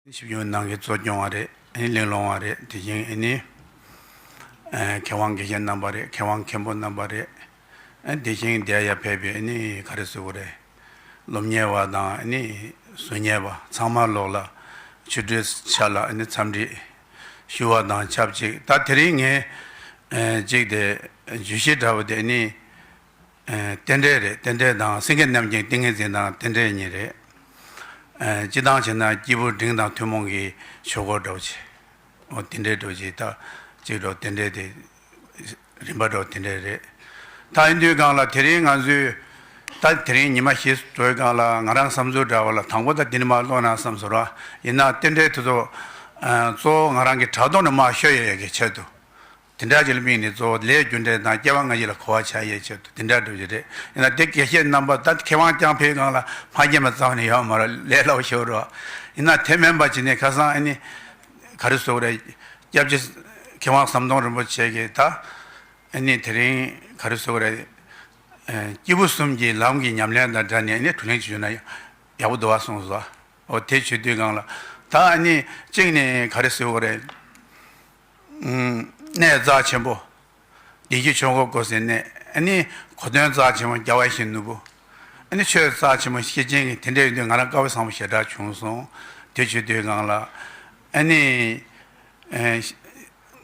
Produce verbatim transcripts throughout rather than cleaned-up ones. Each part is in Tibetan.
ཞིབ་འཇུག་གནང་མཁན་གཙོ་སྐྱོང་བ་རེད། ཨ་ནི་གླེང་སློང་བ་རེད། དེ་བཞིན་ཨ་ནི་ཨ་མཁས་དབང་དགེ་བཤེས་རྣམ་པ་རེད། མཁས་དབང་མཁན་པོ་རྣམ་པ་རེད། ཨ་དེ་བཞིན་འདིར་ཡར་ཕེབས་པའི་ཨ་ནི་ག་རེ་ཟེར་དགོས་རེད། སློབ་གཉེར་བ་དང་ཨ་ནི་གསུང་ཉན་པ་ཚང་མ་ལོག་ལ་ཆུ་སྒྲིལ་ཆ་ལ་ཨ་ནི་འཚམས་འདྲི་ཞུ་བ་དང་ཆབས་ཅིག་ད་དེ་རིང་ངས་ཨ་གཅིག་དེ་བརྗོད་གཞི་འདྲ་བོ་དེ་ཨ་ནི། ཨ་རྟེན་འབྲེལ་རེད། རྟེན་འབྲེལ་དང་སེང་གེ་རྣམ་བསྒྱིངས་ཏིང་ངེ་འཛིན་དང་རྟེན་འབྲེལ་གཉིས་རེད། ཨ་སྤྱིར་བཏང་བྱས་ན་སྐྱེས་བུ་འབྲིང་དང་ཐུན་མོང་གི་ཆོས་སྐོར་འདྲ་བོ་ཅིག་འོ་དེ་འདྲའི་འདྲ་བོ་ཅིག་ད་གཅིག་འདྲ་བོ་དེ་འདྲའི་དེ་རིམ་པ་འདྲ་བོ་དེ་འདྲའི་རེད། ད་ཡིན་དུས་སྒང་ལ་དེ་རིང་ང་ཚོས་ད་དེ་རིང་ཉི་མ་བཞི་འགྲོ་བའི་སྒང་ལ་ང་རང་བསམ་ཚུལ་འདྲ་བ་ལ་དང་པོ་ད་འདི་ནས་མར་ཀློག་ན་བསམ་སོང་ར། ཡིན་ན་རྟེན་འབྲེལ་དེ་ཚོ་ཨ་གཙོ་བོ་ང་རང་གི་དྲ་ཐོག་ནས་མར་ཤོད་ཡས་ཀྱི་ཆེད་དུ། དེ་འདྲ་ཅིག་ལ་དམིགས་ནས་གཙོ་བོ་ལས་རྒྱུ་འབྲས་དང་སྐྱེ་བ་སྔ་ཕྱི་ལ་གོ་བ་ཆགས་ཡས་ཆེད་དུ་དེ་འདྲ་འགྲོ་རྒྱུ་རེད། ཡིན་ན་དེ་དགེ་བཤེས་རྣམ་པ་ད་མཁས་དབང་རྐྱང་ཕའི་སྒང་ལ་མ་སྐྱེས་པ་ཙམ་ནས་ཡོད་མ་རེད། ལས་སླ་པོ་ཞིག་རེད། ཡིན་ན་དེ་མིན་པ་བྱས་ནས་ཁ་སང་ཨ་ནི་ག་རེ་ཟེར་དགོས་རེད། སྐྱབས་རྗེ་མཁས་དབང་ཟམ་གདོང་རིན་པོ་ཆེ་གིས་ད་ཨ་ནི་དེ་རིང་ག་རེ་ཟེར་དགོས་རེད། ཨ་སྐྱེས་བུ་གསུམ་གྱི་ལམ་གྱི་ཉམས་ལེན་དང་འབྲེལ་ནས་ཨ་ནི་དྲིས་ལན་ཅིག་ཞུས་ན་ཡག་པོ་འདུག་པ་གསུངས་སོང་། འོ་དེ་བྱེད་དུས་སྒང་ལ་ད་ཨ་ནི་གཅིག་ནས་ག་རེ་ཟེར་དགོས་རེད། གནད་རྩ་ཆེན་པོ། བདེན་བཞིའི་ཆོས་འཁོར་བསྐོར་ཟེར་ནས་ཨ་ནི་གོ་དོན་རྩ་ཆེན་པོ་རྒྱལ་བ་ཡིད་བཞིན་ནོར་བུ། ཨ་ནི་ཆོས་རྩ་ཆེན་པོ་ཤེར་ཕྱིན་གྱི་དེ་འདྲ་ཡོད་དུས་ང་རང་དཀའ་བ་ཚང་པོ་ཞེ་དྲག་བྱུང་སོང་། དེ་བྱེད་དུས་སྒང་ལ་ཨ་ནི་ཨེ་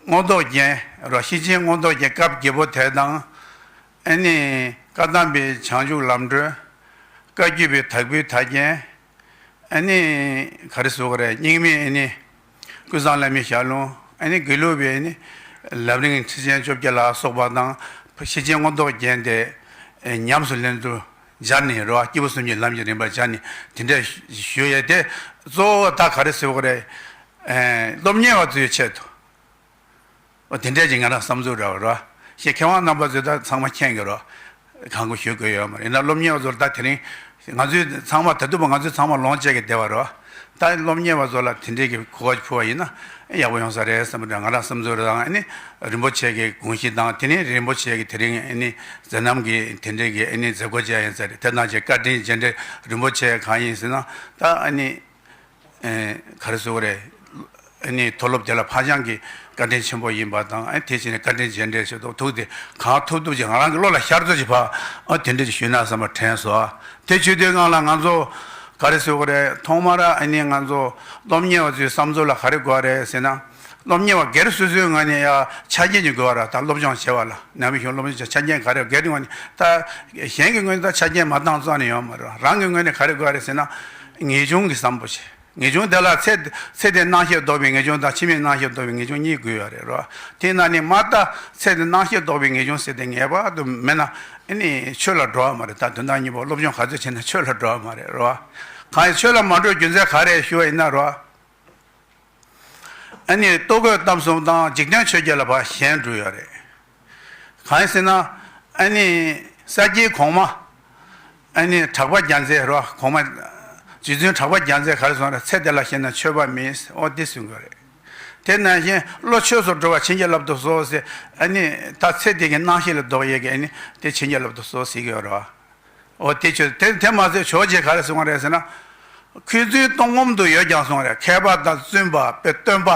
མངོན་རྟོགས་རྒྱན་རོ། ཤེར་ཕྱིན་མངོན་རྟོགས་རྒྱན་སྐབས་བརྒྱད་པོ་དེ་དང་། ཨ་ནི་བཀའ་གདམས་པའི་བྱང་ཆུབ་ལམ་སྒྲོན། བཀའ་བརྒྱུད་པའི་དྭགས་པོའི་ཐར་རྒྱན། ཨ་ནི་ག་རེ་ཟེར་དགོས་རེད། རྙིང་མའི་ཨ་ནི་ཀུན་བཟང་བླ་མའི་ཞལ་ལུང་། ཨ་ནི་དགེ་ལུགས་པའི་ཨ་ནི་ལམ་རིམ་ཁྲིད་ཆེན་བཅོ་བརྒྱད་ལ་སོགས་པ་དང་། ཤེར་ཕྱིན་མངོན་རྟོགས་རྒྱན་དེ་ཉམས་སུ་ལེན་དུ་སྦྱར་ནས་རོ། སྐྱེས་བུ་གསུམ་གྱི་ལམ་གྱི་རིམ་པ་སྦྱར་ནས་དེ་འདྲ་ཞུ་ཡས་དེ་གཙོ་བོ་ད་ག་རེ་ཟེར་དགོས་རེད། སློབ་གཉེར་བ་ཚོའི་ཆེད་དུ། འོ་དེ་འདྲས་ཀྱི་ང་རང་བསམ་ཚུལ་འདྲ་བ་རོ། ཞེས་མཁས་དབང་རྣམ་པ་ཚོས་ད་ཚང་མ་མཁྱེན་གྱི་རོ། གང་གོ་ཞུ་དགོས་ཡོད་མ་རེད། ཡིན་ན་སློབ་གཉེར་བ་ཚོར་ད་དེ་རིང་ང་ཚོས་ཚང་མ་ད་དུ་བ་ང་ཚོས་ཚང་མ་ལོངས་སྤྱད་ཀྱི་བསྡད་པ་རོ། ད་སློབ་གཉེར་བ་ཚོ་ལ་དེ་འདྲས་ཀྱི་གོ་སྐབས་ཕུལ་བ་ཡིན་ན་ཡག་པོ་ཡོང་ས་རེད་བསམ་པ་འདྲ་ང་རང་བསམ་ཚུལ་རེད། དང་ཨ་ནི་རིན་པོ་ཆེ་གི་དགོངས་གཞི་དང་དེ་ནས་རིན་པོ་ཆེ་གི་དེ་རིང་ཨ་ནི་མཛད་རྣམ་གྱི་དེ་འདྲས་ཀྱི་ཨ་ནི་མཛད་སྒོ་བཅས་ཡིན་ས་རེད། དེ་ནང་བཞིན་བཀའ་དྲིན་རྗེས་དྲན་རིན་པོ་ཆེ་གང་ཡིན་ཟེར་ན་ད་ཨ་ནི། ཨེ་ག་རེ་ཟེར་དགོས་རེད། ཨ་ནི་མཐོ་སློབ་དེ་ལ་ཧ་ཅང་གི་བཀའ་དྲིན་ཆེན་པོ་ཡིན་པ་དང་ཨ་དེ་བྱས་ནས་བཀའ་དྲིན་རྗེས་དྲན་ཞུ་ཐུབ་ཐུབ་དེ་གང་ཐུབ་ཐུབ་ཀྱི་ང་རང་གི་བློ་ལ་ཤར་ཚོད་ཀྱི་ཕ་ཨ་དེ་འདྲ་ཞིག་ཞུས་ན་བསམ་པ་དྲན་སོང་། དེ་བྱེད་དུས་སྒང་ལ་ང་ཚོ་ག་རེ་ཟེར་དགོས་རེད། ཐོག་མར་ཨ་ནི་ང་ཚོ་སློབ་གཉེར་བ་ཚོའི་བསམ་ཚུལ་ལ་ག་རེ་དགོས་རེད་ཟེར་ན། སློབ་གཉེར་བ་སྒེར་སོ་སོའི་ངོས་ནས་ཡ་ཆ་རྐྱེན་གྱི་དགོས་པ་ར་ད་སློབ་སྦྱོང་བྱེད་པ་ལ་ནང་པའི་གཞུང་སློབ་སྦྱོང་བྱེད་ཆ་རྐྱེན་ག་རེ་སྒེར་གྱི་ངོས་ནས་ད་གཞན་གྱི་ངོས་ནས་ད་ཆ་རྐྱེན་མ་འདང་རྩ་ནས་ཡོད་མ་རེད། རང་གི་ངོས་ནས་ག་རེ་དགོས་རེད་ཟེར་ན་ངེས་འབྱུང་གི་བསམ་པ་བྱེད། ངེས་འབྱུང་དེ་ལ་ཚེ་ཚེ་འདིའི་སྣང་ཤས་ལྡོག་པའི་ངེས་འབྱུང་དང་ཕྱི་མའི་སྣང་ཤས་ལྡོག་པའི་ངེས་འབྱུང་གཉིས་དགོས་ཡོད་རེད་རོ། དེས་ན་ནི་མ་ད་ཚེ་འདིའི་སྣང་ཤས་ལྡོག་པའི་ངེས་འབྱུང་ཟེར་དེ་ངེས་པར་དུ་མེད་ན་ཨ་ནི་ཆོས་ལ་འགྲོ་བ་མ་རེད། ད་དོན་དག་གཉིས་པོ་སློབ་སྦྱོང་ག་ཚོད་བྱས་ན་ཆོས་ལ་འགྲོ་བ་མ་རེད་རོ། གང་ཡིན་ཆོས་ལ་མ་འགྲོ་རྒྱུ་མཚན་ག་རེ་ཞུ་བ་ཡིན་ན་རོ། ཨ་ནི་ལྟོ་གོས་གཏམ་གསུམ་དང་འཇིག་རྟེན་ཆོས་བརྒྱད་ལ་ཕར་ཞེན་འགྲོ་ཡོད་རེད། གང་ཡིན་ཟེར་ན་ཨ་ནི་ས་སྐྱའི་གོང་མ་ཨ་ནི་གྲགས་པ་རྒྱལ་མཚན་རོ། གོང་མ་རྗེ་བཙུན་གྲགས་པ་རྒྱལ་མཚན་ག་རེ་གསུངས་རེད། ཚེ་འདི་ལ་ཞེན་ན་ཆོས་པ་མིན། ཨོ་འདི་གསུང་གི་རེད། དེ་ནང་བཞིན་བློ་ཆོས་སུ་འགྲོ་བ་བྱིན་གྱིས་བརླབ་ཏུ་གསོལ་ཟེར་ཨ་ནི་ད་ཚེ་འདི་གི་སྣང་ཤས་ལ་ལྡོག་ཡས་ཀྱི་ཨ་ནི་དེ་བྱིན་གྱིས་བརླབ་ཏུ་གསོལ་ཟེར་གྱི་ཡོད་རེད་བ། འོ་དེ་ཆོས་དེ་དེ་མ་ཟད་ཇོ་བོ་རྗེས་ག་རེ་གསུངས་པ་རེད་ཟེར་ན། འཁོན་རྩོད་གཏོང་ངོམ་དུ་ཡོད་ཀྱང་གསུངས་པ་རེད། མཁས་པ་དང་བཙུན་པ་དཔེ་སྟོན་པ་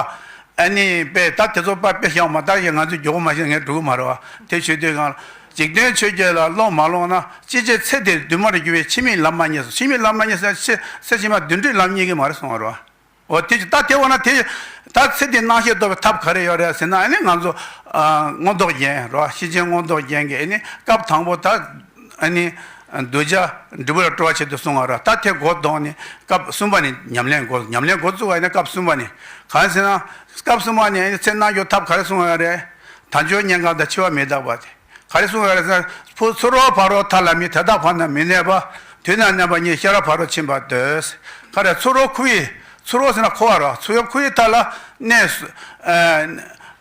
ཨ་ནི་དཔེ་ད་དེ་ཚོ་པ་དཔེ་བཞག་མ་ད་ཡིན་ང་ཚོས་མགྱོགས་པོ་མ་བཤད་ངས་འགྲོ་གི་མ་རེད་བ། དེ་བྱེད་དུས་གང་འཇིག་རྟེན་ཆོས་བརྒྱད་ལ་བློ་མ་ལོངས་ན་ཅི་བྱེད་ཚེ་འདིར་འདུན་མར་འགྱུར་བའི་ཕྱི་མའི་ལམ་མ་རྙེད་གསུངས། ཕྱི་མའི་ལམ་མ་རྙེད་ཟེར་ན་ཚེ་ཕྱི་མ་བདུད་འདྲེའི་ལམ་རྙེད་ཀྱི་མ་རེད་གསུངས་པ་རེད་བ། འོ་དེ་ད་དེ་འོ་ན་དེ་ད་ཚེ་འདིའི་སྣང་ཤས་ལྡོག་པའི་ཐབས་ག་རེ་ཡོད་རེད་ཟེར་ན་ཨ་ནི་ང་ཚོ་ཨ་མངོན་རྟོགས་རྒྱན་རོ། ཤེར་ཕྱིན་མངོན་རྟོགས་རྒྱན་གྱི་ཨ་ནི་སྐབས་དང་པོ་ད་ཨ་ནི་གདུལ་བྱ་འབྲས་བུ་ལ་སྤྲོ་བ་བྱེད་དུ་གསུང་བ་རོ། ད་དེ་འགོ་བཟློག་ནས་སྐབས་གསུམ་པ་ནས་ཉམས་ལེན་འགོ་ཉམས་ལེན་འགོ་བཙུགས་པ་ཡིན་ན་སྐབས་གསུམ་པ་ནས་གང་ཟེར་ན་སྐབས་གསུམ་པ་ནས་ཨ་ནི་ཚེ་སྣང་གི་ཐབས་ག་རེ་གསུང་བ་རེད། དལ་འབྱོར་གནས་ཁང་དང་འཆི་བ་མི་རྟག་པ་དེ། ག་རེ་གསུངས་ཡོད་རེད་ཟེར་ན། ཕུ་ཚུར་རོལ་ཕར་རོལ་མཐའ་ལ་མི་དེ་དག་བར་ན་མི་གནས་པ། དུས་ན་གནས་པ་ཉིད་ཤེས་རབ་ཕ་རོལ་ཕྱིན་པར་འདོད། ག་རེ་ཚུར་རོལ་ཁུ་བའི་ཚུར་རོལ་ཟེར་ན་འཁོར་བ་རོ། ཚུར་རོལ་ཁུ་བའི་མཐའ་ལ་གནས་སུ་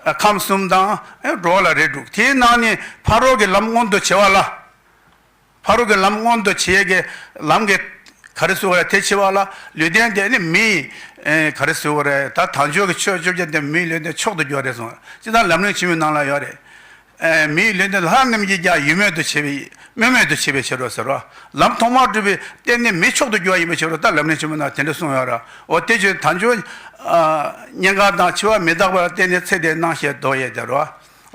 ཨ་ཁམས་གསུམ་དང་ཨེ་འགྲོ་བ་ལ་རེ་དྲུག་དེའི་ནང་ནས་ཕ་རོལ་གྱི་ལམ་མངོན་དུ་བྱེད་པ་ལ། ཕ་རོལ་གྱི་ལམ་མངོན་དུ་བྱེད་ཀྱི་ལམ་གྱི་ག་རེ་ཟེར་བ་རེད་དེ་བྱེད་པ་ལ་ལུས་རྟེན་དེ་ནི་མིའི་ཨེ་ག་རེ་ཟེར་བ་རེད་ད་དལ་འབྱོར་གྱི་ཆོས་བཅོ་བརྒྱད་དེ་མིའི་ལུས་རྟེན་མཆོག་ཏུ་གྱུར་རེད་གསུངས། ཅི་ལྟར་ལམ་རིམ་ཆེན་མོའི་ནང་ལ་ཡོད་རེད། མི་ཡི་ལུས་འདི་ལྷ་རྣམས་ཀྱིས་ཀྱང་ཡིད་སྨོན་དུ་བྱེད་པའི་སྨོན་མེད་དུ་བྱེད་པའི་ཕྱིར་རོ་ཟེར་རོ། ལམ་ཐོག་མར་བསྒྲུབས་པའི་རྟེན་ནི་མི་མཆོག་ཏུ་གྱུར་པ་ཡིན་པའི་ཕྱིར་རོ། ད་ལམ་རིམ་ཆེན་མོ་ནང་དེ་འདྲ་གསུངས་ཡོད་ར། འོ་དེ་ཆོས་དལ་འབྱོར་གཉན་ཁ་དང་འཆི་བ་མི་རྟག་པ་ལ་བརྟེན་ནས་ཚེ་འདིར་སྣང་ཤས་ལྡོག་ཡས་དེ་རོ།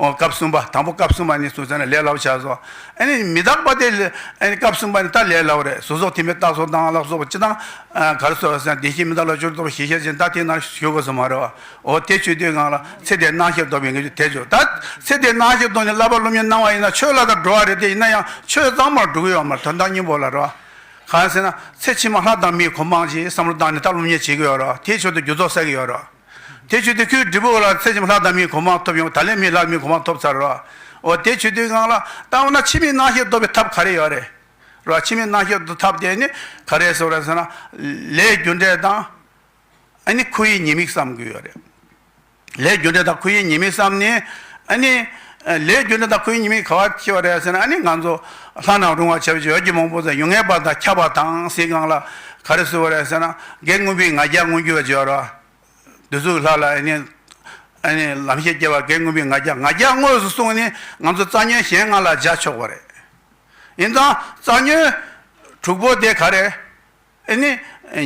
འོ་སྐབས་གསུམ་པ་དང་པོ་སྐབས་གསུམ་པ་ནི་སུ་ཟེར་ན་ལས་སླ་པོ་ཆགས་སོ། ཨ་ནི་མི་རྟག་པ་དེ་ཨ་ནི་སྐབས་གསུམ་པ་ནི་ད་ལས་སླ་པོ་རེད། གཟུགས་སོགས་ཐིམ་པས་རྟ་སོགས་དང་ལ་སོགས་པ་སྤྱི་དང་ག་རེ་ཟེར་བ་ཟེར་ན་བདེ་གཤེགས་མི་རྟག་ལ་སྦྱོར་རྟོག་པ་ཞི་ཤེས་ཅན་ད་དེ་ནང་ཞུ་དགོས་སོ་མ་རེད་བ། འོ་དེ་ཆོས་དུས་གང་ལ་ཚེ་འདིར་སྣང་ཤས་ལྡོག་པའི་ངེས་ཤེས་དེ་ཆོས་ད་ཚེ་འདིར་སྣང་ཤས་ལྡོག་ནས་བསླབ་པ་སློབ་གཉེར་གནང་བ་ཡིན་ན་ཆོས་ལ་ད་འགྲོ་བ་རེད་དེ། ཡིན་ན་ཡང་ཆོས་གཙང་མར་འགྲོ་གི་ཡོད་མ་རེད། དོན་དག་སྙིང་པོ་ལ་རེད་བ། གང་ཟེར་ན་ཚེ་ཕྱི་མ་ལྷ་དང་མིའི་གོ་འཕང་ཅིག་བསམ་བློ་བཏང་ནས་ད་སློབ་གཉེར་བྱེད་ཀྱི་ཡོད་རེད་བ། དེའི་ཆོས་དུ་རྒྱུ་ཚོགས་བསགས་ཀྱི་ཡོད་རེད་བ། དེ་ཆོས་དུས་ཁོའི་འབྲས་བུ་ལ་ཚེ་ཕྱི་མ་ལྷ་དང་མིའི་གོ་འཕང་ཐོབ་ཡོང་། ད་ལན་མིའི་ལྷ་མིའི་གོ་འཕང་ཐོབ་ཚར་རོ། འོ་དེ་ཆོས་དུས་གང་ལ་ལྟ་བ་ན་ཕྱི་མའི་སྣང་ཤས་ལྡོག་པའི་ཐབས་ག་རེ་ཡོད་རེད། རོ་ཕྱི་མའི་སྣང་ཤས་ལྡོག་ཐབས་དེ་ནི་ག་རེ་ཟེར་བ་རེད་ཟེར་ན། ལས་རྒྱུ་འབྲས་དང་ཨ་ནི་ཁོ་ཡི་ཉེས་དམིགས་བསམ་དགོས་ཡོད་རེད། ལས་རྒྱུ་འབྲས་དང་ཁོ་ཡི་ཉེས་དམིགས་བསམ་ནས་ཨ་ནི། ལས་རྒྱུ་འབྲས་དང་ཁོ་ཡི་ཉེས་དམིགས་ག་བ་ཁྱེར་བ་རེད་ཟེར་ན། ཨ་ནི་ང་ཚོ་ལྷ་རྣམས་རུང་བར་བྱ་བའི་ཕྱིར་འོད་ཀྱི་མང་པོ་ཟེར་ཡུལ་ངེས་པ་དང་ཁྱབ་པ་དང་ཟེར་གང་ལ་ག་རེ་ཟེར་བ་རེད་ཟེར་ན། རྒན་རྔོན་པའི་ང་རྒྱལ་མངོན་གྱུར་བརྗོད་རོ། འདི་ཚོའི་ལྷ་ལ་ཨ་ནི། ཨ་ནི་ལམ་ཤེས་སྐྱེ་བ་རྒན་རྔོན་པའི་ང་རྒྱལ། ང་རྒྱལ་དངོས་སུ་གསུངས་ནས་ང་ཚོ་རྩ་ཉོན་གཞན་ལྔ་ལ་སྦྱར་ཆོག་པ་རེད། ཡིན་ཙང་རྩ་ཉོན་དྲུག་པོ་དེ་ག་རེ། ཨ་ནི་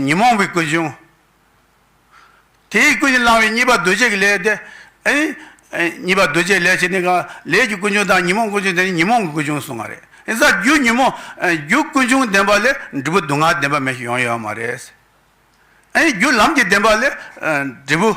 ཉོན་མོངས་པའི་ཀུན་འབྱུང་། དེའི་ཀུན་ནས་བསླངས་པའི་གཉིས་པ་འདུ་བྱེད་ཀྱི་ལས་དེ། ཨ་ནི་གཉིས་པ་འདུ་བྱེད་ལས་བྱེད་ནི་གང་ལས་ཀྱི་ཀུན་འབྱུང་དང་ཉོན་མོངས་ཀུན་འབྱུང་དེ་ནི་ཉོན་མོངས་ཀྱི་ཀུན་འབྱུང་གསུངས་པ་རེད། ཡིན་ཙང་རྒྱུ་ཉོན་མོངས་རྒྱུ་ཀུན་འབྱུང་ལྡན་པ་ལས་འབྲས་བུ་སྡུག་བསྔལ་ལྡན་པ་མེད་ཡོང་ཡོད་མ་རེད། ཨ་ནི་རྒྱུ་ལམ་གྱི་བདེན་པ་ལས་འབྲས་བུ་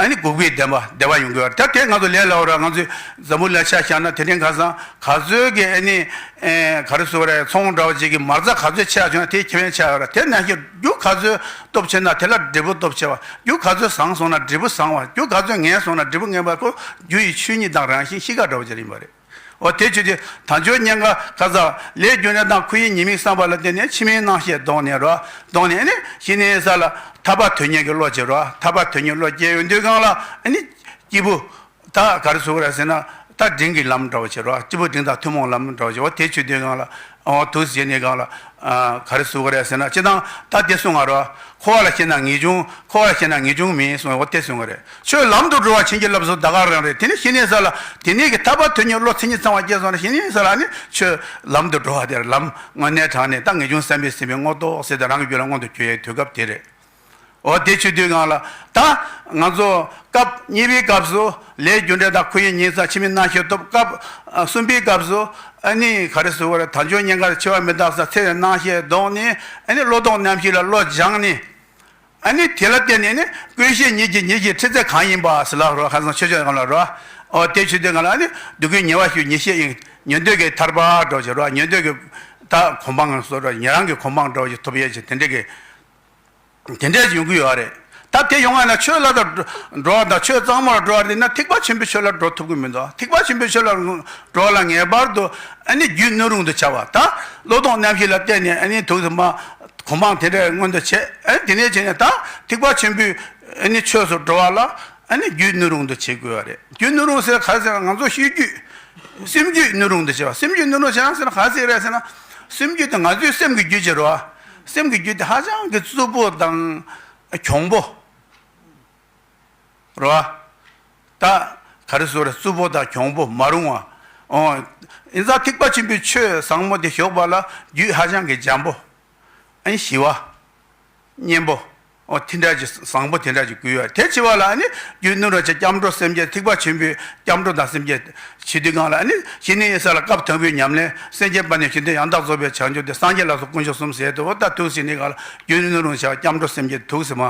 ཨ་ནི་འགོག་པའི་བདེན་པ་བདེ་བ་ཡོང་གི་ཡོད་རེད། ད་དེ་ང་ཚོ་ལས་སླ་པོ་ར། ང་ཚོས་འཛམ་བུ་གླིང་ཆ་བཞག་ན་དེ་རིང་ཁ་སང་ག་ཚོད་ཀྱི་ཨ་ནི་ག་རེ་ཟེར་བ་རེད། ཚོང་འདྲ་བ་ཅིག་གི་མ་རྩ་ག་ཚོད་ཆག་བྱུང་ན་དེ་ཁེ་ཕན་ཆག་ཡོད་ར། དེ་ནང་བཞིན་རྒྱུ་ག་ཚོད་སྟོབས་ཆེ་ན་དེ་ལ་འབྲས་བུ་སྟོབས་ཆེ་བ། རྒྱུ་ག་ཚོད་བཟང་སོང་ན་འབྲས་བུ་བཟང་བ། རྒྱུ་ག་ཚོད་ངན་སོང་ན་འབྲས་བུ་ངན་པ། ཁོ་རྒྱུ་ཡི་ཆོས་ཉིད་དང་རང་བཞིན་གཤིས་ཀ་འདྲ་བ་ཅིག་ཡིན་པ་རེད། འོ་དེ་ཆོས་དེ་དལ་འབྱོར་གཉན་ཁ་ཁ་ས་ལས་རྒྱུ་འབྲས་དང་ཁོ་ཡི་ཉེས་དམིགས་བསམ་པ་ལ་བརྟེན་ནས་ཕྱི་མའི་སྣང་ཤས་ལྡོག་ནས་རོ། ལྡོག་ནས་ནི་ཤི་ནས་ས་ལ་ཐར་པ་དོན་གཉེར་གྱི་བློ་བྱེད་རོ། ཐར་པ་དོན་གཉེར་བློ་སྐྱེ་ཡོང་དུས་གང་ལ་ནི་སྐྱེས་བུ་ད་ག་རེ་ཟེར་དགོས་རེད་ཟེར་ན། ད་འབྲིང་གི་ལམ་འདྲ་བོ་བྱེད་རོ། སྐྱེས་བུ་འབྲིང་དང་ཐུན་མོང་ལམ་འདྲ་བོ་བྱེད། འོ་དེ་ཆོས་དེ་གང་ལ་འོ་དུས་བྱེད་ནས་གང་ལ་ག་རེ་ཟེར་དགོས་རེད་ཟེར་ན། སྤྱིར་བཏང་ད་དེ་གསུང་ང་རོ། འཁོར་བ་ལ་སྐྱེས་ན་ངེས་འབྱུང་། འཁོར་བ་ལ་སྐྱེས་ན་ངེས་འབྱུང་མིན་གསུངས། འོ་དེ་གསུང་གི་རེད། ཆོས་ལམ་དུ་འགྲོ་བ་བྱིན་གྱིས་བརླབས་སོ་ད་ག་རང་རེད། དེ་ནི་ཤི་ནས་ས་ལ་དེ་ནས་ཀྱི་ཐར་པ་དོན་གཉེར་བློ་མཚན་ཉིད་ཚང་བ་སྐྱེས་སོང་ན་ཤི་ནས་ས་ལ་ནི་ཆོས་ལམ་དུ་འགྲོ་བ་དེར་ལམ་དངོས་གནས་དྲང་ནས་ད་ངེས་འབྱུང་བསམ་པས་ཟིན་པའི་མངོན་རྟོགས་ཟེར་ཏེ་རང་གི་རྒྱུད་ལ་མངོན་དུ་གྱུར་ཡའི་དུས་སྐབས་དེ་རེད། འོ་དེ་ཆོས་དུས་གང་ལ་ད་ང་ཚོ་སྐབས་གཉིས་པའི་སྐབས་སུ་ལས་རྒྱུ་འབྲས་དང་ཁོ་ཡི་ཉེས་དམིགས་ཕྱི་མའི་སྣང་ཤས་ཐོབ། སྐབས་གསུམ་པའི་སྐབས་སུ་ཨ་ནི་ག་རེ་ཟེར་དགོས་རེད། དལ་འབྱོར་གཉན་ཁ་འཆི་བ་མི་རྟག་ས་ཚེ་རིང་སྣང་ཤས་ལྡོག་ནས་ཨ་ནི་བློ་ལྡོག་རྣམ་བཞི་ལ་བློ་སྦྱངས་ནས། ཨ་ནི་དེ་ལ་བརྟེན་ནས་ནི་ཀུན་ཤེས་ཉིད་ཀྱི་ཉིད་ཀྱི་ཁྲི་རྩེ་གང་ཡིན་པ་ཟེར་ལ་རོ། ཁ་སང་ཆོས་ཕྱོགས་སྒང་ལ་རོ། འོ་དེ་ཆོས་དེ་སྒང་ལ་ཨ་ནི་སྡུག་ཀུན་ཉེ་བར་ཞི་བའི་ཉེས་ཤེས་ཡིན། ཉོན་སྡུག་གི་ཐར་པ་འདྲ་བོ་ཞིག་རོ། ཉོན་སྡུག་གི་ད་གོ་འཕང་སོགས་རོ། ཉན་རང་གི་གོ་འཕང་འདྲ་བོ་ཞིག་ཐོབ་ཡས་ཀྱི་དེ་འདྲ་གི་དེ་འདྲ་ཞིག་ཡོང་གི་ཡོད་རེད། ད་དེ་ཡོང་བ་ན་ཆོས་ལ་ད་འགྲོ་བ་དང་ཆོས་གཙང་མར་འགྲོ་བ་རེད་ན་ཐེག་པ་ཆེན་པོའི་ཆོས་ལ་འགྲོ་ཐུབ་ཀྱི་མི་འདུག་ཐེག་པ་ཆེན་པོའི་ཆོས་ལ་འགྲོ་བ་ལ་ངེས་པར་དུ་ཨ་ནི་རྒྱུད་སྣོད་རུང་དུ་བྱ་བ། ད་བློ་ལྡོག་རྣམ་བཞི་ལ་བརྟེན་ནས་ཨ་ནི་དུག་སེ་མ་གོ་འཕང་དེ་འདྲ་མངོན་དུ་བྱས། ཨ་ནི་དེ་ནས་བྱས་ནས་ད་ཐེག་པ་ཆེན་པོའི་ཨ་ནི་ཆོས་སུ་འགྲོ་བ་ལ་ཨ་ནི་རྒྱུད་སྣོད་རུང་དུ་བྱེད་དགོས་པ་རེད། རྒྱུད་སྣོད་རུང་ཟེར་ག་རེ་ཟེར་ན་ང་ཚོ་ཤེས་རྒྱུད་སེམས་རྒྱུད་སྣོད་རུང་དུ་བྱེད་པ། སེམས་རྒྱུད་སྣོད་རུང་བྱེད་ན་ཟེར་ན་ག་རེ་ཟེར་རེད་ཟེར་ན། སེམས་རྒྱུད་དེ་ང་ཚོའི་སེམས་ཀྱི་རྒྱུད་ཅེས་རོ། སེམས་ཀྱི་རྒྱུད་དེ་ཧ་ཅང་གི་རྩུབ་པོ་དང་གྱོང་པོ་རོ། ད་ག་རེ་ཟེར་རེད། རྩུབ་པོ་དང་གྱོང་པོ་མ་རུང་བ། འོ། ཡིན་ཙང་ཐེག་པ་ཆེན་པོའི་ཆོས་བཟང་པོ་དེ་ཞོག་པ་ལ་རྒྱུད་ཧ་ཅང་གི་འཇམ་པོ། ཨ་ནི་ཞི་བ། སྙན་པོ། འོ་དེ་འདྲ་ཅིག་བཟང་པོ་དེ་འདྲ་ཅིག་དགོས་ཡོད། དེ་བྱེད་པ་ལ་ཨ་ནི་རྒྱུད་སྣོད་རུང་བྱེད། སྐྱབས་འགྲོ་སེམས་བསྐྱེད། ཐེག་པ་ཆེན་པོའི་སྐྱབས་འགྲོ་དང་སེམས་བསྐྱེད་བྱེད་དུས་སྒང་ལ་ཨ་ནི་ཞི་གནས་ས་ལ་སྐབས་དང་པོའི་ཉམས་ལེན། སེམས་བསྐྱེད་པ་ནི་ཞི་གནས་ཡང་དག་རྫོགས་པའི་བྱང་ཆུབ་སྟེ། སངས་རྒྱས་ལ་སོགས་དཀོན་མཆོག་གསུམ་ཟེར་དུས། འོ་ད་དུག་སེ་ནི་གང་ལ་རྒྱུད་སྣོད་རུང་བྱ་བ་སྐྱབས་འགྲོ་སེམས་བསྐྱེད་དུག་སེ་མ་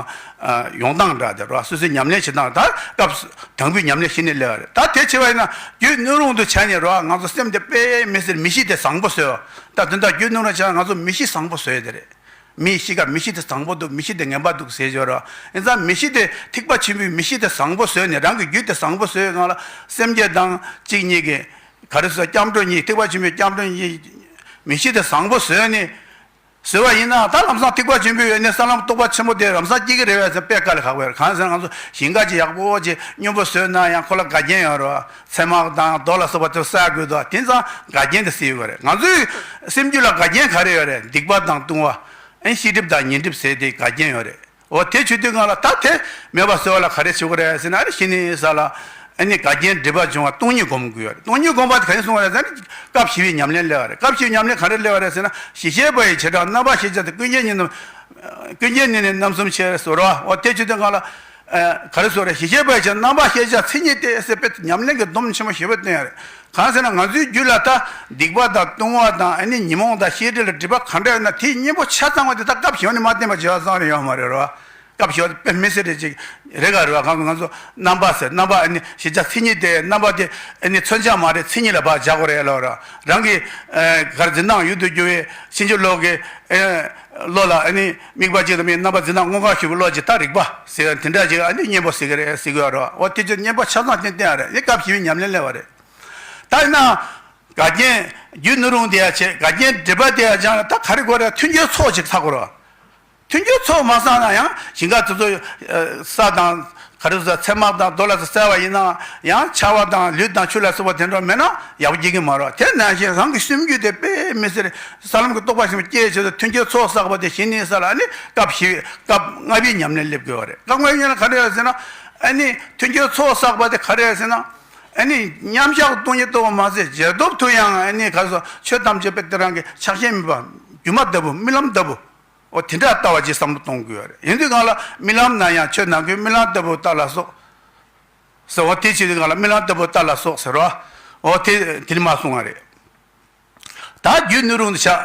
ཡོང་སྟངས་འདྲ་དེ་རོ། སོ་སོའི་ཉམས་ལེན་བྱེད་སྟངས། ད་སྐབས་དང་པོའི་ཉམས་ལེན་ཞི་གནས་སླེབས་པ་རེད། ད་དེ་བྱེད་པ་ཡིན་ན་རྒྱུད་སྣོད་རུང་དུ་བྱས་ནས་རོ། ང་ཚོ་སེམས་དེ་དཔེ་མི་སྲིད་མི་གཤིས་དེ་བཟང་པོ་བཟོས། ད་དོན་དག་རྒྱུད་སྣོད་རུང་བྱས་ན་ང་ཚོ་མི་གཤིས་བཟང་པོ་བཟོས་དེ་རེད། མིའི་གཤིས་ཀ་མི་གཤིས་དེ་བཟང་པོ་འདུག་མི་གཤིས་དེ་ངན་པ་འདུག་ཟེར་ཞོར་ར། ཡིན་ཙང་མི་གཤིས་དེ་ཐེག་པ་ཆེན་པོའི་མི་གཤིས་དེ་བཟང་པོ་བཟོས་ནས། རང་གི་རྒྱུད་དེ་བཟང་པོ་བཟོས་ཡོད་ང་ལ་སེམས་བསྐྱེད་དང་གཅིག་གཉིས་ཀྱི་ག་རེ་ཟེར། སྐྱབས་འགྲོ་གཉིས། ཐེག་པ་ཆེན་པོའི་སྐྱབས་འགྲོ་གཉིས་མི་གཤིས་དེ་བཟང་པོ་བཟོས་ནས་བཟོས་པ་ཡིན་ན། ད་ལམ་སང་ཐེག་པ་ཆེན་པོའི་ཡོད་ནས་ས་ལམ་རྟོགས་པ་ཆེན་པོ་དེ་ལམ་སང་སྐྱེ་གི་རེད་བས་ཟེར་དཔེ་དཀའ་ལས་ཁག་པོ་རེད། གང་ཟེར་ན་ང་ཚོ་ཞིང་ཁ་ཅིག་ཡག་པོ་ཅིག་སྙོམས་པོ་བཟོས་ན་ཡང་ཁོ་ལ་འགལ་རྐྱེན་ཡོད་རེད་བ། ཚེར་མ་དང་རྡོ་ལ་སོགས་པ་དེ་བསལ་དགོས་འདུག་དེ་ཙང་འགལ་རྐྱེན་དེ་སེལ་ཡོད་རེད། ང་ཚོའི་སེམས་རྒྱུད་ལ་འགལ་རྐྱེན་ག་རེ་ཡོད་རེད། སྡིག་པ་དང་ལྟུང་བ། ཨན་ཤེས་སྒྲིབ་དང་ཉོན་སྒྲིབ་ཟེར་དེ་འགལ་རྐྱེན་ཡོད་རེད། འོ་དེ་བྱེད་དུས་སྒང་ལ་ད་དེ་མེད་པ་བཟོ་བ་ལ་ག་རེ་བྱེད་དགོས་རེད་ཟེར་ན། ཨ་ནི་ཤི་ནས་ས་ལ་ ཨ་ནི་འགལ་རྐྱེན་སྒྲིབ་པ་སྦྱོང་བ་སྟོང་ཉིད་སྒོམ་དགོས་པ་རེད། སྟོང་ཉིད་སྒོམ་པ་དེ་ག་རེ་གསུངས་པ་རེད་ཟེར་ན། སྐབས་བཞི་པའི་ཉམས་ལེན་སླེབས་པ་རེད། སྐབས་བཞི་པའི་ཉམས་ལེན་ག་རེ་སླེབས་པ་རེད་ཟེར་ན། ཞི་བྱེད་པ་ཡི་བྱེ་བྲག་རྣམ་པར་ཤེས་བྱ་སྟེ། ཀུན་རྐྱེན་ཉོན་རྣམས་ཀུན་རྐྱེན་ཉོན་རྣམས་རྣམ་གསུམ་ཆེ་ཟེར་བ། འོ་དེ་ཆོས་དེ་སྒང་ལ། ཨ་ག་རེ་ཟེར་རེད། ཞི་བྱེད་པ་ཡི་བྱེ་བྲག་རྣམ་པར་ཤེས་བྱ་མཚན་ཉིད་དེ་ཟེར་དཔེ་ཉམས་ལེན་གྱི་སྡོམ་ཆེན་པོ་ཞེ་པོ་བསྟན་ཡོད་རེད། གང་ཟེར་ན། ང་ཚོའི་རྒྱུད་ལ་ད་སྡིག་པ་དང་ལྟུང་བ་དང་། ཨ་ནི་ཉོན་མོངས་དང་ཤེས་སྒྲིབ་ལ་སྒྲིབ་པ་ག་འདྲ་ཡོད་ན། དེའི་གཉེན་པོ་ཆ་ཚང་བ་དེ་ད་སྐབས་བཞི་པ་ནས་མར་བསྟན་པ་བྱས་པ་ཙམ་རེ་ཡོད་མ་རེད་རོ། སྐབས་བཞི་པ་དེ་དཔེ་མི་སྲིད་རེ་ཅིག་རེད་ག་རེད་བ། གང་ང་ཚོ་རྣམ་པ་ཟེར། རྣམ་པ་ཨ་ནི་ཤེས་བྱ་མཚན་ཉིད་དེ། རྣམ་པ་དེ་ཨ་ནི་མཚོན་བྱ་མ་རེད། མཚན་ཉིད་ལ་ཕར་སྦྱར་དགོས་རེད་ལབ་ར། རང་གི་ཨ་ག་རེ་འཛིན་སྟངས་ཡུལ་དུ་གྱུར་པའི་ཕྱིན་ཅི་ལོག་གི་ཨ་བློ་ལ། ཨ་ནི་དམིགས་པ་གཅིག་ཏུ་མའི་རྣམ་པ་འཛིན་སྟངས་དངོས་གང་ཞུ་བའི་བློ་ཅིག་ད་རིག་པ་ཟེར་དེ་འདྲ་ཅིག་ཨ་ནི་གཉེན་པོ་ཟེར་གི་རེད་ཟེར་གི་ཡོད་རེད་བ། འོ་དེ་ཚོ་གཉེན་པོ་ཆ་ཚང་བསྟན་བསྟན་ཡ་རེད། ཨ་ནི་སྐབས་བཞི་པའི་ཉམས་ལེན་སླེབས་པ་རེད། ད་ཡིན་ན་འགལ་རྐྱེན་རྒྱུ་ནོར་རུང་དེ་ཡ་བྱེད། འགལ་རྐྱེན་སྒྲིབ་པ་དེ་ཡ་སྦྱངས་ན་ད་ག་རེ་དགོས་རེད། མཐུན་རྐྱེན་ཚོགས་ཅིག་བསགས་དགོས་རེད་བ། མཐུན་རྐྱེན་ཚོགས་མ་བསགས་ན་ཡང་ཞིང་ཁ་དེ་ཚོ་ས་དང་ག་རེ་ཟེར། ཚེར་མ་དང་རྡོ་ལ་སོགས་བསལ་བ་ཡིན་ན་ཡང་། ཆར་པ་དང་ལུད་དང་ཆུ་ལ་སོགས་པ་དེ་འདྲ་མེད་ན་ཡག་པོ་སྐྱེ་གི་མ་རེད། དེ་ནང་བཞིན་རང་གི་སེམས་རྒྱུད་དེ་དཔེ་མི་སྲིད་ས་ལམ་གྱི་རྟོགས་པ་ཆེན་པོ་སྐྱེ་ཆེད་དུ་མཐུན་རྐྱེན་ཚོགས་བསགས་པ་དེ་གཞི་ནས་ས་ལ། ཨ་ནི་སྐབས་བཞི་པའི་སྐབས་ལྔ་པའི་ཉམས་ལེན་སླེབས་དགོས་པ་རེད། སྐབས་ལྔ་པའི་ཉམས་ལེན་ག་རེ་རེད་ཟེར་ན། ཨ་ནི་མཐུན་རྐྱེན་ཚོགས་བསགས་པ་དེ་ག་རེ་རེད་ཟེར་ན། ཨ་ནི་མཉམ་བཞག་སྟོང་ཉིད་རྟོགས་པ་མ་ཟད། རྗེས་ཐོབ་ཏུ་ཡང་ཨ་ནི་ག་རེ་ཟེར། ཆོས་ཐམས་ཅད་དཔེ་དེ་རང་གི་ཆགས་ཞེན་མེད་པ་སྒྱུ་མ་ལྟ་བུ། རྨི་ལམ་ལྟ་བུ། འོ་དེ་འདྲ་ལྟ་བ་ཅིག་བསམ་བློ་གཏོང་དགོས་པ་རེད། ཡིན་དུས་སྒང་ལ་རྨི་ལམ་ན་ཡང་ཆོས་ནང་ཁུལ་རྨི་ལམ་ལྟ་བུ་ལྟ་ལ་སོགས་ཟེར། འོ་དེ་བྱེད་དུས་སྒང་ལ་རྨི་ལམ་ལྟ་བུ་ལྟ་ལ་སོགས་ཟེར་བ། འོ་དེ་དེ་ནི་མ་གསུང་བ་རེད། ད་རྒྱུ་ནོར་རུང་དུ་ཆགས།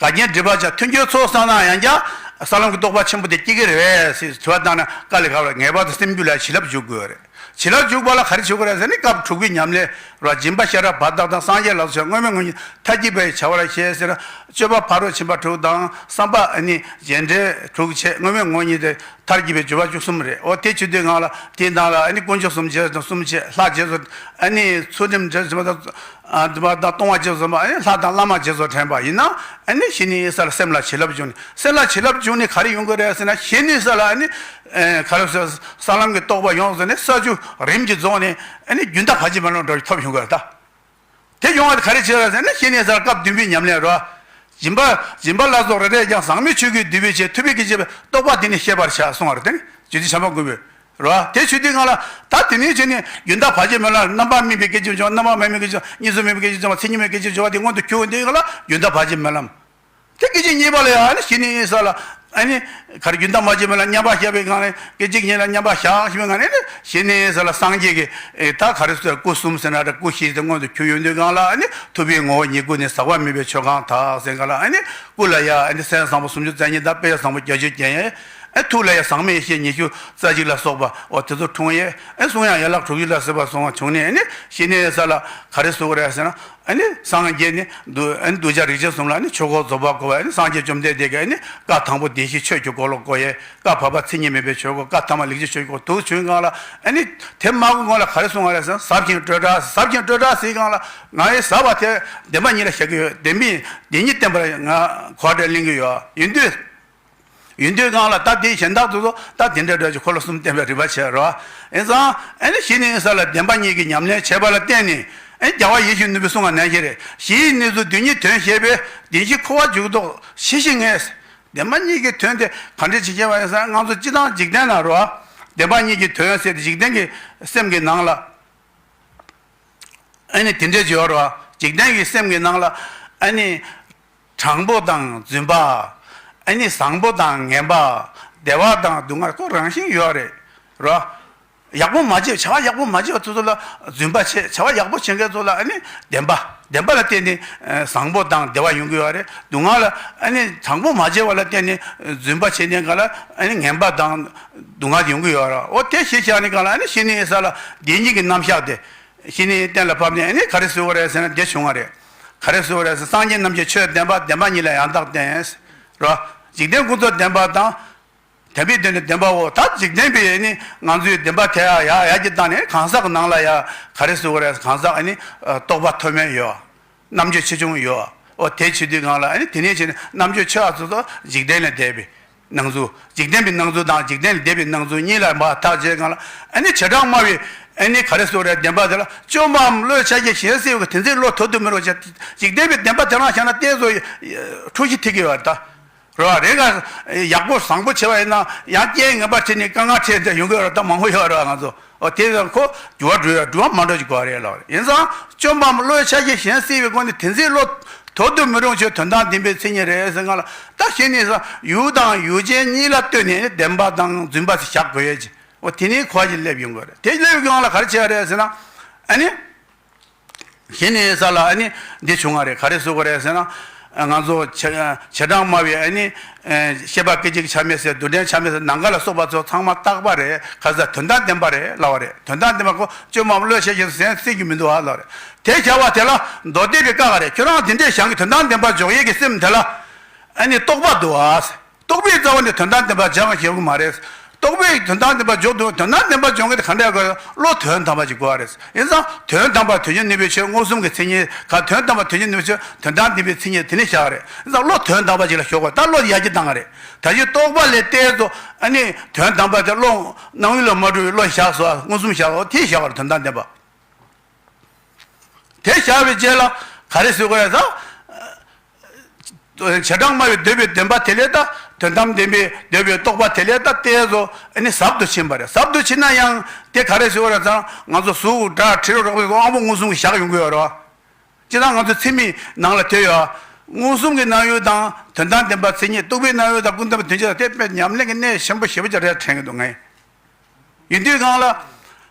འགལ་རྐྱེན་སྒྲིབ་པ་ཆགས། མཐུན་རྐྱེན་ཚོགས་བསགས་ན་ཡང་ཀྱང་ས་ལམ་གྱི་རྟོགས་པ་ཆེན་པོ་དེ་སྐྱེ་གི་རེད་པས་ཟེར་དྲི་བ་བཏང་ན། དཀའ་ལས་ཁག་པ་རེད། ངེས་པར་དུ་སེམས་རྒྱུད་ལ་བྱིན་རླབས་འཇུག་དགོས་རེད། བྱིན་རླབས་འཇུག་པ་ལ་ག་རེ་བྱེད་དགོས་རེད་ཟེར་ན། སྐབས་དྲུག་པའི་ཉམས་ལེན་རོ། སྦྱིན་པ་ཤེས་རབ་བར་དག་དང་། སངས་རྒྱས་ལ་སོགས་བྱ་བ་དངོས་མེད་དངོས་ཉིད་མཐར་གྱིས་པའི་བྱ་བར་བྱེད་ཟེར་ན། སྤྱོད་པ་ཕ་རོལ་ཕྱིན་པ་དྲུག་དང་། བསམ་པ་ཨ་ནི་རྗེས་དྲན་དྲུག་བྱེད། དངོས་མེད་དངོས་ཉིད་དེ་མཐར་གྱིས་པའི་སྦྱོར་བ་བཅུ་གསུམ་རེད། འོ་དེ་བྱེད་དུས་སྒང་ལ་དེའི་ནང་ལ་ཨ་ནི་དཀོན་མཆོག་གསུམ་བྱེད་དང་གསུམ་བྱེད། ལྷ་རྗེས་སུ་ཨ་ནི་ཚུལ་ཁྲིམས་རྗེས་སུ་དང་། ཨ་འདུན་པ་དང་གཏོང་བ་རྗེས་སུ་དང་། ཨ་ནི་ལྷ་དང་བླ་མ་རྗེས་སུ་དྲན་པ་ཡིན་ན། ཨ་ནི་གཞི་ནས་ས་ལ་སེམས་ལ་བྱིན་རླབས་བྱུང་ནས། སེམས་ལ་བྱིན་རླབས་བྱུང་ནས་ག་རེ་ཡོང་གི་རེད་ཟེར་ན། གཞི་ནས་ས་ལ་ཨ་ནི་ཨེ་ག་རེ་ཟེར། ས་ལམ་གྱི་རྟོགས་པ་ཡོངས་སུ་ནས་ས་བཅུ་རིམ་གྱིས་རྫོགས་ནས། ཨ་ནི་རྒྱུན་མཐའ་བར་ཆད་མེད་ལམ་འདྲ་བ་ཐོབ་ཡོང་གི་རེད་ད། དེ་ཡོང་བ་དེ་ག་རེ་བྱེད་རེད་ཟེར་ན། གཞི་ནས་ས་ལ་སྐབས་བདུན་པའི་ཉམས་ལེན་རོ། སྦྱིན་པ་སྦྱིན་པ་ལ་སོགས་རེ་རེ་ཀྱང་། ཟག་མེད་ཆོས་ཀྱི་བསྡུས་པའི་ཕྱིར། ཐུབ་པའི་དཀྱིལ་ཆེན་པོའི་རྟོགས་པ་དེ་ནི་ཤེས་པར་བྱ་གསུངས་པ་རེད། དེ་ནི་རྗེ་བཙུན་བྱམས་པ་མགོན་པོས། རེད་བ། དེ་བྱེད་དུས་སྒང་ལ་ད་དེ་ནས་བྱས་ནས་རྒྱུན་མཐའ་བར་ཆད་མེད་ལམ། རྣམ་པར་སྨིན་པའི་སྐད་ཅིག་སྦྱོང་བ། རྣམ་པར་མ་སྨིན་པའི་སྐད་ཅིག་སྦྱོང་བ། གཉིས་སུ་མེད་པའི་སྐད་ཅིག་སྦྱོང་བ། མཚན་ཉིད་མེད་པའི་སྐད་ཅིག་སྦྱོང་བ་དེ་སྔོན་དུ་འཁྱོལ་འོང་དུས་སྒང་ལ་རྒྱུན་མཐའ་བར་ཆད་མེད་ལམ། དེ་སྐད་ཅིག་གཉིས་པ་ལ་ཡང་ཨ་ནི་གཞི་ནས་ས་ལ་ཨ་ནི་ག་རེ། རྒྱུན་མཐའ་བར་ཆད་མེད་ལམ། མཉམ་པར་བཞག་པའི་སྒང་ལ། སྐད་ཅིག་གཉིས་ལ་མཉམ་པར་བཞག་པའི་སྒང་ལ་ནི། གཞི་ནས་ས་ལ་སངས་རྒྱས་ཀྱི་ཨེ་ད་ག་རེ་ཟེར། སྐུ་གསུམ་ཟེར་ན་འདྲ། སྐུ་བཞི་དེ་སྔོན་དུ་འཁྱོལ་ཡོང་དུས་སྒང་ལ། ཨ་ནི་ཐུབ་པའི་ངོ་བོ་ཉིད་སྐུ་ནི། ཟག་པ་མེད་པའི་ཆོས་གང་དག་ཟེར་སྒང་ལ། ཨ་ནི་སྐུ་ལ་ཡང་ཨ་ནི་མཚན་བཟང་པོ་སུམ་ཅུ་རྩ་གཉིས་དང་། དཔལ་བཟང་པོ་བརྒྱད་ཅུ་རྒྱན་ཡས། ཨེ་ཐུགས་ལ་ཡང་ཟག་མེད་ཡེ་ཤེས་ཉི་ཤུ་རྩ་གཅིག་ལ་སོགས་པ་འོ་དེ་ཚོ་འཁྲུངས་ཡས། ཨེ་གསུང་དབྱངས་ཡན་ལག་དྲུག་ཅུ་ལ་སོགས་པ་གསུང་བ་བྱུང་ནས། ཨེ་ནི་གཞི་ནས་ས་ལ་ག་རེ་ཟེར་དགོས་རེད་ཟེར་ན། ཨེ་ནི་སངས་རྒྱས་ནི་གདུལ་ཨེ་ནི་གདུལ་བྱ་རིགས་ཅན་གསུམ་ལ་ཨེ་ནི་ཆོས་འཁོར་རྫོགས་པ་བསྐོར་བ། ཨེ་ནི་སངས་རྒྱས་བཅོམ་ལྡན་འདས་ཀྱིས་ཨེ་ནི་བཀའ་དང་པོ་བདེན་བཞིའི་ཆོས་ཀྱི་འཁོར་ལོ་བསྐོར་ཡས། བཀའ་བར་པ་མཚན་ཉིད་མེད་པའི་ཆོས་འཁོར། བཀའ་ཐ་མ་ལེགས་བཤད་ཆོས་ཀྱི་འཁོར་དུ་བྱོན་སྒང་ལ། ཨེ་ནི་དེ་མ་གོ་སྒང་ལ་ག་རེ་གསུང་བ་རེད་ཟེར་ན། ཟབ་ཅིང་སྤྲོས་བྲལ། ཟབ་ཅིང་སྤྲོས་བྲལ་ཟེར་སྒང་ལ། ང་ཡི་ཟབ་པ་དེ་བདེན་པ་གཉིས་ལ་བཞག་གི་ཡོད། བདེན་པའི་བདེན་གཉིས་བསྟན་པར་ང་གོ་བརྡ་ལེན་གྱི་ཡོད། ཡིན་དུས། ཡིན་དུས་སྒང་ལ་ད་དེའི་གཞན་དག་ཏུ་ད་དེ་འདྲ་འདྲ་ཅིག་འཁོར་ལོ་གསུམ་བསྟན་པའི་རིམ་པ་བྱས་རོ། ཨེ་ཙང་ཨེ་ནི་གཞི་ནས་ས་ལ་བདེན་པ་གཉིས་ཀྱི་ཉམས་ལེན་བྱས་པ་ལ་བརྟེན་ནས། ཨེ་རྒྱལ་བ་ཡིད་བཞིན་ནོར་བུས་གསུངས་པ་ནང་བཞིན་རེད། གཞིའི་གནས་ཚུལ་རྡུལ་སྙེད་དོན་ཤེས་པས། བདེན་བཞིའི་འཁོར་བར་འཇུག་ལྡོག་ཤེས་ཤེས་ངེས། བདེན་པ་གཉིས་ཀྱི་དོན་དེ་ག་འདྲ་ཅིག་བཤད་པ་ཡིན་ཟེར་ན། ང་ཚོ་སྤྱིར་བཏང་འཇིག་རྟེན་ན་རོ། བདེན་པ་གཉིས་ཀྱི་དོན་ཟེར་ཏེ་འཇིག་རྟེན་གྱི་སེམས་ཀྱི་ནང་ལ། ཨ་ནི་དེ་འདྲས་ཅིག་ཡོད་རེད་བ། འཇིག་རྟེན་གྱི་སེམས་ཀྱི་ནང་ལ་ཨ་ནི་དྲང་པོ་དང་རྫུན་པ། ཨ་ནི་བཟང་པོ་དང་ངན་པ། བདེ་བ་དང་སྡུག་བསྔལ་ཁོ་རང་བཞིན་ཡོད་རེད་རོ། ཡག་པོ་མ་བྱས། བྱ་བ་ཡག་པོ་མ་བྱས་པ་ཚོ་ཚོ་ལ་རྫུན་པ་བྱས། བྱ་བ་ཡག་པོ་བྱེད་མཁན་ཚོ་ལ་ཨ་ནི་བདེན་པ། བདེན་པ་ལ་བརྟེན་ནས་ཨ་བཟང་པོ་དང་བདེ་བ་ཡོང་གི་ཡོད་རེད། སྡུག་བསྔལ་ལ་ཨ་ནི་དྲང་པོ་མ་བྱས་པ་ལ་བརྟེན་ནས་རྫུན་པ་བྱས་ནས་ག་ལ་ཨ་ནི་ངན་པ་དང་སྡུག་བསྔལ་ཡོང་གི་ཡོད་རེད། འོ་དེ་ཤེས་བྱ་ནི་ག་ལ་ཨ་ནི་གཞི་ནས་ས་ལ་བདེན་གཉིས་ཀྱི་རྣམ་གཞག་དེ། གཞི་ནས་གཏན་ལ་ཕབ་ནས་ཨ་ནི་ག་རེ་ཟེར་བ་རེད་ཟེར་ན། འདི་བྱུང་བ་རེད། ག་རེ་ཟེར་བ་རེད་ཟེར། སངས་རྒྱས་རྣམས་ཀྱི་ཆོས་བདེན་པ། བདེན་པ་གཉིས་ལ་ཡང་དག་བརྟེན་རོ། འཇིག་རྟེན་ཀུན་རྫོབ་བདེན་པ་དང་། བདེན་པའི་དོན་ནི་བདེན་པའོ། ད་འཇིག་རྟེན་པའི་ནི་ང་ཚོའི་བདེན་པ་དེ་ཡ་ཡ་ཡ་གྱི་སྟེང་ནས་གང་ཟག་གི་ནང་ལ་ཡ་ག་རེ་ཟེར་བ་རེད། གང་ཟག་ཨ་ནི་རྟོགས་པ་མཐོ་དམན་ཡོད། རྣམ་དཔྱོད་ཆེ་ཆུང་ཡོད། འོ་དེ་བྱེད་དུས་སྒང་ལ་ཨ་ནི་དེ་ནས་བྱས་ནས་རྣམ་དཔྱོད་ཆེ་བ་ཚོ་ཚོ་འཇིག་རྟེན་ལས་འདས་པའི་སྣང་ཚུལ། འཇིག་རྟེན་པའི་སྣང་ཚུལ་དང་འཇིག་རྟེན་ལས་འདས་པའི་སྣང་ཚུལ་གཉིས་ལ་མར་ཐག་བཅད་སྒང་ལ། ཨ་ནི་བྱེ་བྲག་སྨྲ་བའི་ཨ་ནི་ག་རེ་ཟེར་བ་རེད། བདེན་པ་དེ་ལ་བཅོམ་པའམ་བློས་ཆ་བཞག་གཞན་སེལ་བའི་དེ་ཚེ་བློ་དོར་དུ་མི་རུང་བྱ། འཇིག་རྟེན་པའི་བདེན་པ་དེ་རང་བཞག་ན་བལྟས་ཚོ་འཁྲུལ་གཞི་ཐེབས་ཀྱི་ཡོད་རེད་ད། རེད་བ། རེ་འགའ་ཡག་པོ་བཟང་པོ་བྱས་པ་ཡིན་ན་ཡང་རྐྱེན་ངན་པ་བྱས་ནས་དཀའ་ངལ་འཕྲད་འདྲ་ཡོང་གི་ཡོད་རེད། ད་མང་པོ་ཡོད་རེད་བ། ང་ཚོ་ཨོ་དེ་ཡང་ཁོ་འགྱུར་བ་འགྲོ་ཡ་འགྱུར་བ་མ་འགྲོ་ཅིག་དགོས་རེད་ལབ་རེད། ཡིན་ཙང་སྐྱོན་པའམ་བློའི་ཆ་ཤས་གཞན་སེལ་བའི་སྒོ་ནས་དེ་ཚེ་བློ་དོར་དུ་མི་རུང་ཕྱིར་དོན་དམ་བདེན་པའི་མཚན་ཉིད་རེད་ཟེར་ང་ལ། ད་གཞི་ནས་ས་ཡུལ་དང་ཡུལ་ཅན་གཉིས་ལ་ལྟོས་ནས་བདེན་པ་དང་རྫུན་པ་ཞིག་བཞག་དགོས་ཡ་ཅིག་ཨོ་དེ་ནས་གོ་བ་ཞིག་སླེབས་ཡོང་དགོས་རེད། དེ་སླེབས་ཡོང་ལ་ག་རེ་བྱས་རེད་ཟེར་ན། ཨ་ནི། གཞི་ནས་ས་ལ་ཨ་ནི་འདི་བྱུང་བ་རེད། ག་རེ་ཟེར་དགོས་རེད་ཟེར་ན། ང་ཚོ་བྱེ་བྱེ་བྲག་སྨྲ་བའི་ཨ་ནི་ཤེས་པ་སྐད་ཅིག་ཆ་མེད་ཟེར། རྡུལ་ཕྲན་ཆ་མེད་ཟེར། ནམ་མཁའ་ལ་སོགས་པ་ཚོ་ཚང་མ་རྟག་པ་རེད། ག་ས་དོན་དམ་བདེན་པ་རེད་ལབ་པ་རེད། དོན་དམ་བདེན་པ་ཁོ་སྐྱོན་མ་བློས་བྱས་ཤིང་སེམས་སྲིད་རྒྱུ་མི་འདུག་ཨ་ལབ་རེད། དེ་བྱ་བ་དེ་ལ་མདོ་སྡེ་པས་བཀག་པ་རེད། ཁྱོད་རང་དེ་འདྲས་བཞག་གི་དོན་དམ་བདེན་པ་འཇོག་ཡས་ཀྱི་སེམས་དེ་ལ་ཨ་ནི་རྟོག་པ་འདུག་ཨ། རྟོག་པའི་རྩ་བ་ནས་དོན་དམ་བདེན་པ་སྦྱང་ཞེས་པ་མ་རེད། རྟོག་པས་དོན་དམ་བདེན་པ་འཇོག་ཐུབ། དོན་དམ་བདེན་པ་སྦྱོང་མཁན་དེ་ག་འདྲ་དགོས། བློ་དོན་དམ་པ་ཅིག་དགོས་པ་རེད། ཡིན་ཙང་དོན་དམ་པ་དོན་གཉེར་ནུས་པའི་ཕྱིར་མངོན་སུམ་གྱི་མཚན་ཉིད་ག་དོན་དམ་པ་དོན་གཉེར་ནུས་པའི་ཕྱིར་དོན་དམ་བདེན་པའི་མཚན་ཉིད་དེ་ནས་བཞག་པ་རེད། ཡིན་ཙང་བློ་དོན་དམ་པ་ཅིག་ལ་ཞོག་དགོས། ད་བློ་ཡར་རྒྱས་བཏང་བ་རེད། ད་གཞི་རྟོག་པ་ལས་བལྟས་སོ། ཨ་ནི་དོན་དམ་པ་དེ་བློ་སྣང་ཡུལ་ལ་མ་གྲུབ་པའི་བློ་བཞག་སོ། མངོན་སུམ་བཞག་སོ། དེ་བཞག་པ་རེད། དོན་དམ་བདེན་པ། དེ་བཞག་པའི་རྗེས་ལ་ག་རེ་ཟེར་དགོས་རེད་ཟེར། བྱེ་བྲག་སྨྲ་བའི་འདོད་པའི་བདེན་པ་དེ་ལས་ད་དོན་དམ་བདེན་པའི་འདོད་པའི་རྟོག་པ་དེ་ལས་ད་བལྟས་སོ། ཨ་ནི་ཟབ་ཏུ་ཕྱིན་པ་རེད། ཟབ་ཏུ་ཕྱིན་ན་ཡང་དེ་ག་རེ་ཟེར་དགོས་རེད་ཟེར། ང་ཚོ་གཟུགས་སྒྲ་དྲི་རོ་རེག་པའི་དབང་པོ་མངོན་སུམ་གྱིས་བཞག་ཡོང་གི་ཡོད་རེད་བ། སྤྱིར་བཏང་ང་ཚོ་ཚད་མའི་ནང་ལ་དེ་ཡོད། མངོན་སུམ་གྱི་སྣང་ཡུལ་དང་དོན་དམ་བདེན་པ་མཚན་ཉིད། རྟོག་པའི་སྣང་ཡུལ་དང་ཀུན་བརྟགས་པའི་དོན་སྤྱི་དང་། དེ་དཔེ་ཉམས་ལེན་གྱི་གནད་ཆེན་པོ་ཞེ་པོ་ཅིག་རེད་དྲན་གྱི་འདུག་ངས། ཡིན་དུས་སྒང་ལ།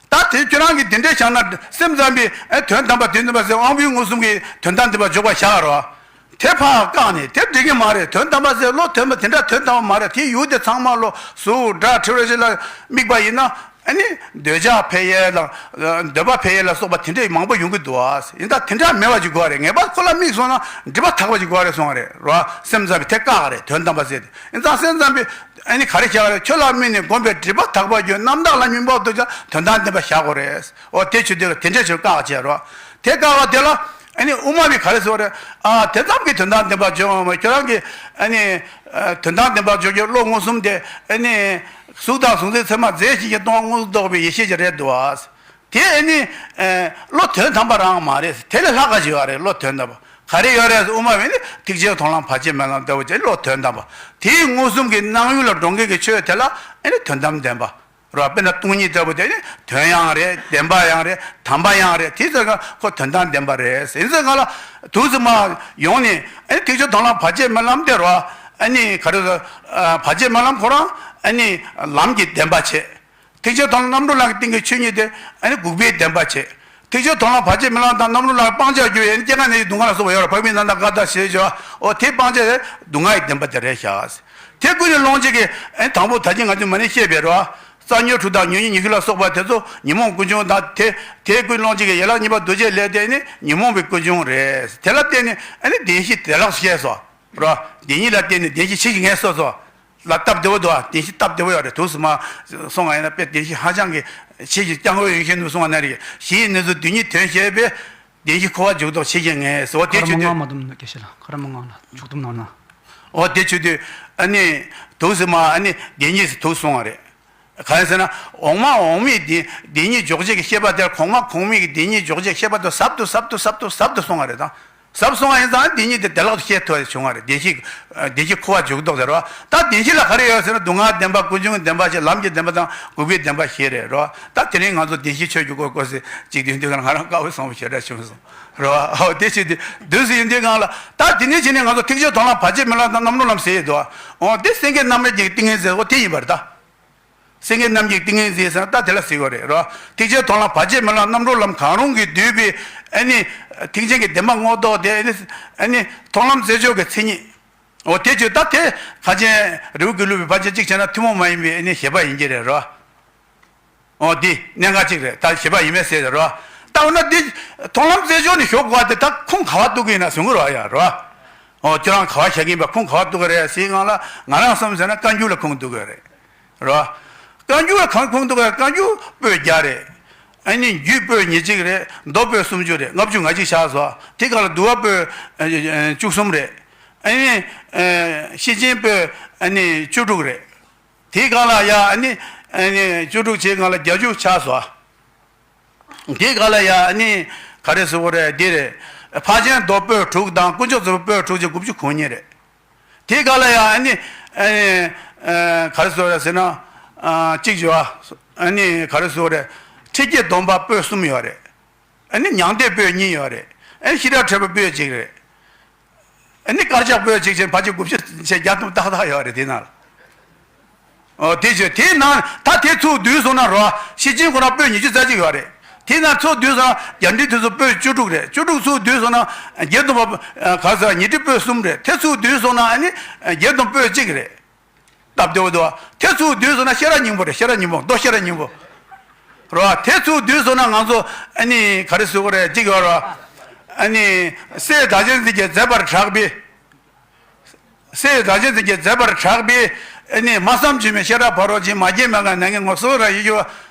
ད་དེ་ཁྱོད་རང་གིས་དེ་འདྲས་བཞག་ན་སེམས་ཙམ་པས་ཨེ་དོན་དམ་པ་དོན་དམ་པ་ཟེར་དབང་པོའི་མངོན་སུམ་གྱིས་དོན་དམ་བདེན་པ་འཇོག་པ་བཞག་རོགས། དེ་ཕར་བཀག་ནས་དེ་འགྲིག་གི་མ་རེད། དོན་དམ་པ་ཟེར་བློ་དོན་པ་དེ་འདྲ་དོན་དམ་པ་མ་རེད། དེ་ཡུལ་དེ་ཚང་མ་བློ་གཟུགས་སྒྲ་དྲི་རོ་ཞིག་ལ་དམིགས་པ་ཡིན་ན། ཨ་ནི་འདོད་ཆགས་འཕེལ་ཡས་དང་འདོད་པ་འཕེལ་ཡས་ལ་སོགས་པ་དེ་འདྲས་མང་པོ་ཡོང་གི་འདུག་ཨ། ཡིན་ད་དེ་འདྲ་མེད་པ་ཅིག་དགོས་རེད། ངེས་པར་ཁོ་ལ་དམིགས་སོང་ན་སྒྲིབ་པ་དག་པ་ཅིག་དགོས་རེད་གསུངས་པ་རེད་རོ། སེམས་ཙམ་པས་དེ་བཀག་རེད། དོན་དམ་པ་ཟེར་ཏེ། ཡིན་ཙང་སེམས་ཙམ་པས། ཨ་ནི་ག་རེ་བྱ་བ་རེད། ཁྱོད་ལ་དམིགས་ནས་བསྒོམས་པའི་སྒྲིབ་པ་དག་པ་རྒྱུ་རྣམ་དག་ལ་སྙོམས་པར་འདོད་ཀྱང་དོན་དམ་བདེན་པ་བཞག་དགོས་རེད། འོ་དེ་ཆོས་དེ་ལ་དེ་འདྲ་ཆོས་བཀག་བྱས་རོ། དེ་བཀག་པ་དེ་ལ་ཨ་ནི་དབུ་མ་པས་ག་རེ་ཟེར་བ་རེད། ཨ་དེ་ཙམ་གྱིས་དོན་དམ་བདེན་པ་འཇོག་ཡོང་བ། ཁྱོད་རང་གིས་ཨ་ནི་ཨ་དོན་དམ་བདེན་པ་འཇོག་རྒྱུ་བློ་མངོན་སུམ་དེ་ཨ་ནི་གཟུགས་དང་གཟུགས་འཛིན་ཚད་མ་རྫས་གཞན་གྱིས་སྟོང་པ་མངོན་སུམ་རྟོགས་པའི་ཡེ་ཤེས་ཀྱི་རེད་འདུག་ཨ། དེ་ཨ་ནི་ཨ་བློ་དོན་དམ་པ་རང་མ་རེད། དེ་ལས་ལྷག་ག་ཅིག་ཡོད་རེད། བློ་དོན་དམ་པ། ག་རེ་ཡོད་རེད། དབུ་མ་པས་ནི་ཐེག་ཆེན་མཐོང་ལམ་བར་ཆད་མེད་ལམ་ལྟ་བུ་ཅིག་བློ་དོན་དམ་པ། དེའི་མངོན་སུམ་གྱི་སྣང་ཡུལ་ལ་འགྲོ་མཁན་གྱི་ཆོས་དེ་ལ་ཨེ་ནི་དོན་དམ་བདེན་པ་རོ། དཔེར་ན་སྟོང་ཉིད་ལྟ་བུ་དེ་ནི་དོན་ཡང་རེད། བདེན་པ་ཡང་རེད། དམ་པ་ཡང་རེད། དེ་ཚོ་ཁོ་དོན་དམ་བདེན་པ་རེད་ཟེར། ཡིན་ཙང་ང་ལ་དུས་ཚོད་མ་ཡོང་ནས་ཨེ་ནི་ཐེག་ཆེན་མཐོང་ལམ་བར་ཆད་མེད་ལམ་དེ་རོ། ཨེ་ནི་ག་རེ་ཟེར། བར་ཆད་མེད་ལམ་ཁོ་རང་ཨེ་ནི་ལམ་གྱི་བདེན་པ་བྱེད། ཐེག་ཆེན་མཐོང་ལམ་རྣམ་གྲོལ་ལམ་གྱི་སྟེང་གི་ཆོས་ཉིད་དེ་ཨ་ནི་འགུགས་པའི་བདེན་པ་བྱེད། ཐེག་ཆེན་མཐོང་ལམ་བར་ཆད་མེད་ལམ་དང་རྣམ་གྲོལ་ལམ་སྤང་བྱར་གྱུར་པའི་ཨ་ནི་སྐྱེ་རྒ་ན་འཆིའི་སྡུག་བསྔལ་ལ་སོགས་པ་ཡོད་རེད། འཕགས་པའི་ནམ་ཟླ་ཀ་དག་ཞེས་བྱ་བ། འོ་དེ་སྤང་བྱ་དེ་སྡུག་བསྔལ་གྱི་བདེན་པ་དེ་རེད་བཞག། དེ་ཀུན་ནས་སློང་བྱེད་ཀྱི་ཨ་ནི་དང་པོ་ད་གིན་ང་ཚོས་མ་ཎི་བཤད་པའི་རོ། རྩ་ཉོན་དྲུག་དང་ཉོན་མོངས་ཉི་ཤུ་ལ་སོགས་པ་དེ་ཚོ་ཉོན་མོངས་ཀུན་འབྱུང་དང་། དེ་དེ་ཀུན་སློང་བྱེད་ཀྱི་ཡན་ལག་གཉིས་པ་འདུ་བྱེད་ལས་དེ་ནི་ཉོན་མོངས་པའི་ཀུན་འབྱུང་རེད། དེ་ལ་བརྟེན་ནས་ཨ་ནི་བདེན་བཞི་བདེ་བླག་བཤད་སོ། རོ། བདེན་གཉིས་ལ་བརྟེན་ནས་བདེན་བཞི་ཆེ་ཞིང་ངན་སོ་སོ། ལ་སྟབས་བདེ་བོ་འདུག་ཨ། བདེན་བཞི་སྟབས་བདེ་བོ་ཡོད་རེད། དུས་སུ་མ་སོང་བ་ཡིན་ན་དཔེ་བདེན་བཞི་ཧ་ཅང་གི་ཆེ་ཞིང་སྐྱབས་མགོན་ཡོན་ཤེས་ནུས་གསུངས་པ་ན་རེད། གཞི་ཡི་གནས་ཚུལ་རྡུལ་སྙེད་དོན་བཤད་པས། བདེན་བཞི་འཁོར་བ་འཇུག་ལྡོག་ཆེ་ཞིང་ངན་ཟེར། འོ་དེ་ཁ་ར་མ་ཆོས་དུས། ངག་མ་དུམ་ན་སྐད་ཆ་ལ་ཁ་ར་མ་ངག་ལ་འཇུག་དུམ་ནང་ན། འོ་དེ་ཆོས་དུས་ཨ་ནི་དུས་སུ་མ་ཨ་ནི་བདེན་གཉིས་སུ་དུས་སོང་བ་རེད། གང་ཡིན་ཟེར་ན། འོག་མ་འོག་མའི་བདེན་བདེན་གཉིས་འཇོག་བྱེད་ཀྱི་ཤེས་པ་དེར་གོང་མ་གོང་མའི་བདེན་གཉིས་འཇོག་བྱེད་ཤེས་པ་དེ་ཟབ་ཏུ་ཟབ་ཏུ་ཟབ་ཏུ་ཟབ་ཏུ་སོང་བ་རེད་ད། ཟབ་སོང་བ་ཡིན་ཙང་བདེན་གཉིས་དེ་བདེ་བླག་ཏུ་ཤེས་ཐུབ་པ་བྱུང་བ་རེད། བདེན་བཞི་བདེན་བཞི་འཁོར་བ་འཇུག་ལྡོག་ཟེར་བ། ད་བདེན་བཞི་ལ་ག་རེ་ཡོད་ཟེར་ན། སྡུག་བསྔལ་བདེན་པ། ཀུན་འབྱུང་བདེན་པ་བྱས། ལམ་གྱི་བདེན་པ་དང་འགོག་པའི་བདེན་པ་བཞི་རེད་རོ། ད་དེ་རིང་ང་ཚོ་བདེན་བཞི་ཆོས་ཀྱི་སྐོར་སྐོར་ཟེར་ཅིག་དེ་འདི་ག་ང་རང་དཀའ་བའི་བཟང་པོ་ཞེ་དྲག་བྱུང་སོང་རོ། ཨོ་དེ་ཅིག་དེ་དུས་སུ་ཡིན་དུས་སྒང་ལ། ད་དེ་ནས་བྱས་ནས་ང་ཚོ་ཐེག་ཆེན་མཐོང་ལམ་བར་ཆད་མེད་ལམ་དང་རྣམ་གྲོལ་ལམ་ཟེར་ཡོད་དོ། ཨོ་དེ་སེང་གེ་རྣམ་རྒྱལ་གྱི་ཏིང་ངེ་འཛིན། ཨོ་དེ་ཡིན་པར་ད། སེང་གེ་རྣམ་རྒྱལ་ཏིང་ངེ་འཛིན་ཟེར་ན་ད་དེ་ལ་ཟེར་བ་རེད་རོ། ཐེག་ཆེན་མཐོང་ལམ་བར་ཆད་མེད་ལམ་རྣམ་གྲོལ་ལམ་གང་རུང་གིས་བསྡུས་པའི་ཨ་ནི་ཐེག་ཆེན་གྱི་བདེན་པ་མངོན་རྟོགས་དེ་ཨ་ནི་ཨ་ནི་མཐོང་ལམ་རྩེ་གཅོད་ཀྱི་མཚན་ཉིད། འོ་དེ་ཆོས་ད་དེ་ཕལ་ཆེར་རི་བོ་དགེ་ལུགས་པའི་ཕལ་ཆེར་གཅིག་བྱས་ན་ཐུན་མོང་མ་ཡིན་པའི་ཨ་ནི་བཞེད་པ་ཡིན་གྱི་རེད་རོ། འོ་འདི་གནད་འགག་ཅིག་རེད། ད་བཞེད་པ་ཡིན་མིན་ཟེར་རོ། ད་འོ་ན་འདི་མཐོང་ལམ་རྩེ་གཅོད་ནས་ཞོག་གོ་བ་དེ་ད་ཁུངས་ག་བ་གཏུག་གི་ཡིན་ན་གསུང་གི་རོ་ཡ་རོ། འོ་ཁྱོད་རང་ག་བ་བཞག་གི་ཡིན་པ། ཁུངས་ག་བ་གཏུག་གི་རེད་ཟེར་སྒང་ལ། ང་རང་བསམ་ཟེར་ན་བཀའ་འགྱུར་ལ་ཁུངས་གཏུག་གི་རེད་རོ། བཀའ་འགྱུར་ལ་གང་ཁུངས་གཏུག་གི་རེད། བཀའ་འགྱུར་པོད་བརྒྱ་རེད། ཨ་ནི་རྒྱུད་པོད་ཉེར་གཅིག་རེད། མདོ་པོད་སུམ་ཅུ་རེད། ལྔ་བཅུ་ང་གཅིག་ཆགས་སོང་། དེ་ག་ལ་འདུལ་བ་པོད་བཅུ་གསུམ་རེད། ཨ་ནི་ཤེར་ཕྱིན་པོད་ཨ་ནི་བཅུ་དྲུག་རེད། དེའི་སྒང་ལ་ཡ་ཨ་ནི་ཨ་ནི་བཅུ་དྲུག་བྱས་སྒང་ལ་བརྒྱད་ཅུ་ཆགས་སོང་། དེའི་སྒང་ལ་ཡ་ཨ་ནི་ག་རེ་ཟེར་དགོས་རེད། འདི་རེད། ཕར་ཕྱིན་མདོ་པོད་དྲུག་དང་དཀོན་མཆོག་ཚོགས་པོད་དྲུག་བྱས་དགུ་བཅུ་གོ་གཉིས་རེད། དེའི་སྐབས་ལ་ཡང་ཨ་ནི་ཨ་ནི་ཨ་ག་རེ་ཟེར་རེད་ཟེར་ན། ཨ་གཅིག་བྱས་པ། ཨ་ནི་ག་རེ་ཟེར་རེད། ཁྲི་བརྒྱད་སྡོམ་པ་པོད་གསུམ་ཡོད་རེད། ཨ་ནི་མྱང་འདས་པོད་གཉིས་ཡོད་རེད། ཨ་ནི་ཤེས་རབ་འཕྲུལ་པ་པོད་གཅིག་རེད། ཨ་ནི་དཀར་ཆག་པོད་གཅིག་བྱས་ཕལ་ཆེར་དགུ་བཅུ་བྱས་བརྒྱ་སྟོང་ཏག་ཏག་ཡོད་རེད་དེ་ནང་ལ། ཨོ་དེ་བྱས་དེའི་ནང་ད་དེ་ཚུར་བསྡུས་སོང་ན་རོ། ཤེར་ཕྱིན་ཁོ་རང་པོད་ཉི་ཤུ་རྩ་གཅིག་ཡོད་རེད། དེའི་ནང་ཚུར་བསྡུས་སོང་ན་རྒྱ་འགྲེལ་དེ་ཚོ་པོད་བཅུ་དྲུག་རེད། བཅུ་དྲུག་ཚུར་བསྡུས་སོང་ན་བརྒྱད་སྟོང་པ་ག་ས་ཉི་ཁྲི་པོད་གསུམ་རེད། དེ་ཚུར་བསྡུས་སོང་ན་ཨ་ནི་བརྒྱད་སྟོང་པོད་གཅིག་རེད། སྟབས་བདེ་བོ་འདུག་དེ་ཚུར་བསྡུས་སོང་ན་ཤེས་རབ་སྙིང་པོ་རེད། ཤེས་རབ་སྙིང་པོ་མདོ་ཤེས་རབ་སྙིང་པོ་རོ། དེ་ཚུར་བསྡུས་སོང་ན་ང་ཚོ་ཨ་ནི་ག་རེ་ཟེར་དགོས་རེད། གཅིག་ཡོད་རོ། ཨ་ནི་སྲས་བདག་ཆེན་འཛིན་གྱིས་མཛད་པར་གྲགས་པའི། སྲས་བདག་ཆེན་འཛིན་གྱིས་མཛད་པར་གྲགས་པའི་ཨ་ནི་སྨྲ་བསམ་བརྗོད་མེད་ཤེས་རབ་ཕ་རོལ་ཕྱིན། མ་སྐྱེས་མ་འགགས་ནམ་མཁའི་ངོ་བོ་གསལ་བར་རབ་ཡིད་ཀྱི་བ།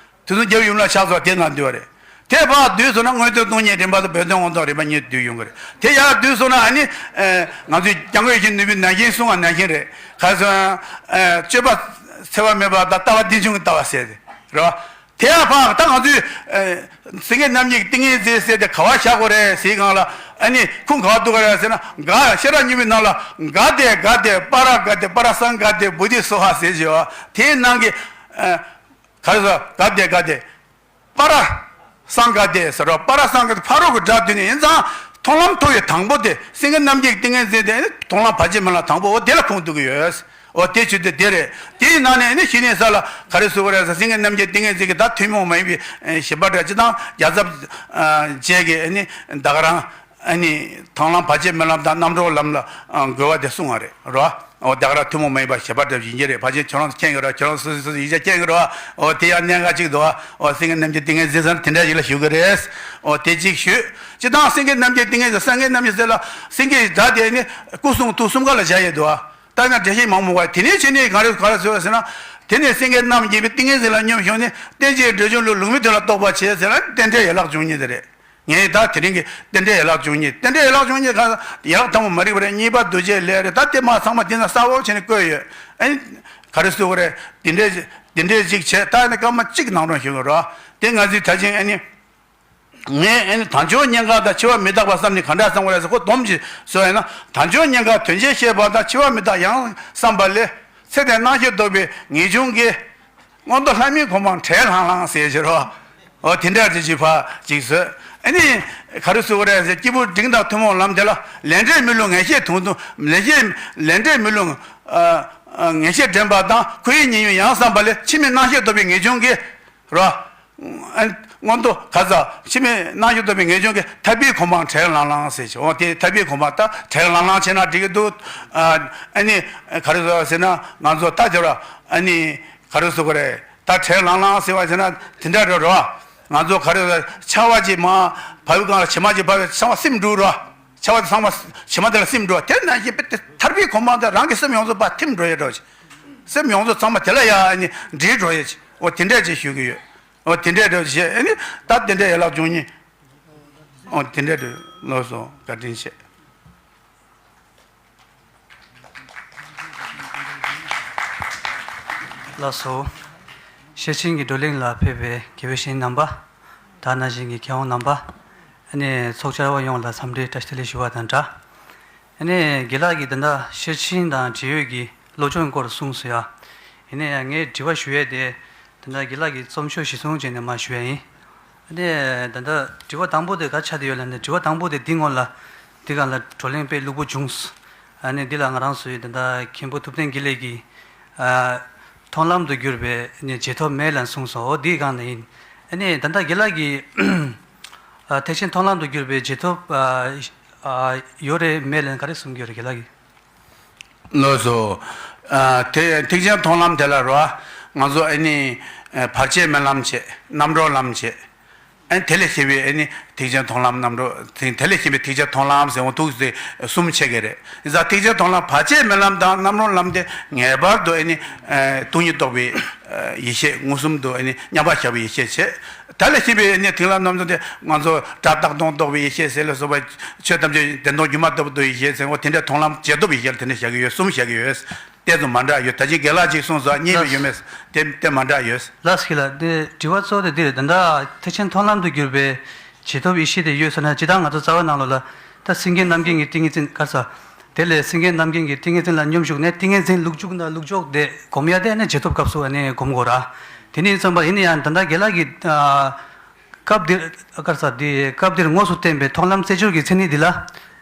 དེ་ཚོ་རྒྱབ་ཡུམ་ལ་ཕྱག་འཚལ་བ་དེ་ནང་འདུས་པ་རེད། དེ་ཕར་བསྡུས་སོང་ན་མངོན་མཐོའི་སྟོང་ཉིད་རིམ་པ་དང་བོད་དོན་དབང་ཐང་རིམ་པ་གཉིས་བསྡུས་ཡོང་གི་རེད། དེ་ཡར་བསྡུས་སོང་ན་ཨ་ནི་ཨ་ང་ཚོའི་སྐྱབས་མགོན་ཡེ་ཤེས་ནུས་པའི་ན་བཞིན་གསུང་བ་ནང་བཞིན་རེད། ག་རེ་ཟེར་ན། ཨ་སྤྱོད་པ་འཚེ་བ་མེད་པ་དང་ལྟ་བ་རྟེན་འབྱུང་གི་ལྟ་བ་ཟེར་ཏེ་རོ། དེ་ཡང་ཕར་ད་ང་ཚོས་ཨ་སེང་གེ་རྣམ་བསྒྱིངས་ཏིང་ངེ་འཛིན་ཟེར་ཏེ་ག་པར་བཞག་དགོས་རེད་ཟེར་གང་ལ། ཨ་ནི་ཁུངས་ག་པར་འདུག་ག་རེད་ཟེར་ན། ག་ཤེས་རབ་སྙིང་པོའི་ནང་ལ་ག་དེ་ག་དེ་པ་ར་ག་དེ་པ་ར་སཾ་ག་དེ་བོ་དྷི་སྭཱ་ཧཱ་ཟེར་བྱས་པ་དེའི་ནང་གི་ཨ་ག་རེ་ཟེར་ག་དེ་ག་དེ། པ་ར་སཾ་ག་དེ་ཟེར་རོ། པ་ར་སཾ་ག་དེ་ཕ་རོལ་གྱི་སྒྲ་བསྡུས་ནས་ཡིན་ཙང་མཐོང་ལམ་ཐོབ་པའི་དང་པོ་དེ་སེང་གེ་རྣམ་བསྒྱིངས་ཏིང་ངེ་འཛིན་དེ་ནི་མཐོང་ལམ་བར་ཆད་མེད་ལམ་དང་པོ་འོ་དེ་ལ་ཁུངས་གཏུག་གི་ཡོད། འོ་དེ་ཆོས་དེ་དེ་རེད། དེའི་ནང་ནས་ནི་ཤི་ནས་ས་ལ་ག་རེ་ཟེར་དགོས་རེད་ཟེར། སེང་གེ་རྣམ་བསྒྱིངས་ཏིང་ངེ་འཛིན་གྱི་ད་ཐུན་མོང་མ་ཡིན་པའི་ཨེ་ཞེས་པ་འདྲ་ཅི་དང་རྒྱལ་ཚབ་ཨ་བཅས་ཀྱི་ཨ་ནི་ད་ག་རང་ཨ་ནི་མཐོང་ལམ་བར་ཆད་མེད་ལམ་དང་རྣམ་གྲོལ་ལམ་ལ་ཨ་འགོད་པ་དེ་གསུངས་པ་རེད་རོ། འོ་ད་ག་རང་ཐུན་མོང་མ་ཡིན་པ་ཞེས་པ་འདྲ་ཡིན་གྱི་རེད། ཕལ་ཆེར་ཁྱོད་རང་ཚོ་མཁྱེན་གྱི་རེད། ཁྱོད་རང་ཚོ་སོ་སོའི་ཡིག་ཆ་མཁྱེན་གྱི་རེད། འོ་དེ་ཡང་གནད་འགག་ཅིག་འདུག་འོ་སེང་གེ་རྣམ་བསྒྱིངས་ཏིང་ངེ་འཛིན་ཟེར་ན་དེ་འདྲ་ཞིག་ལ་ཞུ་གི་རེད། འོ་དེ་གཅིག་ཞུས། སྤྱིར་བཏང་སེང་གེ་རྣམ་བསྒྱིངས་ཏིང་ངེ་འཛིན། སེང་གེ་རྣམ་བསྒྱིངས་ཟེར་ལ་སེང་གེའི་སྒྲ་དེ་ནི་སྐུ་གསུང་ཐུགས་གསུམ་ཀ་ལ་སྦྱར་ཡོད་འདུག་ད་ན་འགྲེལ་བཤད་མང་པོ་བ། དེ་ནས་ཕྱི་ནས་ག་རེ་ག་རེ་ཟེར་བ་ཟེར་ན། དེ་ནས་སེང་གེ་རྣམ་བསྒྱིངས་པའི་ཏིང་ངེ་འཛིན་ལ་སྙོམས་ཞུགས་ནས་རྟེན་ཅིང་འབྲེལ་འབྱུང་ལུགས་ལུགས་མི་མཐུན་ལ་རྟོགས་པར་བྱེད་ཟེར་ན་རྟེན་འབྲེལ་ཡན་ལག་བཅུ་གཉིས་དེ་རེད། ངས་ད་དེ་རིང་གི་རྟེན་འབྲེལ་ཡན་ལག་བཅུ་གཉིས། རྟེན་འབྲེལ་ཡན་ལག་བཅུ་གཉིས་ག་ཡན་ལག་དང་པོ་མ་རིག་པ་རེད། གཉིས་པ་འདུ་བྱེད་ལས་རེད། ད་དེ་མ་ཚང་མ་དེ་ན་གསལ་བོ་བྱས་ནས་བཀོད་ཡོད། ཨ་ནི་ག་རེ་ཟེར་དགོས་རེད། དེ་འདྲས་དེ་འདྲས་ཅིག་བྱས། ད་ནི་སྐར་མ་གཅིག་ནང་རང་ཞུ་གི་རོགས། དེ་ང་ཚོས་ད་ཅིང་ཨ་ནི། ངས་ཨ་ནི་དལ་འབྱོར་གཉན་ཁ་དང་འཆི་བ་མི་རྟག་པ་བསམ་ནས་ག་འདྲ་བསམ་དགོས་རེད་ཟེར། ཁོ་སྡོམ་གྱིས་བཟོས་ཡིན་ན། དལ་འབྱོར་གཉན་ཁ་དོན་ཆེན་བཤད་པ་དང་འཆི་བ་མི་རྟག་ཡང་བསམ་པ་ལས། ཚེ་འདས་སྣང་ཤས་རྟོགས་པའི་ངེས་འབྱུང་གིས། མངོན་མཐོ་ལྷ་མིའི་གོ་འཕང་བྲལ་ལྷང་ལྷང་ཟེར་བྱེད་རོགས། འོ་དེ་འདྲ་ཅིག་ཅིག་ཕར་ཅིག་བཟོས། ཨ་ནི་ག་རེ་ཟེར་དགོས་རེད་ཟེར། སྐྱེས་བུ་འབྲིང་དང་ཐུན་མོང་ལམ་དེ་ལ་ལས་འབྲས་མི་བསླུ་ངེས་ཤེས་དུང་དུང་། ལས་ཤེས་ལས་འབྲས་མི་བསླུ་ཨ་ཨ་ངེས་ཤེས་འདྲེན་པ་དང་ཁོ་ཡི་ཉེ་ཡུལ་ཡང་བསམ་པ་ལས། འཆི་མེད་སྣང་ཤས་རྟོགས་པའི་ངེས་འབྱུང་གིས། རོ། ཨ་མངོན་མཐོ་ག་ས་འཆི་མེད་སྣང་ཤས་རྟོགས་པའི་ངེས་འབྱུང་གིས་ཐར་པའི་གོ་འཕང་བྲལ་ལྷང་ལྷང་ཟེར་བྱས། འོ་དེ་ཐར་པའི་གོ་འཕང་ད་བྲལ་ལྷང་ལྷང་བྱས་ན་འགྲིག་གི་འདུག་ཨ་ཨ་ནི་ག་རེ་ཟེར་བ་ཟེར་ན། ང་ཚོ་ད་དེ་ར་ཨ་ནི་ག་རེ་ཟེར་དགོས་རེད། ད་བྲལ་ལྷང་ལྷང་ཟེར་བ་ཟེར་ན་དེ་འདྲ་རེད་རོ། ང་ཚོ་ག་རེ་ཟེར། ཆར་པ་ཅིག་མར་བབས་སྒང་ལ་བྱེ་མ་ཅིག་བབས་ཚང་མ་སིམ་འགྲོ་རོ། ཆར་པ་དེ་ཚང་མ་བྱེ་མ་དེ་ལ་སིམ་འགྲོ། དེ་ནང་བཞིན་པའི་དེ་ཐར་པའི་གོ་འཕང་དེ་རང་གི་སེམས་ཡོངས་རྫོགས་ཕར་ཐིམ་འགྲོ་ཡས་འགྲོ་ཅིག་སེམས་ཡོངས་རྫོགས་ཚང་མ་དེ་ལ་ཡ་ཨ་ནི་འདྲེས་འགྲོ་ཡས་ཅིག་འོ་དེ་འདྲས་ཅིག་ཞུ་གི་ཡོད། འོ་དེ་འདྲས་འགྲོ་བྱས། ཨ་ནི་ད་དེ་འདྲས་ཡན་ལག་བཅུ་གཉིས། འོ་དེ་འདྲས་འགྲོ། ལགས་སོ། བཀའ་དྲིན་ཆེ། ལགས་སོ། ཤེར་ཕྱིན་གྱི་བགྲོ་གླེང་ལ་ཕེབས་པའི་དགེ་བའི་བཤེས་གཉེན་རྣམ་པ། དེ་ནང་བཞིན་གྱི་མཁས་དབང་རྣམ་པ། ཨ་ནི་ཚོགས་བཅར་བ་ཡོངས་ལ་འཚམས་འདྲིའི་བཀྲ་ཤིས་བདེ་ལེགས་ཞུ་བ་དང་སྦྲགས། ཨ་ནི་དགེ་ལགས་ཀྱིས་ད་ལྟ་ཤེར་ཕྱིན་དང་འབྲེལ་ཡོད་ཀྱི་སློབ་སྦྱོང་སྐོར་གསུངས་སོང་ཡ། ཡིན་ན་ཡང་ངས་དྲི་བ་ཞུ་ཡས་དེ། ད་ལྟ་དགེ་ལགས་ཀྱིས་རྩོམ་ཤོག་གཞིར་བཟུང་བྱས་ནས་མར་ཞུ་ཡས་ཡིན། ཨ་ནི་ད་ལྟ་དྲི་བ་དང་པོ་དེ་ག་ཆགས་བསྡད་ཡོད་ལབ་ན། དྲི་བ་དང་པོ་དེ་འདི་སྔོན་ལ་འདི་སྒང་ལ་བགྲོ་གླེང་དཔེ་ལྷུག་པོ་བྱུང་སོང་། ཨ་ནི་འདི་ལ་ང་རང་ཚོའི་ད་ལྟ་མཁན་པོ་ཐུབ་བསྟན་དགེ་ལེགས་ཀྱིས། ཨ་མཐོང་ལམ་དུ་གྱུར་པའི་ནི་རྗེས་ཐོབ་མེད་ལབ་གསུངས་སོང་། འོ་འདིའི་སྒང་ནས་ཡིན། ཨ་ནི་ད་ལྟ་དགེ་ལགས་ཀྱིས་ཨ་ཐེག་ཆེན་མཐོང་ལམ་དུ་གྱུར་པའི་རྗེས་ཐོབ་ཨ་ཨ་ཡོད་རེད་མེད་ལབ་ན་ག་རེ་གསུང་གི་ཡོད་རེད་དགེ་ལགས་ཀྱིས། ལགས་སོ། ཨ་ཐེག་ཐེག་ཆེན་མཐོང་ལམ་དེ་ལ་རོ། ང་ཚོ་ཨ་ནི་ཨ་བར་ཆད་མེད་ལམ་བྱས། རྣམ་གྲོལ་ལམ་བྱས། ཨ་ནི་དེ་ལས་གཞན་པའི་ཨ་ནི་ཐེག་ཆེན་མཐོང་ལམ། རྣམ་གྲོལ། དེ་དེ་ལས་གཞན་པའི་ཐེག་ཆེན་མཐོང་ལམ་ཟེར་འོ་འདུག་སེ་གསུམ་ཕྱེ་གི་རེད། ཡིན་ཙང་ཐེག་ཆེན་མཐོང་ལམ་བར་ཆད་མེད་ལམ་དང་རྣམ་གྲོལ་ལམ་དེ་ངེས་པར་དུ་ཨ་ནི་ཨ་སྟོང་ཉིད་རྟོགས་པའི་ཨ་ཡེ་ཤེས། མངོན་སུམ་དུ་ཨ་ནི་མཉམ་པར་བཞག་པའི་ཡེ་ཤེས་བྱས། དེ་ལས་གཞན་པའི་ཨ་ནི་ཐིག་ལེ་རྣམ་གསུམ་དེ་ང་ཚོ་སྒྲ་རྟག་སྟོང་རྟོགས་པའི་ཡེ་ཤེས་ཟེར་ལ་སོགས་པ། ཆོས་ཐམས་ཅད་བདེན་སྟོང་སྒྱུ་མ་ལྟ་བུ་རྟོགས་པའི་ཡེ་ཤེས་ཟེར་འོ་དེ་འདྲའི་མཐོང་ལམ་རྗེས་ཐོབ་ཡེ་ཤེས་ལ་དེ་འདྲ་བཞག་གི་ཡོད། གསུམ་བཞག་གི་ཡོད། དེ་ཚོ་མ་འདྲ་ཡོད། ད་ཅི་དགེ་ལགས་ཅིག་གསུངས་སོང་། གཉིས་པ་ཡོད་མེད་དེ་དེ་མ་འདྲ་ཡོད། ལགས་སོ། ལགས་སོ། དེ་དྲི་བ་གཙོ་བོ་དེ་འདི་རེད། ད་ལྟ་ཐེག་ཆེན་མཐོང་ལམ་དུ་གྱུར་པའི་རྗེས་ཐོབ་ཡེ་ཤེས་དེ་ཡོད་ཟེར་ན། ཇི་ལྟར་ང་ཚོ་རྩ་བའི་ནང་ལོགས་ལ་ད་སེང་གེ་རྣམ་བསྒྱིངས་ཀྱི་ཏིང་ངེ་འཛིན་ག་ས། དེ་ལས་སེང་གེ་རྣམ་རྒྱལ་གྱི་ཏིང་ངེ་འཛིན་ལ་སྙོམས་ཞུགས་ནས་ཏིང་ངེ་འཛིན་ལུག་རྒྱུག་ན་ལུག་འཇོག་དེ་སྒོམ་ཡ་དེ་ཨ་ནི་རྗེས་ཐོབ་སྐབས་སུ་ཨ་ནི་སྒོམ་དགོས་ར། དེ་ནི་ཡིན་ཙམ་པ་ཡིན་ན་ཡང་ད་ལྟ་རྒན་ལགས་ཀྱིས་ཨ། སྐབས་འདིར་ཨ་ག་རེ་ཟ་འདི་སྐབས་འདིར་དངོས་སུ་བསྟན་པའི་མཐོང་ལམ་རྩེ་སྦྱོར་གྱི་མཚན་ཉིད་འདི་ལ།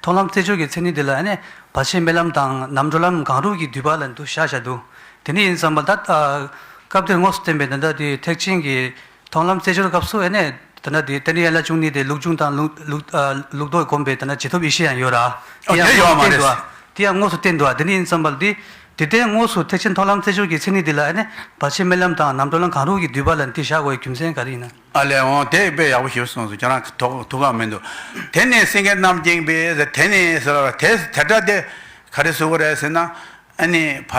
མཐོང་ལམ་རྩེ་སྦྱོར་གྱི་མཚན་ཉིད་འདི་ལ་ཨ་ནི་བར་ཆད་སྨོན་ལམ་དང་ནམ་གྲོལ་ལམ་གང་རུང་གིས་བསྡུས་པ་ལ་འདུ་བཞག་བཞག་འདུག་དེ་ནི་ཡིན་ཙམ་པ་ད་ཨ། སྐབས་འདིར་དངོས་སུ་བསྟན་པའི་ད་ལྟ་དེ་ཐེག་ཆེན་གྱི་མཐོང་ལམ་རྩེ་སྦྱོར་སྐབས་སུ་ཨ་ནི་ད་ལྟ་དེ་རྟེན་འབྲེལ་ཡན་ལག་བཅུ་གཉིས་དེ་ལུགས་འབྱུང་དང་ལུགས་ལུགས་ཨ། ལུགས་ལྡོག་སྒོམ་པའི་ད་ལྟ་རྗེས་ཐོབ་ཡེ་ཤེས་ཡང་ཡོད་ར། ཨ་དེ་ཡང་དངོས་སུ་ཡོད་མ་བསྟན་རེད། འདུག་ཨ། དེ་ཡང་དངོས་སུ་བསྟན་འདུག་ཨ། དེ་ནི་ཡིན་ཙམ་པ་དེ། དེ་ལྟའི་དངོས་སུ་ཐེག་ཆེན་མཐོང་ལམ་རྩེ་སྦྱོར་གྱི་མཚན་ཉིད་འདི་ལ་ཨ་ནི་བར་ཆད་སྨོན་ལམ་དང་ནམ་གྲོལ་ལམ་གང་རུང་གིས་བསྡུས་པ་ལ་འདི་བཞག་དགོས་པའི་རྒྱུ་མཚན་ག་རེ་ཡིན་ན། ཨ་ལས་འོང་དེ་དཔེ་ཡག་པོ་ཞིག་གསུངས་སོང་། ཁྱེད་རང་ཐུགས་ཐུགས་ཁག་མི་འདུག་དེ་ནས་སེང་གེ་རྣམ་བསྒྱིངས་པའི་དེ་ནས་ཟེར་བ་དེ་དེ་སྒྲ་དེ་ག་རེ་ཟེར་དགོས་རེད་ཟེར་ན། ཨ་ནི་བ་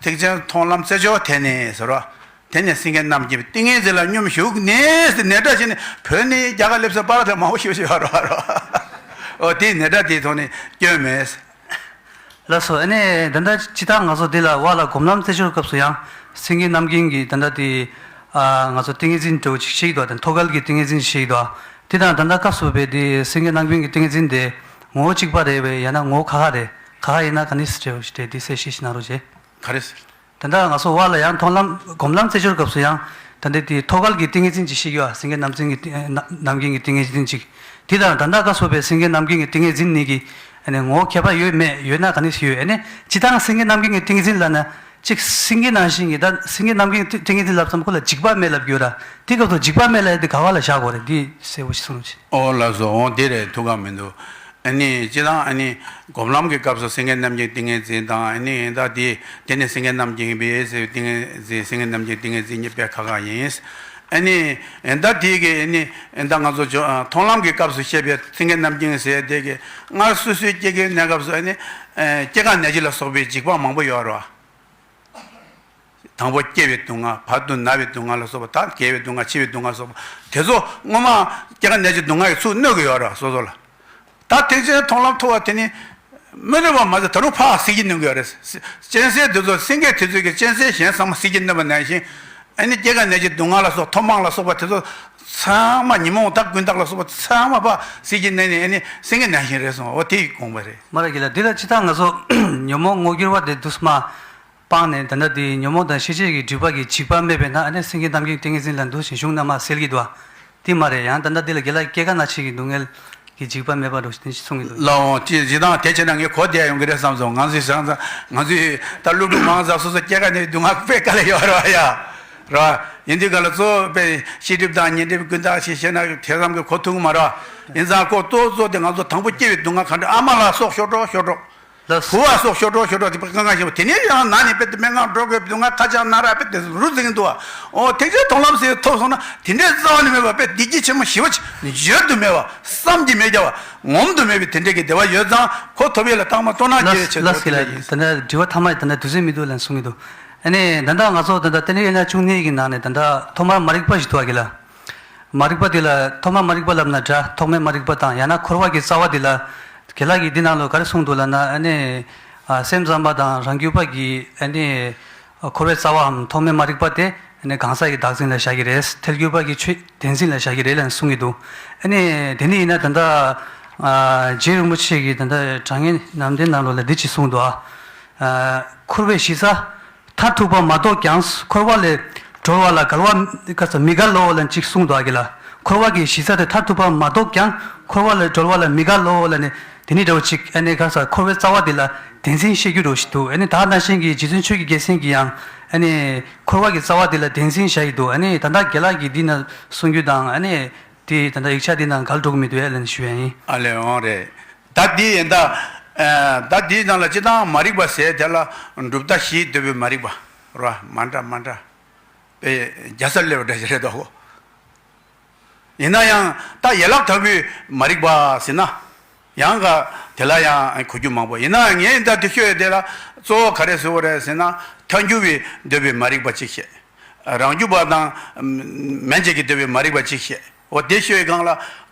ཐེག་ཆེན་མཐོང་ལམ་རྩེ་སྦྱོར་དེ་ནས་ཟེར་བ། དེ་ནས་སེང་གེ་རྣམ་བསྒྱིངས་པའི་ཏིང་ངེ་འཛིན་ལ་སྙོམས་ཞུགས་ནས་ཟེར་ནས་སྒྲ་བྱས་ནས་བོད་ནས་རྒྱ་གར་སླེབས་ས་པར་དེ་མང་པོ་ཞིག་ཞིག་ཡོད་རེད་བ་རེད་བ། ཨོ་དེ་ནས་སྒྲ་དེའི་ཐོག་ནས་སྐྱོན་མེད། ལགས་སོ། ཨ་ནི་ད་ལྟ་སྤྱིར་བཏང་ང་ཚོ་འདི་ལ་བ་ལ་སྒོམ་ལམ་རྩེ་སྦྱོར་སྐབས་སུ་ཡང་སེང་གེ་རྣམ་བསྒྱིངས་ཀྱི་ད་ལྟ་དེ་ཨ། ང་ཚོ་ཏིང་ངེ་འཛིན་འདྲ་བོ་ཅིག་ཤེས་ཀྱི་འདུག་དང་ཐོད་རྒལ་གྱི་ཏིང་ངེ་འཛིན་ཤེས་ཀྱི་འདུག་དེ་དང་ད་ལྟ་སྐབས་སུ་བབས་དེ་སེང་གེ་རྣམ་བསྒྱིངས་ཀྱི་ཏིང་ངེ་འཛིན་དེ་ངོ་བོ་གཅིག་པ་རེད་པས། ཡང་ན་ངོ་བོ་ཁ་ཁ་རེད། ཁ་ཁ་ཡིན་ན་ག་ནི་སྲིད་བྱས་ཞེས་དེ་དེ་གསལ་བཤད་ཞིག་གནང་རོགས་བྱེད། ག་རེ་ཟེར། ད་ལྟ་ང་ཚོ་བ་ལ་ཡང་མཐོང་ལམ་སྒོམ་ལམ་རྩེ་སྦྱོར་སྐབས་སུ་ཡང་ད་ལྟ་དེ་ཐོད་རྒལ་གྱི་ཏིང་ངེ་འཛིན་ཅིག་ཤེས་ཀྱི་ཡོད། སེང་གེ་རྣམ་འཛིན་གྱི་ཏིང་ཨ། རྣམ་རྣམ་བསྒྱིངས་ཀྱི་ཏིང་ངེ་འཛིན་ཅིག་དེ་དང་ད་ལྟ་སྐབས་སུ་བབས་སེང་གེ་རྣམ་བསྒྱིངས་ཀྱི་ཏིང་ངེ་འཛིན་གཉིས་ཀྱི་ཨ་ནི་ངོ་བོ་ཁྱད་པར་ཡོད་མེད། ཡོད་ན་ག་ནི་ཡོད། ཨ་ནི་སྤྱིར་བཏང་སེང་གེ་རྣམ་བསྒྱིངས་ཀྱི་ཏིང་ངེ་འཛིན་ལབ་ན་གཅིག་སེང་གེ་ནང་བཞིན་གྱི་ད་སེང་གེ་རྣམ་བསྒྱིངས་ཏིང་ངེ་འཛིན་ལབ་ཙམ་ཁོ་ལ་འཇིགས་པ་མེད་ལབ་ཀྱི་ཡོད་ར། དེ་སྐབས་སུ་འཇིགས་པ་མེད་ལབ་ཡ་དེ་ག་བ་ལ་བཞག་དགོས་རེད། འདི་གསལ་པོ་ཞིག་གསུངས་རོགས་བྱེད། ཨོ་ལགས་སོ། འོང་དེ་རེད། ཐུགས་ཁག་མི་འདུག་ཨ་ནི་སྤྱིར་བཏང་ཨ་ནི་སྒོམ་ལམ་གྱི་སྐབས་སུ་སེང་གེ་རྣམ་བསྒྱིངས་ཏིང་ངེ་འཛིན་དང་། ཨ་ནི་ད་དེ་དེ་ནས་སེང་གེ་རྣམ་བསྒྱིངས་པའི་ཟེར་ཏིང་ངེ་འཛིན་སེང་གེ་རྣམ་བསྒྱིངས་ཏིང་ངེ་འཛིན་གཉིས་དཔེ་ཁག་ཁག་ཡིན། ཨ་ནི་ད་དེ་གི་ཨ་ནི་ད་ང་ཚོ་ཇོ་མཐོང་ལམ་གྱི་སྐབས་སུ་བཤད་པའི་སེང་གེ་རྣམ་བསྒྱིངས་ཟེར་དེ་གི་སྔར་སོ་སོའི་སྐྱེ་རྒུའི་གནས་སྐབས་སུ་ཨ་ནི་སྐྱེ་རྒ་ན་འཆི་ལ་སོགས་པའི་འཇིགས་པ་མང་པོ་ཡོད་རེད་བ། དང་པོ་སྐྱེ་བའི་སྡུག་བསྔལ། བར་དུ་ན་བའི་སྡུག་བསྔལ་ལ་སོགས་པ། ད་རྒས་པའི་སྡུག་བསྔལ། འཆི་བའི་སྡུག་བསྔལ་སོགས་པ་དེ་ཚོ་སྔོན་མ་སྐྱེ་རྒ་ན་འཆིའི་སྡུག་བསྔལ་གྱིས་ཚུར་གནོད་ཀྱི་ཡོད་རེད་སོ་སོ་ལ། ད་ཐེག་ཆེན་མཐོང་ལམ་ཐོབ་པ་དེ་ནི་མི་རིང་བ་མ་ཟད་ད་རུང་ཕར་ཟིལ་གྱིས་གནོན་གྱི་ཡོད་རེད། གཅན་གཟན་དེ་ཚོ་སེང་གེ་དེ་ཚོས་ཀྱི་གཅན་གཟན་གཞན་ཚང་མ་ཟིལ་གྱིས་གནོན་པ་ནང་བཞིན། ཨ་ནི་སྐྱེ་རྒ་ན་འཆིའི་སྡུག་བསྔལ་ལ་སོགས། ཐོབ་དབང་ལ་སོགས་པ་དེ་ཚོ་ཚང་མ། ཉོན་མོངས་དག་ཀུན་བཏགས་ལ་སོགས་པ་ཚང་མ་ཕར་ཟིལ་གྱིས་གནོན་ནས་ཨ་ནི་སེང་གེ་ནང་བཞིན་རེད་གསུངས། འོ་དེ་ཡི་དགོངས་པ་རེད། མ་ར་གི་ལ་འདི་ལ་སྤྱིར་བཏང་ང་ཚོ་ཉོན་མོངས་ངོ་འགྱུར་བ་དེ་འདུག་སེ་མ། སྤངས་ནས་ད་ལྟ་དེ་ཉོན་མོངས་དང་ཤེས་བྱའི་སྒྲིབ་པ་གི་འཇིགས་པ་མེད་པས་ན། ཨ་ནི་སེང་གེ་རྣམ་བསྒྱིངས་ཏིང་ངེ་འཛིན་ལ་འདུ་ཞིང་ཞུགས་ན་མ་ཟེར་གྱི་འདུག་བ། དེ་མ་རེད། ཡང་ད་ལྟ་འདི་ལ་དགེ་ལ་སྐྱེ་རྒ་ན་འཆི་གི་སྡུག་བསྔལ་གྱི་འཇིགས་པ་མེད་པ་འདྲ་ཞིག་གསུང་གི་འདུག་ལགས་འོང་། ཅི་ཇི་ལྟར་དེ་བྱས་ན་ངས་གོ་བདེ་ཡོང་གི་རེད་བསམ་སོང་། ང་ཚོའི་ཟང་ཟང་ང་ཚོའི་ད་སློབ་ཕྲུག་མང་ཙམ་སོ་སོ་སྐྱེ་རྒ་ན་འཆིའི་སྡུག་བསྔལ་དཔེ་དཀའ་ལས་ཡོད་རེད་བ་ཡ། རེད་བ། ཡིན་དུས་ག་ལ་གཙོ་བོ་དཔེ་ཤེས་སྒྲིབ་དང་ཉོན་སྒྲིབ་ཀུན་བཏགས་ཤིག་བཤད་ན་དེ་ཙམ་གྱིས་གོ་ཐུབ་ཀྱི་མ་རེད་བ། ཡིན་ཙང་ཁོ་གཙོ་གཙོ་དེ་ང་ཚོ་དང་པོ་སྐྱེ་བའི་སྡུག་བསྔལ་ག་འདྲ། ཨ་མ་ལ་སོགས་ཤོར་འགྲོ་ཤོར་འགྲོ། ལགས། བུ་བ་སོགས་ཤོར་འགྲོ་ཤོར་འགྲོ་དེ་དཔེ་དཀའ་ངལ་ཆེན་པོ། དེ་ནས་ཡང་ན་ནས་དཔེ་དེ་སྨན་ཁང་འགྲོ་དགོས། སྡུག་བསྔལ་ཁ་ཆག་ན་ར་དཔེ་དེ་རུ་འཛིན་འདུག་བ། འོ་ཐེག་ཆེན་མཐོང་ལམ་ཟེར་ཐོབ་སོང་ན་དེ་འདྲའི་རྩ་བ་ནས་མེད་པ། དཔེ་བདེ་སྐྱིད་ཆེན་མོ་ཞེ་པོ་ཅིག་བརྗོད་དུ་མེད་པ། བསམ་གྱིས་མི་ཁྱབ་པ། ངོམ་དུ་མེད་པའི་དེ་འདྲའི་གི་བདེ་བ་ཡོད་ཙང་། ཁོ་ཐོབ་ཡས་ལ་རྟག་མ་སྤྲོ་སྣང་སྐྱེ་ཡས་ཆེད་དུ། ལགས་སོ། དེ་འདྲ་ཡིན། ད་ལྟ་དྲི་བ་ཐ་མ་ཡི་ད་ལྟ་དུས་ཚོད་མི་འདུག་ལབ་གསུང་གི་འདུག་ཨ་ནི་ད་ལྟ་ང་ཚོ་ད་ལྟ་རྟེན་འབྲེལ་ཡན་ལག་བཅུ་གཉིས་ཀྱི་ནང་ནས་ད་ལྟ་ཐོག་མར་མ་རིག་པ་ཞིག་འདུག་བ་གི་ལ། མ་རིག་པ་དེ་ལ་ཐོག་མར་མ་རིག་པ་ལབ་ན་འདྲ། ཐོག་མའི་མ་རིག་པ་དང་ཡང་ན་འཁོར་བ་གི་རྩ་བ་དེ་ལ། དགེ་ལགས་ཀྱིས་འདི་ནང་ལོ་ག་རེ་གསུངས་འདུག་ལབ་ན། ཨ་ནི་ཨ་སེམས་ཙམ་པ་དང་རང་རྒྱུད་པ་གིས་ཨ་ནི་འཁོར་བའི་རྩ་བའམ་ཐོག་མའི་མ་རིག་པ་དེ་ཨ་ནི་གང་ཟག་གི་བདག་འཛིན་ལ་བཞག་གི་རེད། ཐལ་འགྱུར་པ་གིས་ཆོས་བདེན་འཛིན་ལ་བཞག་གི་རེད་ལབ་གསུང་གི་འདུག་ཨ་ནི་དེ་ནི་ཡིན་ན་ད་ལྟ་ཨ་རྗེ་རིན་པོ་ཆེ་གིས་ད་ལྟ་དྲང་ངེས་ནམ་ཟླའི་ནང་ལོགས་ལ་འདི་ཅིག་གསུངས་འདུག་ཨ། འཁོར་བའི་གཞི་རྩ་མཐར་ཐུག་པ་མ་རྟོགས་ཀྱང་། འཁོར་བ་ལས་གྲོལ་བ་ལ་འགལ་བ་ག་ས་མི་འགལ་ལོ་ལབ་ཅིག་གསུངས་འདུག་ཨ་གི་ལ། འཁོར་བ་གི་གཞི་རྩ་དེ་མཐར་ཐུག་པ་མ་རྟོགས་ཀྱང་། འཁོར་བ་ལས་གྲོལ་བ་ལ་མི་འགལ་ལོ་ལབ་ནས་དེ་ནི་འདྲ་བོ་ཅིག་ཨ་ནི་ག་ས་འཁོར་བའི་རྩ་བ་དེ་ལ་བདེན་འཛིན་བཤད་རྒྱུ་འདྲ་བོ་ཞིག་འདུག་ཨ་ནི་ད་ནང་བཞིན་གྱི་རྗེ་བཙུན་ཆོས་ཀྱི་རྒྱལ་མཚན་གྱིས་ཡང་ཨ་ནི་འཁོར་བ་གི་རྩ་བ་དེ་ལ་བདེན་འཛིན་བཞག་གི་འདུག་ཨ་ནི་ད་ལྟ་དགེ་ལགས་ཀྱིས་འདི་ན་གསུང་རྒྱུ་དང་ཨ་ནི་དེ་ད་ལྟ་ཡིག་ཆ་འདི་ནང་འགལ་འགྲོ་གི་མི་འདུག་ཨ་ལབ་ནས་ཞུ་ཡ་ཡིན། ཨ་ལས་འོང་རེད། ད་འདི་ཡིན་ད། ཨ་ད་འདིའི་ནང་ལ་སྤྱིར་བཏང་མ་རིག་པ་ཟེར་དེ་ལ་གྲུབ་མཐའ་བཞིས་འདོད་པའི་མ་རིག་པ་རེད་བ། མ་འདྲ་མ་འདྲ་པའི་རྒྱལ་ས་སླེབས་པ་འདྲ་ཞིག་རེད་དོ། ཡིན་ན་ཡང་ད་ཡན་ལག་དང་པོའི་མ་རིག་པ་ཟེར་ན་ཡང་ག་དེ་ལ་ཡང་གོ་རྒྱུ་མང་པོ། ཡིན་ན་ངས་ད་འདི་ཤོད་དེ་ལ་གཙོ་བོ་ག་རེ་ཟེར་བ་རེད་ཟེར་ན། ཐལ་འགྱུར་བའི་འདོད་པའི་མ་རིག་པ་གཅིག་བཤད། རང་རྒྱུད་པ་དང་མན་ཆད་ཀྱིས་འདོད་པའི་མ་རིག་པ་གཅིག་བཤད། འོ་དེ་ཤོད་སྒང་ལ།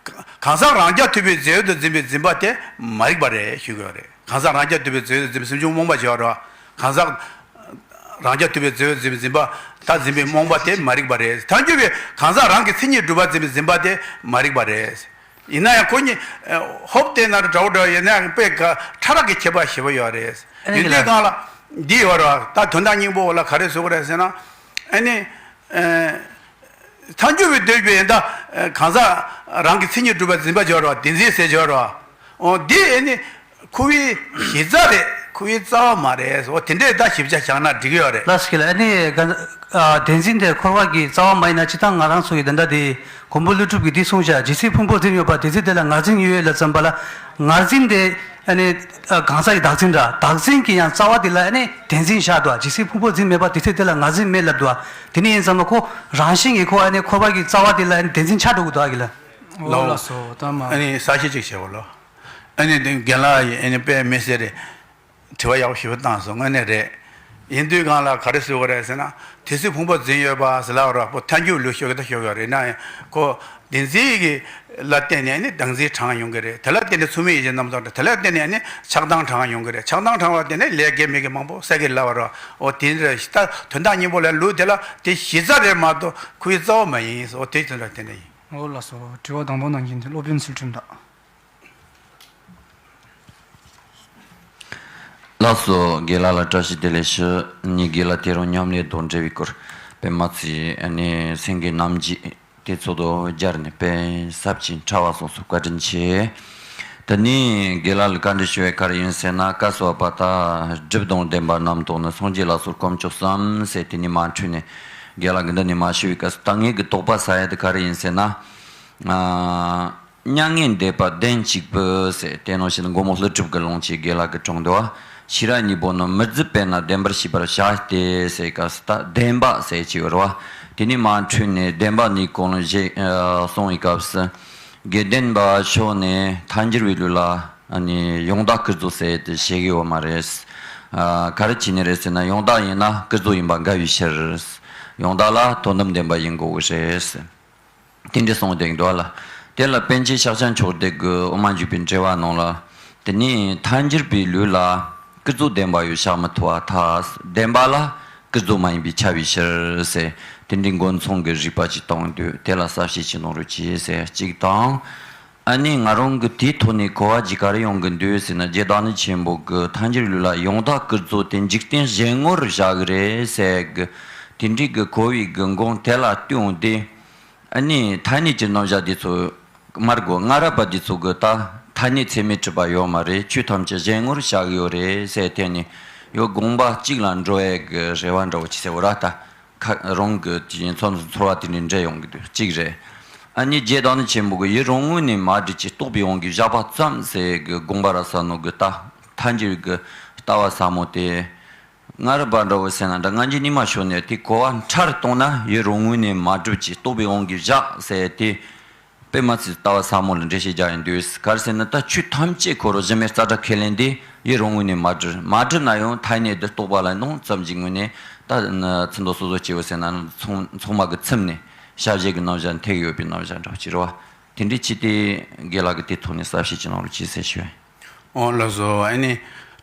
གང་ཟག་རང་རྐྱ་ཐུབ་པའི་རྫས་ཡོད་དུ་འཛིན་པའི་འཛིན་པ་དེ་མ་རིག་པ་རེད་ཞུ་གི་ཡོད་རེད། གང་ཟག་རང་རྐྱ་ཐུབ་པའི་རྫས་ཡོད་དུ་འཛིན་པའི་སེམས་བྱུང་རྨོངས་པ་བྱས་པ་རེད་བ། གང་ཟག་རང་རྐྱ་ཐུབ་པའི་རྫས་ཡོད་དུ་འཛིན་པའི་འཛིན་པ་ད་འཛིན་པའི་རྨོངས་པ་དེ་མ་རིག་པ་རེད། ཐལ་འགྱུར་བའི་གང་ཟག་རང་གི་མཚན་ཉིད་གྲུབ་པ་འཛིན་པའི་འཛིན་པ་དེ་མ་རིག་པ་རེད། ཡིན་ན་ཡང་ཁོ་གཉིས་ཧོབ་སྟེ་ན་འདྲ་བོ་འདྲ་ཡིན་ན་ཡང་དཔེ་ག་ཕྲ་རགས་ཀྱི་ཁྱད་པར་ཞེ་པོ་ཡོད་རེད། ཨ་ནི་ཡིན་དུས་གང་ལ་འདི་ཡོད་རེད་བ། ད་དོན་དག་སྙིང་པོ་ལ་ག་རེ་བཟོ་གི་རེད་ཟེར་ན། ཨ་ནི། ཐལ་འགྱུར་བའི་འདོད་པའི་ཡིན་ད། གང་ཟག་རང་གི་མཚན་ཉིད་གྲུབ་པ་འཛིན་པ་སྦྱོར་བ་བདེན་འཛིན་ཟེར་སྦྱོར་བ། འོ་འདི་ཨེ་ནི་ཁོ་བོའི་གཞི་རྩ་རེད། ཁོ་བོའི་རྩ་བ་མ་རེད། འོ་དེ་འདྲས་ད་ཞིབ་ཆ་བཞག་ན་འགྲིག་ཡོད་རེད། ལགས་སོ། ཨ་ནི་ག- ཨ། བདེན་འཛིན་དེ་འཁོར་བ་གི་རྩ་བ་མ་ཡིན་ན། སྤྱིར་བཏང་ང་རང་ཚོ་ཡི་ད་ལྟ་དེ་མགོན་པོ་ཀླུ་སྒྲུབ་ཀྱིས་འདི་གསུངས་བཞག་ཇི་སྲིད་ཕུང་པོ་འཛིན་ཡོད་པ་དེ་ཚེ་དེ་ལ་ངར་འཛིན་ཡོད་ལབ་ཙམ་པ་ལ། ངར་འཛིན་དེ་ཨ་ནི་གང་ཟག་གི་བདག་འཛིན་འདྲ། བདག་འཛིན་གྱི་ཡང་རྩ་བ་དེ་ལ་ཨ་ནི་བདེན་འཛིན་བཞག་འདུག་ཇི་སྲིད་ཕུང་པོ་འཛིན་མེད་པ་དེ་ཚེ་དེ་ལ་ངར་འཛིན་མེད་ལབ་འདུག་དེ་ནི་ཡིན་ཙམ་ལ་ཁོ་རང་བཞིན་གྱིས་ཁོ་ཨ་ནི་འཁོར་བ་གི་རྩ་བ་དེ་ལ་ཨ་ནི་བདེན་འཛིན་ཆགས་འགྲོ་གི་འདུག་གི་ལ། ཨོ་ལགས་སོ། ད་མ། ཨ་ནི་གསལ་བཤད་ཅིག་བྱེད་དགོས་ལོ། ཨ་ནི་དེ་རྒན་ལགས་ཡིས་ཨ་ནི་དཔེ་མི་སྲིད་རེད། དྲི་བ་ཡག་པོ་ཞེ་པོ་བཏང་སོང་། དངོས་གནས་རེད། ཡིན་དུས་གང་ལ་ག་རེ་ཟེར་དགོས་རེད་ཟེར་ན། དེ་སྲིད་ཕུང་པོ་འཛིན་ཡོད་པ་ཟེར་ལབ་རོགས་པོ་ཐལ་འགྱུར་ལུགས་ཤོད་ཀྱི་ད་ཤོད་ཀྱི་རེད་ན་ཡང་ཁོ་བདེན་འཛིན་གྱི་ལ་བརྟེན་ནས་ནི་བདག་འཛིན་དྲངས་ཡོང་གི་རེད། དེ་ལ་བརྟེན་ནས་མཚུངས་མེད་ཡིད་བྱེད་རྣམ་རྟོག་དྲངས། དེ་ལ་བརྟེན་ནས་ནི་ཆགས་སྡང་དྲངས་ཡོང་གི་རེད། ཆགས་སྡང་དྲངས་པ་དེ་ནི་ལས་དགེ་མི་དགེ་མང་པོ་བསགས་ཀྱི་ལབ་རོགས། འོ་དེ་འདྲ་ཞིག་ད་དོན་དག་སྙིང་པོ་ལ་ལུགས་དེ་ལ་དེ་གཞི་རྩ་རེད་མ་གཏོགས་ཁོའི་རྩ་བ་མ་ཡིན། འོ་དེ་དོན་དག་དེ་འདྲ་ཡིན། ཨོ་ལགས་སོ། དྲི་བ་དང་པོ་གནང་མཁན་དེ་སློབ་དཔོན་ཚུལ་ཁྲིམས་དང་། ལགས་སོ། རྒན་ལགས་ལ་བཀྲ་ཤིས་བདེ་ལེགས་ཞུ། ངའི་རྒན་ལགས་དེ་རིང་མཉམ་ལས་དང་འབྲེལ་བའི་སྐོར་དཔེ་མ་ཚིག་ཨ་ནི་སེང་གེ་རྣམ་འབྱེད་དེ་ཚོ་དང་སྦྱར་ནས་དཔེ་ཟབ་ཅིང་ཕྲ་བ་གསུངས་སོང་། བཀའ་དྲིན་ཆེ། དེ་ནས་རྒན་ལགས་ལ་བཀའ་འདྲི་ཞུ་བའི་ག་རེ་ཡིན་ཟེར་ན། བཀའ་སྩལ་པ་ལྟར་སྒྲུབ་དང་ལྡན་པ་རྣམས་དང་ནི། སངས་རྒྱས་ལ་སོགས་དཀོན་མཆོག་གསུམ་ཟེར། དེ་ནས་མ་འཁྲུལ་ནས་རྒན་ལགས་ཀྱིས་འདི་ནས་མ་ཞུ་བའི་སྐབས་སུ་ད་ངེད་ཀྱི་དོགས་པ་ཟ་ཡ་དེ་ག་རེ་ཡིན་ཟེར་ན། ཨ། མྱ་ངན་འདས་པ་བདེན་གཅིག་པུ་ཟེར། དེ་ནང་བཞིན་མགོན་པོ་ཀླུ་སྒྲུབ་ཀྱི་ལུང་གཅིག་རྒན་ལགས་ཀྱིས་དྲངས་འདུག་བ། ཤེས་རབ་གཉིས་པོ་ནི་མི་བརྫུན་པས་ན་བདེན་པར་ཤེས་པར་བྱ་སྟེ་ཟེར་སྐབས་སུ་ད་བདེན་པ་ཟེར་གྱི་ཡོད་རེད་བ། དེ་ནས་མ་འཁྲུལ་ནས་བདེན་པ་གཉིས་གོང་ལ་བཞེད་གསུང་བའི་སྐབས་སུ། དགེ་ལྡན་པ་ཕྱོགས་ནས་ཐལ་འགྱུར་བའི་ལུགས་ལ་ཨ་ནི་ཡང་དག་ཀུན་རྫོབ་ཟེར་དེ་བཤད་ཀྱི་ཡོད་མ་རེད། ཨ། ག་རེ་བྱས་ནས་རེད་ཟེར་ན། ཡང་དག་ཡིན་ན་ཀུན་རྫོབ་ཡིན་པ་འགལ་བའི་ཕྱིར། ཡང་དག་ལ་དོན་དམ་བདེན་པ་ཡིན་དགོས་ཀྱི་རེད། དེ་འདྲ་གསུངས་བསྡད་འདུག་ལ། དེ་ལ་པཎ་ཆེན་ཤཱཀྱ་མཆོག་ལྡན་གྱི་དབུ་མ་འཇུག་པའི་འགྲེལ་པ་ནང་ལ། དེ་ནས་ཐལ་འགྱུར་བའི་ལུགས་ལ་ཀུན་རྫོབ་བདེན་པ་ཡང་བཞག་མི་ཐུབ་པར་ཐལ། བདེན་པ་ལ་ཀུན་རྫོབ་མ་ཡིན་པས་ཁྱབ་པའི་ཕྱིར་ཟེར། དེ་འདྲའི་མགོ་མཚུངས་ཀྱི་རིགས་པ་ཅིག་བཏང་འདུག་དེ་ལ་གསལ་བཤད་ཅིག་གནང་རོགས་གྱིས་ཟེར་གཅིག་དང་། ཨ་ནི་ང་རང་གི་དེའི་ཐོག་ནས་གོ་བ་ཅིག་ག་རེ་ཡོང་གི་འདུག་ཟེར་ན། རྗེ་བདག་ཉིད་ཆེན་པོ་གི་ཐལ་འགྱུར་ལུགས་ལ་ཡང་དག་ཀུན་རྫོབ་དེ་འཇིག་རྟེན་གཞན་ངོར་བཞག་གི་རེད་ཟེར་གི། དེ་འདྲའི་གི་གོ་བའི་གི་མགོ་དེ་ལ་བསྟུན་ཏེ། ཨ་ནི་ཐ་སྙད་ཀྱི་རྣམ་གཞག་འདི་ཚོ་མ་རེད་གོ། སྔ་རབས་པ་འདི་ཚོ་གི་ད་ཐ་སྙད་ཚད་མས་གྲུབ་པ་ཡོད་མ་རེད། ཆོས་ཐམས་ཅད་གཞན་ངོར་བཞག་གི་ཡོད་རེད་ཟེར་ཐད་ནས་ཡང་དགོངས་པ་གཅིག་ལ་འགྲོ་ཡས་གི་རེ་བ་འདྲ་བོ་ཅིག་ཟེར་བ་ར། ད་ཁ་རང་གི་དུས་ཡུན་ཚོད་ཚོར་བ་དེ་འདྲའི་འདྲ་ཡོང་གི་འདུག་གཅིག་རེད། ཨ་ནི་རྗེ་བདག་ཉིད་ཆེན་པོ་གི་ཡུན་རིང་ངུས་ནས་མ་བསྒྲུབས་ཀྱི་རྟོག་པའི་དབང་གིས་བཞག་པ་ཙམ་ཟེར་གི་དགོངས་པ་ར་ས་ནོ་གི་ད་ཐལ་འགྱུར་གི་ལྟ་བ་ཟབ་མོ་དེ། སྔ་རབས་པ་འདྲ་བོ་ཟེར་ན་འདྲ། སྔ་འགྱུར་རྙིང་མ་ཕྱོགས་ནས་དེ་གོ་བ་ཕྲ་རུ་བཏང་ན། ཡུན་རིང་ངུས་ནས་མ་བསྒྲུབས་ཀྱི་རྟོག་པའི་དབང་གིས་བཞག་ཟེར་དེ། དཔེ་མ་ཚིག་ལྟ་བ་ཟབ་མོ་ལ་འགྲེལ་བཤད་རྒྱག་ཡིན་དུས། ག་རེ་ཟེར་ན། ད་ཆོས་ཐམས་ཅད་ཁོ་རང་གཞི་མེད་རྩ་བྲལ་ཁས་ལེན་དེ་ཡུན་རིང་ངུས་ནས་མ་བསྒྲུབས། མ་བསྒྲུབས་ན་ཡང་ཐ་སྙད་དུ་རྟོགས་པ་ལ་ནོངས་ཙམ་གྱི་ངོས་ནས། ད་ཚིག་མདོ་སོ་སོ་སྐྱེ་བོ་ཟེར་ན་ཚང་ཚང་མ་གི་ཚིམ་ནས་ཞབས་ཞུ་གི་རྣམ་གཞག་འཐད་ཀྱི་ཡོད་པའི་རྣམ་གཞག་འདྲ་བོ་ཅིག་རེད་བ། དེ་འདྲའི་ཆེད་དུ་རྒན་ལགས་ཀྱིས་དེ་ཐོག་ནས་གསལ་བཤད་ཅིག་གནང་རོགས་གྱིས་ཟེར་ཞུ། ཨོ་ལགས་སོ། ཨ་ནི་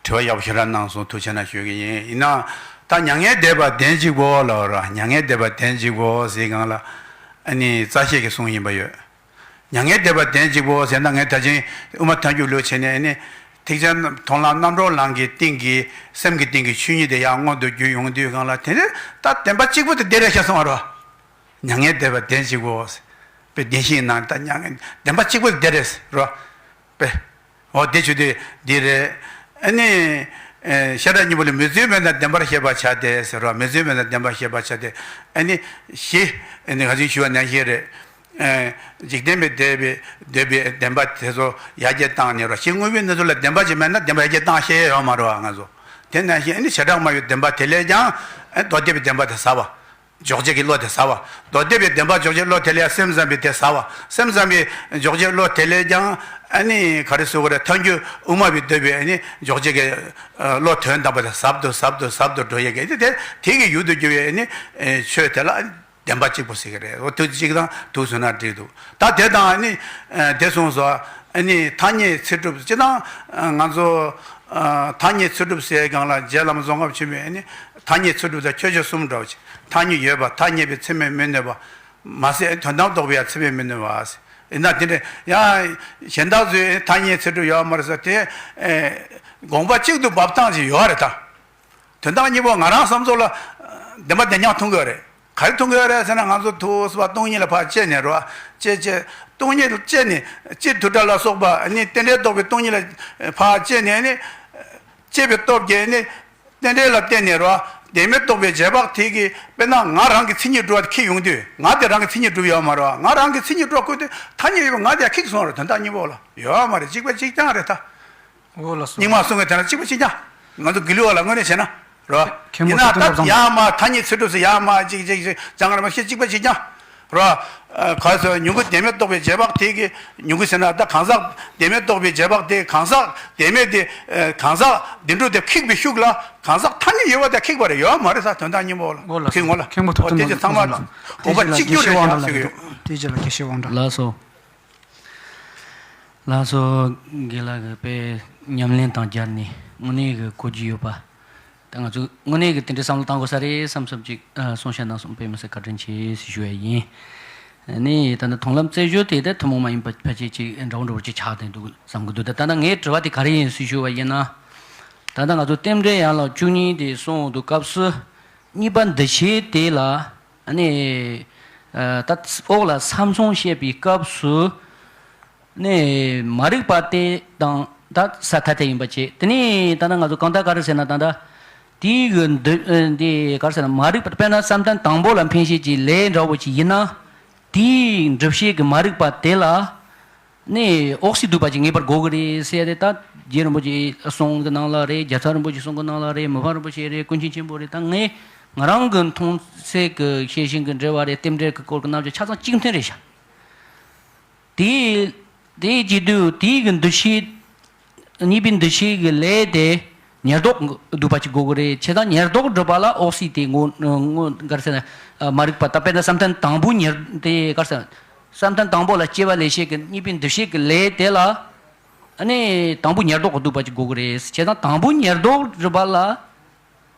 དྲི་བ་ཡག་པོ་ཞེ་དྲག་གནང་སོང་། ཐུགས་རྗེ་གནང་ཞུ་གི་ཡིན། ཡིན་ན་ད་མྱ་ངན་འདས་པ་བདེན་གཅིག་པོ་ལབ་ར། མྱ་ངན་འདས་པ་བདེན་གཅིག་པོ་ཟེར་སྒང་ལ་ཨ་ནི་རྩ་ཤེས་ཀྱི་གསུང་ཡིན་པ་ཡོད། མྱ་ངན་འདས་པ་བདེན་གཅིག་པོ་ཟེར་ན། ངས་ད་ཅིང་དབུ་མ་ཐལ་འགྱུར་ལུགས་བྱས་ནས་ཨ་ནི་ཐེག་ཆེན་མཐོང་ལམ་རྣམ་གྲོལ་ལམ་གྱི་སྟེང་གི་སེམས་ཀྱི་སྟེང་གི་ཆོས་ཉིད་དེ་ཡང་མངོན་དུ་གྱུར་ཡོང་དུས་སྒང་ལ། དེ་ནི་ད་བདེན་པ་གཅིག་པོ་དེ་བདེན་རེད་ཤག་གསུང་བ་རེད་བ། མྱ་ངན་འདས་པ་བདེན་གཅིག་པོ། དཔེ་བདེན་བཞིའི་ནང་ད་མྱ་ངན་བདེན་པ་གཅིག་པོ་བདེན་རེད་རོ། དཔེ། འོ་དེ་ཆུ་དེ་འདི་རེད། ཨ་ནི། ཨེ། ཤེས་རབ་སྙིང་པོ་ལ་མི་བརྫུན་མེད་ན་བདེན་པར་ཤེས་པར་བྱ་སྟེ་ཟེར་རོ། མི་བརྫུན་མེད་ན་བདེན་པར་ཤེས་པར་བྱ་སྟེ། ཨ་ནི། གཞི། ཨ་ནི་ང་ཚོས་ཞུ་བ་ནང་བཞིན་རེད། ཨེ། འཇིག་རྟེན་པའི་འདོད་པའི་འདོད་པའི་བདེན་པ་དེ་ཚོ་ཡར་རྒྱས་བཏང་ནས་རོ། གཞི་དངོས་པོའི་གནས་ཚུལ་ལ་བདེན་པ་ཅིག་མེད་ན་བདེན་པ་ཡར་རྒྱས་བཏང་ཤེས་ཡ་ཡོད་མ་རེད་བ་ང་ཚོ། དེ་ནང་བཞིན་ཨ་ནི་བྱེ་བྲག་སྨྲ་བའི་བདེན་པ་དེ་ལས་ཀྱང་ཨ་མདོ་སྡེ་པའི་བདེན་པ་དེ་ཟབ་པ། འཇོག་བྱེད་ཀྱི་བློ་དེ་ཟབ་པ། མདོ་སྡེ་པའི་བདེན་པ་འཇོག་བྱེད་བློ་དེ་ལས་སེམས་ཙམ་པའི་དེ་ཟབ་པ། སེམས་ཙམ་པའི་འཇོག་བྱེད་བློ་དེ་ལས་ཀྱང་ཨ་ནི་ག་རེ་ཟེར་དགོས་རེད། ཐལ་འགྱུར་དབུ་མ་པའི་འདོད་པའི་ཨ་ནི་འཇོག་བྱེད་ཀྱི་བློ་དོན་དམ་པ་དེ་ཟབ་ཏུ་ཟབ་ཏུ་ཟབ་ཏུ་འགྲོ་ཡས་ཀྱི་དེ་དེ་གི་ཡུལ་དུ་གྱུར་བའི་ཨ་ནི་ཆོས་དེ་ལ་བདེན་པ་གཅིག་པོ་ཟེར་གྱི་རེད། འོ་དུས་གཅིག་དང་དུས་སུ་ན་འགྲིག་འདུག་ད་དེ་དང་ཨ་ནི་དེ་གསུངས་སོ། ཨ་ནི་ཐ་སྙད་ཚིག་གྲུབ་སྤྱིར་བཏང་ང་ཚོ་ཐ་སྙད་ཚིག་གྲུབ་ཟེར་སྒང་ལ་རྗེ་བླ་མ་ཙོང་ཁ་པ་ཆེན་པོས་ཨ་ནི་ཐ་སྙད་ཚིག་གྲུབ་དང་ཁྱད་ཆོས་གསུམ་འདྲ་བོ་ཅིག་ཐ་སྙད་ཡོད་པ། ཐ་སྙད་པའི་ཚད་མས་མི་གནོད་པ། མ་ཟད་དོན་དམ་རྟོགས་པའི་ཡང་ཚད་མས་མི་གནོད་པ། ཡིན་ན་དེ་འདྲ་ཡང་གཞན་དག་ཚོས་ཐ་སྙད་ཚིག་གྲུབ་ཡོད་མ་རེད་ཟེར་དེ། ཨེ། དགོངས་པ་གཅིག་ཏུ་འབབ་སྟངས་ཅིག་ཡོད་རེད་ད། དོན་དག་གཉིས་པོ་ང་རང་བསམ་ཚུལ་ལ་བདེན་པ་བདེན་རྐྱང་མཐོང་གི་ཡོད་རེད། ག་རེ་མཐོང་གི་ཡོད་རེད་ཟེར་ན། ང་ཚོ་ཐུགས་སུ་བ་སྟོང་ཉིད་ལ་ཕར་དཔྱད་ནས་རོ། དཔྱད་དཔྱད། སྟོང་ཉིད་དཔྱད་ནས་སྤྱིར་དུ་སྒྲ་ལ་སོགས་པ་ནི་རྟེན་འབྲེལ་རྟོགས་པའི་སྟོང་ཉིད་ལ་ཕར་དཔྱད་ནས་ནི། དཔྱད་པའི་སྟོབས་ཀྱིས་ནི། རྟེན་འབྲེལ་ལ་བརྟེན་ནས་རོ། བདེན་མེད་རྟོགས་པའི་རྗེས་དཔག་དེ་གིས་དཔེར་ན་ང་རང་གི་མཚན་ཉིད་སྒྲུབ་པ་དེ་ཁེགས་ཡོང་དུས། ང་དེ་རང་གི་མཚན་ཉིད་སྒྲུབ་ཡོད་མ་རེད་བ། ང་རང་གི་མཚན་ཉིད་སྒྲུབ་དགོས་དུས་ཐ་སྙད་ཡོད་པ་ང་དེ་ཁེགས་སོང་རེད། དོན་དག་གཉིས་པོ་ལ་ཡོད་མ་རེད། གཅིག་པ་གཅིག་རྐྱང་རེད་ད། འོ་ལགས་སོ། རྙིང་མ་གསུང་གི་དེ་ན་གཅིག་པ་གཅིག་རྐྱང་། ང་ཚོ་དགེ་ལུགས་པ་ལ་དངོས་གནས་བྱས་ན་རོ། མཁན་ཡིན་པོ་ན་ད་ཐུབ་ཐུབ་ཡར་མར་ཐ་སྙད་ཚིག་གྲུབ་ཟེར་ཡར་མར་གཅིག་གཅིག་གཅིག་སྦྱང་ར་མ་ཤེས། གཅིག་པ་གཅིག་རྐྱང་། རོ། ཨ། ག་སོ་མྱུ་གུ་བདེན་མེད་རྟོགས་པའི་རྗེས་དཔག་དེ་གི་མྱུ་གུ་ཟེར་ན་ད་གང་ཟག་བདེན་མེད་རྟོགས་པའི་རྗེས་དཔག་དེ་གང་ཟག་བདེན་མེད་དེ། ཨ། གང་ཟག་བདེན་གྲུབ་དེ་ཁེགས་པའི་ཤུགས་ལ་གང་ཟག་ཐ་སྙད་ཡོད་པ་དེ་ཁེགས་པ་རེད། ཡོད་མ་རེད་ས། དོན་དག་གཉིས་པོ་ལ། འོ་ལགས་ཁེགས་ངོ་ལ། མཁན་པོ་ཐུབ་ཐུབ་ཨོ་དེ་ཚོ་ཚང་མ་ལ་དགོངས་པ་གཅིག་གྱུར་རེད་ཤག་ཟེར་གི་ཡོད། དེ་རྗེས་ལ་དགེ་བཤེས་དབང་གྲགས། ལགས་སོ། ལགས་སོ། རྒན་ལགས་ཀྱིས་དཔེ་ཉམས་ལེན་དང་སྦྱར་ནས་དངོས་གནས་ཀྱི་གོ་རྒྱུ་ཡོད་པ། ད་ང་ཚོ་དངོས་གནས་ཀྱི་དེ་འདྲའི་བསམ་བློ་བཏང་དགོས་ས་རེད་བསམ་བསམ་ཅིག་ཨ། གསུང་བཤད་གནང་སོང་། དཔེ་མི་སྲིད་བཀའ་དྲིན་ཆེ་ཟེར་ཞུ་ཡ་ཡིན། ནི་ད་ནི་མཐོང་ལམ་རྩེ་གཞི་དེ་ད་ཐུན་མོང་མ་ཡིན་པ་ཕལ་ཆེར་ཅིག་འདྲ་བོ་འདྲ་བོ་ཅིག་ཆགས་བསྡད་འདུག་བསམ་གྱི་འདུག་ད་ད་ལྟ་ངའི་དྲི་བ་དེ་ག་རེ་ཡིན་ཟེར་ཞུ་བ་ཡིན་ན། ད་ལྟ་ང་ཚོ་རྟེན་འབྲེལ་ཡན་ལག་བཅུ་གཉིས་དེ་གསུང་འདུག་སྐབས་སུ། གཉིས་པ་འདུ་བྱེད་དེ་ལ། ཨ་ནི། ཨ། ད་འོག་ལ་ས་མཚུངས་བཤད་པའི་སྐབས་སུ། ནས་མ་རིག་པ་དེ་དང་ད་ས་ཐ་དད་ཡིན་པ་བྱས། དེ་ནས་ད་ལྟ་ང་ཚོ་གང་ལྟར་ག་རེ་ཟེར་ན། ད་ལྟ་དེའི་གི་འདུ་འདི་ག་རེ་ཟེར་ན། མ་རིག་པ་དཔེར་ན་བསམ་གཏན་དང་པོ་ལ་འཕེན་བྱེད་ཀྱི་ལས་འདྲ་བོ་ཞིག་ཡིན་ན། དེའི་འགྲུབ་བྱེད་ཀྱི་མ་རིག་པ་དེ་ལ་ནི་འོག་སའི་སྡུད་པ་ཅིག་ངེས་པར་དགོས་ཀྱི་རེད་ཟེར་ཏེ། ད་རྗེ་རིན་པོ་ཆེའི་གསུང་གི་ནང་ལ་རེད། རྒྱལ་ཚབ་རིན་པོ་ཆེའི་གསུང་གི་ནང་ལ་རེད། མི་ཕམ་རིན་པོ་ཆེ་རེད། ཀུན་མཁྱེན་ཆེན་པོ་རེད། ད་ངས་ང་རང་གི་མཐོང་ཚད་ཀྱི་ཤེས་བཞིན་གྱི་འགྲེལ་བ་རེད། རྟེན་འབྲེལ་གྱི་སྐོར་གྱི་རྣམ་དཔྱོད་ཆ་ཚང་གཅིག་མཐུན་རེད་ཤག་དེའི་དེའི་རྗེས་དུས་དེའི་གི་འདུ་ཤེས། གཉིས་པའི་འདུ་ཤེས་ཀྱི་ལས་དེ་ཉེར་བསྡོགས་སྡུད་པ་ཅིག་དགོས་ཀྱི་རེད། བྱས་ཙང་ཉེར་བསྡོགས་སྒྲུབ་པ་ལ་འོག་སའི་དེ་དངོས་དངོས་ག་རེ་ཟེར་ན། མ་རིག་པ་ད་དཔེར་ན་བསམ་གཏན་དང་པོ་ཉེར་དེ་ག་རེ་ཟེར་ན། བསམ་གཏན་དང་པོ་ལ་སྐྱེ་བ་ལེན་བྱེད་ཀྱི་གཉིས་པའི་འདུ་ཤེས་ཀྱི་ལས་དེ་ལ། ཨ་ནི་དང་པོ་ཉེར་བསྡོགས་སྡུད་པ་ཅིག་དགོས་ཀྱི་རེད། བྱས་ཙང་དང་པོ་ཉེར་བསྡོགས་སྒྲུབ་པ་ལ།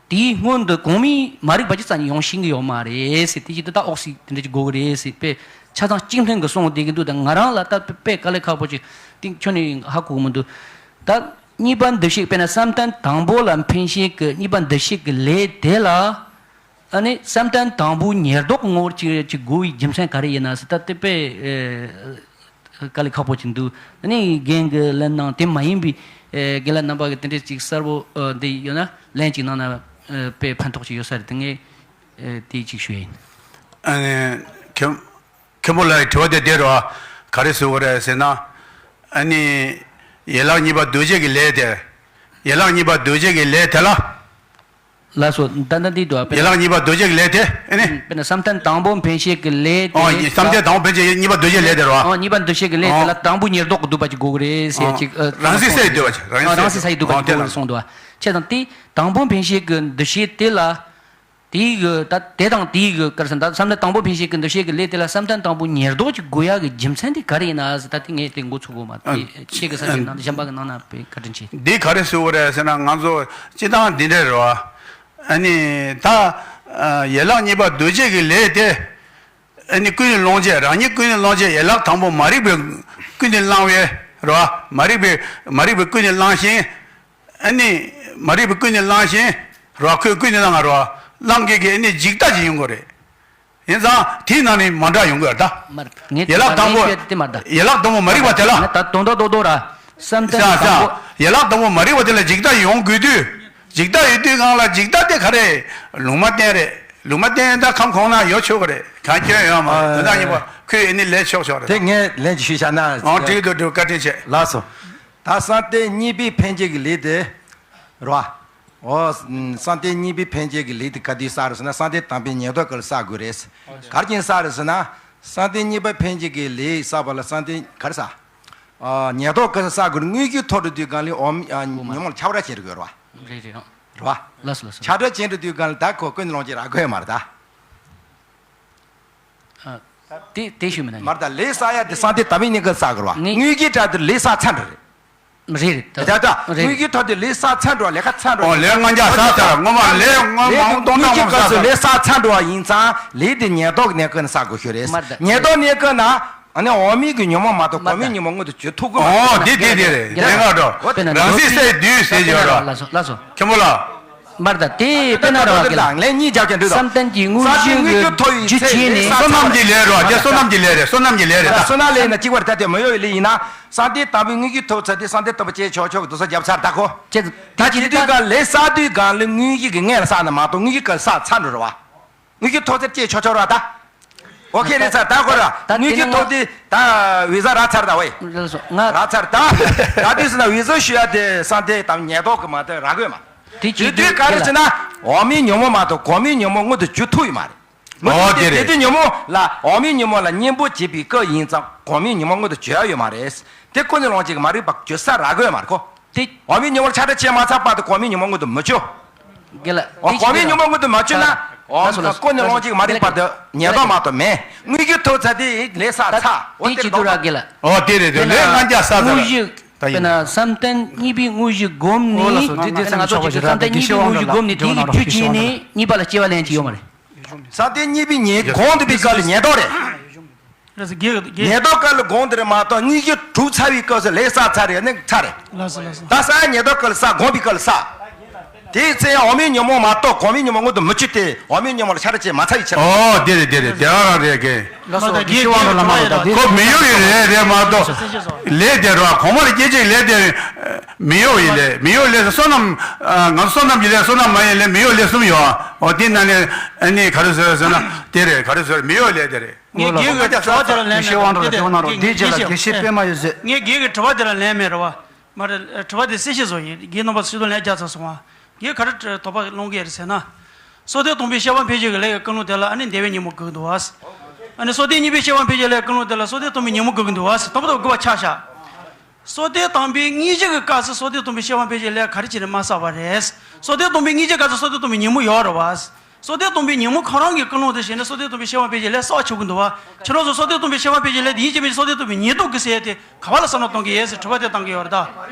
དེའི་སྔོན་དུ་གོང་མའི་མ་རིག་པ་ཅིག་རྩ་ནས་ཡོང་ཤེས་ཀྱི་ཡོད་མ་རེད་ཟེར། དེ་བཞིན་དུ་ད་འོག་སའི་དེ་འདྲ་ཅིག་དགོས་ཀྱི་རེད་ཟེར། དཔེ་ཆ་ཚང་གཅིག་མཐུན་གྱི་གསུང་བསྡད་ཀྱི་འདུག་ད་ང་རང་ལ་ད་དཔེ་དཀའ་ལས་ཁག་པོ་ཅིག་དེ་ཁྱོན་ནས་ཧ་གོ་གི་མི་འདུག་ད་གཉིས་པ་འདུ་ཤེས། དཔེར་ན་བསམ་གཏན་དང་པོ་ལ་འཕེན་བྱེད་ཀྱི་གཉིས་པ་འདུ་ཤེས་ཀྱི་ལས་དེ་ལ། ཨ་ནི་བསམ་གཏན་དང་པོ་ཉེར་བསྡོགས་ངོ་ཅིག་ཅིག་དགོས་པའི་རྒྱུ་མཚན་ག་རེ་ཡིན་ན་ཟེར། ད་དེ་དཔེ་ཨེ། དཀའ་ལས་ཁག་པོ་ཅིག་འདུག་ཨ་ནི་རྒན་གྱིས་ལན་གནང་། དེ་མ་ཡིན་པའི་ཨེ། རྒན་ལགས་རྣམ་པ་གིས་དེ་འདྲས་ཅིག་གསལ་པོ་ཨ། འདི་ཡོད་ན་ལན་ཅིག་གནང་ན་ཨེ། དཔེ་ཕན་ཐོགས་ཅིག་ཡོད་ས་རེད། དེ་ངས་ཨེ། དེ་ཅིག་ཞུ་ཡ་ཡིན། ཨ་ནི་མཁན་མཁན་པོ་ལགས་ཀྱི་དྲི་བ་དེ་དེ་རེད་བ། ག་རེ་ཟེར་དགོས་རེད་ཟེར་ན། ཨ་ནི་ཡན་ལག་གཉིས་པ་འདུ་བྱེད་ཀྱི་ལས་དེ། ཡན་ལག་གཉིས་པ་འདུ་བྱེད་ཀྱི་ལས་དེ་ལ། ལགས་སོ། ད་ལྟ་འདི་འདུག་པ། ཡན་ལག་གཉིས་པ་འདུ་བྱེད་ཀྱི་ལས་དེ་ཨེ་ནི། དཔེར་ན་བསམ་གཏན་དང་པོ་འཕེན་བྱེད་ཀྱི་ལས་དེ། ཨོ། བསམ་གཏན་དང་པོ་འཕེན་བྱེད་གཉིས་པ་འདུ་བྱེད་ལས་དེ་རེད་བ། ཨོ། གཉིས་པ་འདུ་བྱེད་ཀྱི་ལས་དེ་ལ་ཨོ། དང་པོ་ཉེར་བསྡོགས་ཀྱི་སྡུད་པ་ཅིག་དགོས་ཀྱི་རེད་ཟེར་ཅིག་ཨ། རང་སའི་སའི་སྡུད་པ་ཅིག་ཨ། རང་སའི་སའི་སྡུད་པ་ཅིག་དགོས་ཀྱི་རེད་གསུངས་འདུག་པ། བྱས་ཙང་དེ་དང་པོ་འཕེན་བྱེད་ཀྱི་འདུ་བྱེད་དེ་ལ། དེའི་གི་ད་དེ་དང་དེའི་གི་ག་རེ་ཟེར་ན། ད་བསམ་གཏན་དང་པོ་འཕེན་བྱེད་ཀྱི་འདུ་བྱེད་ཀྱི་ལས་དེ་ལ་བསམ་གཏན་དང་པོ་ཉེར་བསྡོགས་ཅིག་དགོས་ཡག་གི་རྒྱུ་མཚན་དེ་ག་རེ་ཡིན་ན་ཟེར། ད་དེ་ངས་དེ་འགོ་ཚུགས་དགོས་མ་རེད། ཁྱེད་ཀྱི་ས་ཆ་ནང་དུ་གཞན་པ་གི་གནང་ན་དཔེ་བཀའ་དྲིན་ཆེ། འདི་ག་རེ་ཟེར་དགོས་རེད་ཟེར་ན། ང་ཚོ་སྤྱིར་བཏང་འདི་འདྲ་རེད་བ། ཨ་ནི་ད་ཡན་ལག་གཉིས་པ་འདུ་བྱེད་ཀྱི་ལས་དེ། ཨ་ནི་ཀུན་ནས་བསླང་བྱ། རང་ཉིད་ཀུན་ནས་བསླང་བྱ། ཡན་ལག་དང་པོ་མ་རིག་པའི་ཀུན་ནས་བསླང་བའི་རེད་བ། མ་རིག་པའི་མ་རིག་པའི་ཀུན་ནས་བསླང་ཞིང་། ཨ་ནི་མ་རིག་པའི་ཀུན་ནས་བསླང་ཞིང་རེད་བ། ཁོས་ཀུན་ནས་བསླང་བ་རེད་བ། བསླང་མཁན་གྱི་ཨ་ནི་འཇིག་ལྟ་ཅིག་ཡོང་གི་རེད། ཡིན་ཙང་དེའི་ནང་ནས་མ་འདྲ་ཡོང་གི་རེད་ད། མ་རེད། ངས་ཡན་ལག་དང་པོ། ངས་བཤད་དེ་མ་རེད་ད། ཡན་ལག་དང་པོ་མ་རིག་པ་དེ་ལ། ང་ད་དོན་དག་རྡོག་རྡོག་ར། བསམ་གཏན་ས་དང་ས་པོ། ཡན་ལག་དང་པོ་མ་རིག་པ་དེ་ལ་འཇིག་ལྟ་ཡོང་དགོས་དུས། འཇིག་ལྟ་ཡོད་དུས་སྒང་ལ་འཇིག་ལྟ་དེ་ག་རེ། ལུང་མ་བསྟན་རེད། ལུང་མ་བསྟན་ད་ཁམས་གོང་ན་ཡོད་ཆོག་གི་རེད། གང་སྐྱོན་ཡོད་མ་རེད། དོན་དག་ཡིན་པ་ཁོས་ཨ་ནི་ལས་ཆོག་ཆོག་རེད། དེ་ངས་ལན་ཅིག་ཞུས་བཞག་ན། ཨང་། འགྲིག་འདུག་འགྲིག་བཀའ་དྲིན་ཆེ། ལགས་སོ། ད་བསམ་གཏན་གཉིས་པའི་འཕེན་བྱེད་ཀྱི་ལས་དེ་རེད་བ། འོ། བསམ་གཏན་གཉིས་པའི་འཕེན་བྱེད་ཀྱི་ལས་དེ་ག་དུས་བསགས་རེད་ཟེར་ན། བསམ་གཏན་དང་པོའི་ཉེར་བསྡོགས་སྐབས་ལ་བསགས་དགོས་རེད། ག་རེ་བྱས་ནས་བསགས་རེད་ཟེར་ན། བསམ་གཏན་གཉིས་པ་འཕེན་བྱེད་ཀྱི་ལས་བསགས་པ་ལ་བསམ་གཏན་ག་རེ་བསགས། ཨ། ཉེར་བསྡོགས་སྐབས་ལ་བསགས་དགོས་རེད། དངོས་རྒྱུ་ཐོག་ཏུ་དུས་སྒང་ལ་འོ་མ། ཨ། ཉོན་མོངས་ལ་ཁྱབ་བསྒྲགས་བྱེད་དགོས་རེད་བ། རེད་རེད། རེད་བ། ལགས་སོ་ལགས་སོ། ཁྱབ་བསྒྲགས་བྱེད་འགྲོ་དུས་སྒང་ལ་ད་ཁོ་ཀུན་ནས་བསླང་བྱ་རག་གི་ཡོད་མ་རེད་ད། ཨ། དེ་དེ་ཞུ་མི་ན། མ་རེད་ད། ལས་བསགས་ཡ་དེ་བསམ་གཏན་དང་པོའི་གཉིས་ཀ་བསགས་དགོས་རེད་བ། ངས། དངོས་ཀྱི་གྲས་དེ་ལས་བསགས་ཚར་འགྲོ་རེད། རེད་རེད་ད། ད་ད་རེད། དངོས་ཀྱི་ཐོག་དེ་ལས་བསགས་ཚར་འགྲོ་བ། ལས་ཀ་ཚར་འགྲོ་བ། ཨོ། ལས་ལྔ་བརྒྱ་བསགས་ཚར། སྔོན་མ་ལས་ལྔ་མང་པོ་སྟོང་ཕྲག་མང་པོ་བསགས་ཚར། ལས་བསགས་ཚར་འགྲོ་བ་ཡིན་ཙང་ལས་དེ་ཉེར་བསྡོགས་གནས་སྐབས་ནས་བསགས་དགོས་ཤོས་རེད། མ་རེད་ད། ཉེར་བསྡོགས་གནས་སྐབས་ན། ཨ་ནི་འོག་མིན་གྱི་ཉོན་མོངས་མ་གཏོགས་གོང་མིན་ཉོན་མོངས་མངོན་དུ་གྱུར་ཐུབ་ཀྱི་མ་རེད། ཨོ་དེ་དེ་དེ་རེད། དེ་ང་འགྲོ། དཔེར་ན་རང་བཞིན་སའི་དུས་ཟེར་གྱི་ཡོད་ར། ལགས་སོ་ལགས་སོ། མཁན་པོ་ལགས། མར་ད་དེ་དཔེར་ན་ར་བ་གི་ལ། ལན་གཉིས་རྒྱབ་ཀྱང་འགྲིག་དང་། བསམ་གཏན་གྱི་དངོས་གཞི་གི་རྒྱུ་བྱས་ནས། བསོད་ནམས་ཀྱི་ལས་རོ། དེ་བསོད་ནམས་ཀྱི་ལས་རེད། བསོད་ནམས་ཀྱི་ལས་རེད་ད། བསོད་ནམས་ལས་ན་གཅིག་པར་ད་དེ་མི་གཡོ་བའི་ལས་ཡིན་ན། བསམ་གཏན་དང་པོའི་དངོས་གཞི་ཐོབ་ཚར་དུས་བསམ་གཏན་དང་པོ་བྱས་ཆོག་ཆོག་གི་དུས་ཚོད་རྒྱབ་ཚར་ད་ཁོ། ད་དེ་དུས་ག་ལས་བསགས་དུས་གང་ལས་དངོས་གཞི་གི་ངན་ལ་བསགས་ན་མ་གཏོགས་དངོས་གཞི་ག་ལ་བསགས་ཚར་འགྲོ་ར་བ། དངོས་གཞི་ཐོབ་ཚར་བྱས་ཆོག་ཆོག་ར་ད། ཨོ་ཁེ་རེད་ཚར་ད་ཁོ་ར། ད་དངོས་གཞི་ཐོབ་དུས་ད་བི་ཟ་རག་ཚར་ད་ཝེ། ལགས་སོ་ང་། རག་ཚར་ད། ད་དུས་སུ་ན་བི་ཟ་ཞུ་ཡ་དེ་བསམ་གཏན་དང་ཉེར་བསྡོགས་གི་མ་གཏོགས་རག་གི་ཡོད་མ། དེ་དེ་དུས་ག་རེ་ཟེར་ན། འོག་མིན་ཉོན་མོངས་མ་གཏོགས་གོང་མིན་ཉོན་མོངས་མངོན་དུ་གྱུར་ཐུབ་ཡོད་མ་རེད། མུ་མཐུད་དེ་དེ་དུས་ཉོན་མོངས་ལ་འོག་མིན་ཉོན་མོངས་ལ་གཉེན་པོ་བྱེད་པའི་སྐབས་ཡིན་ཙང་གོང་མིན་ཉོན་མོངས་མངོན་དུ་གྱུར་ཡ་ཡོད་མ་རེད། དེ་ཀུན་ནས་བསླངས་བྱེད་ཀྱི་མ་རིག་པ་གྱུར་ས་རག་གི་ཡོད་མ་རེད་ཁོ། དེ། འོག་མིན་ཉོན་མོངས་ཆགས་བྲལ་བྱས་མ་ཚར་བར་དུ་གོང་མིན་ཉོན་མོངས་མངོན་དུ་མི་གྱུར། དགེ་ལ། འོ་དེ་གོང་མིན་ཉོན་མོངས་མངོན་དུ་མ་གྱུར་ན། ད་འོ་ལགས་སོ་ལགས་སོ། ཀུན་ནས་བསླངས་བྱེད་ཀྱི་མ་རིག་པ་དེ་ཉེར་བསྡོགས་མ་གཏོགས་མེད། དངོས་གཞི་ཐོབ་ཚར་དེ་ལས་བསགས་ཚར། འོ་དེ་དེ་བྱེད་དུས་ར་དགེ་ལ། འོ་དེ་རེད་དེ་ལས་ལྔ་བརྒྱ་བསགས་ཚར། དངོས་གཞི། དཔེར་ན་བསམ་གཏན་གཉིས་པའི་དངོས་གཞི་བསྒོམས་ནས། འོ་ལགས་སོ། དེ་དེ་ང་ཚོ་བསམ་ཆོག་པ་ཞིག་རེད། བསམ་གཏན་གཉིས་པའི་དངོས་གཞི་བསྒོམས་ནས་དེའི་རྒྱུ་བྱས་ནས་གཉིས་པ་ལ་སྐྱེ་བ་ལེན་གྱི་ཡོད་མ་རེད། བསམ་གཏན་གཉིས་པའི་ཉེར་གོང་དུ་པའི་སྐབས་ལ་ཉེར་བསྡོགས་རེད། ལགས་སོ་དགེ་དགེ། ཉེར་བསྡོགས་སྐབས་ལ་གོང་དུ་རེད་མ་གཏོགས་དངོས་གཞི་གྲུབ་ཚར་བའི་སྐབས་སུ་ལས་བསགས་ཚར་རེད་ནི་ཚར་རེད། ལགས་སོ་ལགས་སོ། ད་བསགས་ཉེར་བསྡོགས་སྐབས་ལ་བསགས་གོང་པའི་སྐབས་ལ་བསགས། དེའི་ཚེ་ཡང་འོག་མིན་ཉོན་མོངས་མ་གཏོགས་གོང་མིན་ཉོན་མོངས་མངོན་དུ་མི་གྱུར་ཏེ་འོག་མིན་ཉོན་མོངས་ལ་ཆགས་བྲལ་བྱས་མ་ཚར་བའི་ཕྱིར། ཨོ་དེ་རེད་དེ་རེད་དེ་རང་རང་རེད་དགེ། ལགས་སོ་དགེ་ཤེས་དབང་དུ་ལ་མ་ལ་ད་དེ། ཁོ་མི་གཡོ་བའི་ལས་རེད་མ་གཏོགས། ལས་དེ་རོ་གོང་མར་སྐྱེ་བྱེད་ཀྱི་ལས་དེ། མི་གཡོ་བའི་ལས། མི་གཡོ་ལས་སུ་བསོད་ནམས། ང་ཚོ་བསོད་ནམས་ཀྱི་ལས་བསོད་ནམས་མ་ཡིན་ལས་མི་གཡོ་ལས་གསུམ་ཡོད། འོ་དེ་ན་ནི་ཨ་ནི་ག་རེ་ཟེར་ཟེར་ན་དེ་རེད། ག་རེ་ཟེར་མི་གཡོ་ལས་དེ་རེད། ངས་དགེ་གི་དྲི་བ་དེ་ལ་ལན་མེད། ཤེས་དབང་འགྲོ་ལ་དེ་དེ་ན་རོ་དེ་རྗེས་ལ་དགེ་བཤེས་པད་མ་ཡོད་ཟེར། ངས་དགེ་གི་དྲི་བ་དེ་ལ་ལན་མེད་རེད་བ། མ་རེད་དྲི་བ་དེ་གསལ་བཤད་བཟོ་ཡིན། དགེ་རྣམ་པ་སྲིད་དོན་ལན་རྒྱག་ཚར་སོང་བ། ངས་ག་རེ་དོགས་པ་སློང་གི་ཡོད་རེད་ཟེར་ན། བསོད་བདེ་སྟོང་པའི་སྐྱེ་བ་འཕེལ་བྱེད་ཀྱི་ལས་ཀྱི་ཀུན་སློང་དེ་ལ་ཨ་ནི་འདས་པའི་ཉོན་མོངས་དགོས་ཀྱི་འདུག་བ། ཨ་ནི་བསོད་བདེ་གཉིས་པའི་སྐྱེ་བ་འཕེལ་བྱེད་ཀྱི་ལས་ཀྱི་ཀུན་སློང་དེ་ལ་བསོད་བདེ་སྟོང་པའི་ཉོན་མོངས་དགོས་ཀྱི་འདུག་བ་ཟེར་དང་པོ་དང་དགོས་པ་ཆགས་བཞག་བསོད་བདེ་དང་པོའི་དངོས་གཞི་གི་སྐབས་སུ་བསོད་བདེ་སྟོང་པའི་སྐྱེ་བ་འཕེལ་བྱེད་ཀྱི་ལས་ག་རེ་བྱས་ནས་མ་བསགས་པ་རེད། བསོད་བདེ་སྟོང་པའི་དངོས་གཞི་སྐབས་སུ་བསོད་བདེ་སྟོང་པའི་ཉོན་མོངས་ཡོད་རེད་བ། བསོད་བདེ་སྟོང་པའི་ཉོན་མོངས་ཁོ་རང་གི་ཀུན་སློང་དེ་བྱས་ནས་བསོད་བདེ་སྟོང་པའི་སྐྱེ་བ་འཕེལ་བྱེད་ཀྱི་ལས་བསགས་ཆོག་གི་འདུག་བ། ཁྱེད་རང་ཚོ་བསོད་བདེ་སྟོང་པའི་སྐྱེ་བ་འཕེལ་བྱེད་ཀྱི་ལས་དེ་ཡིན་གཅིག་མིན་གཅིག་བསོད་བདེ་སྟོང་པའི་ཉེར་བསྡོགས་དགོས་ཟེར་ཡས་དེ་ག་པ་ལ་བསམ་བློ་གཏོང་གི་ཡོད་ཟེར་དྲི་བ་དེ་བཏང་གི་ཡོད་རེད་ད།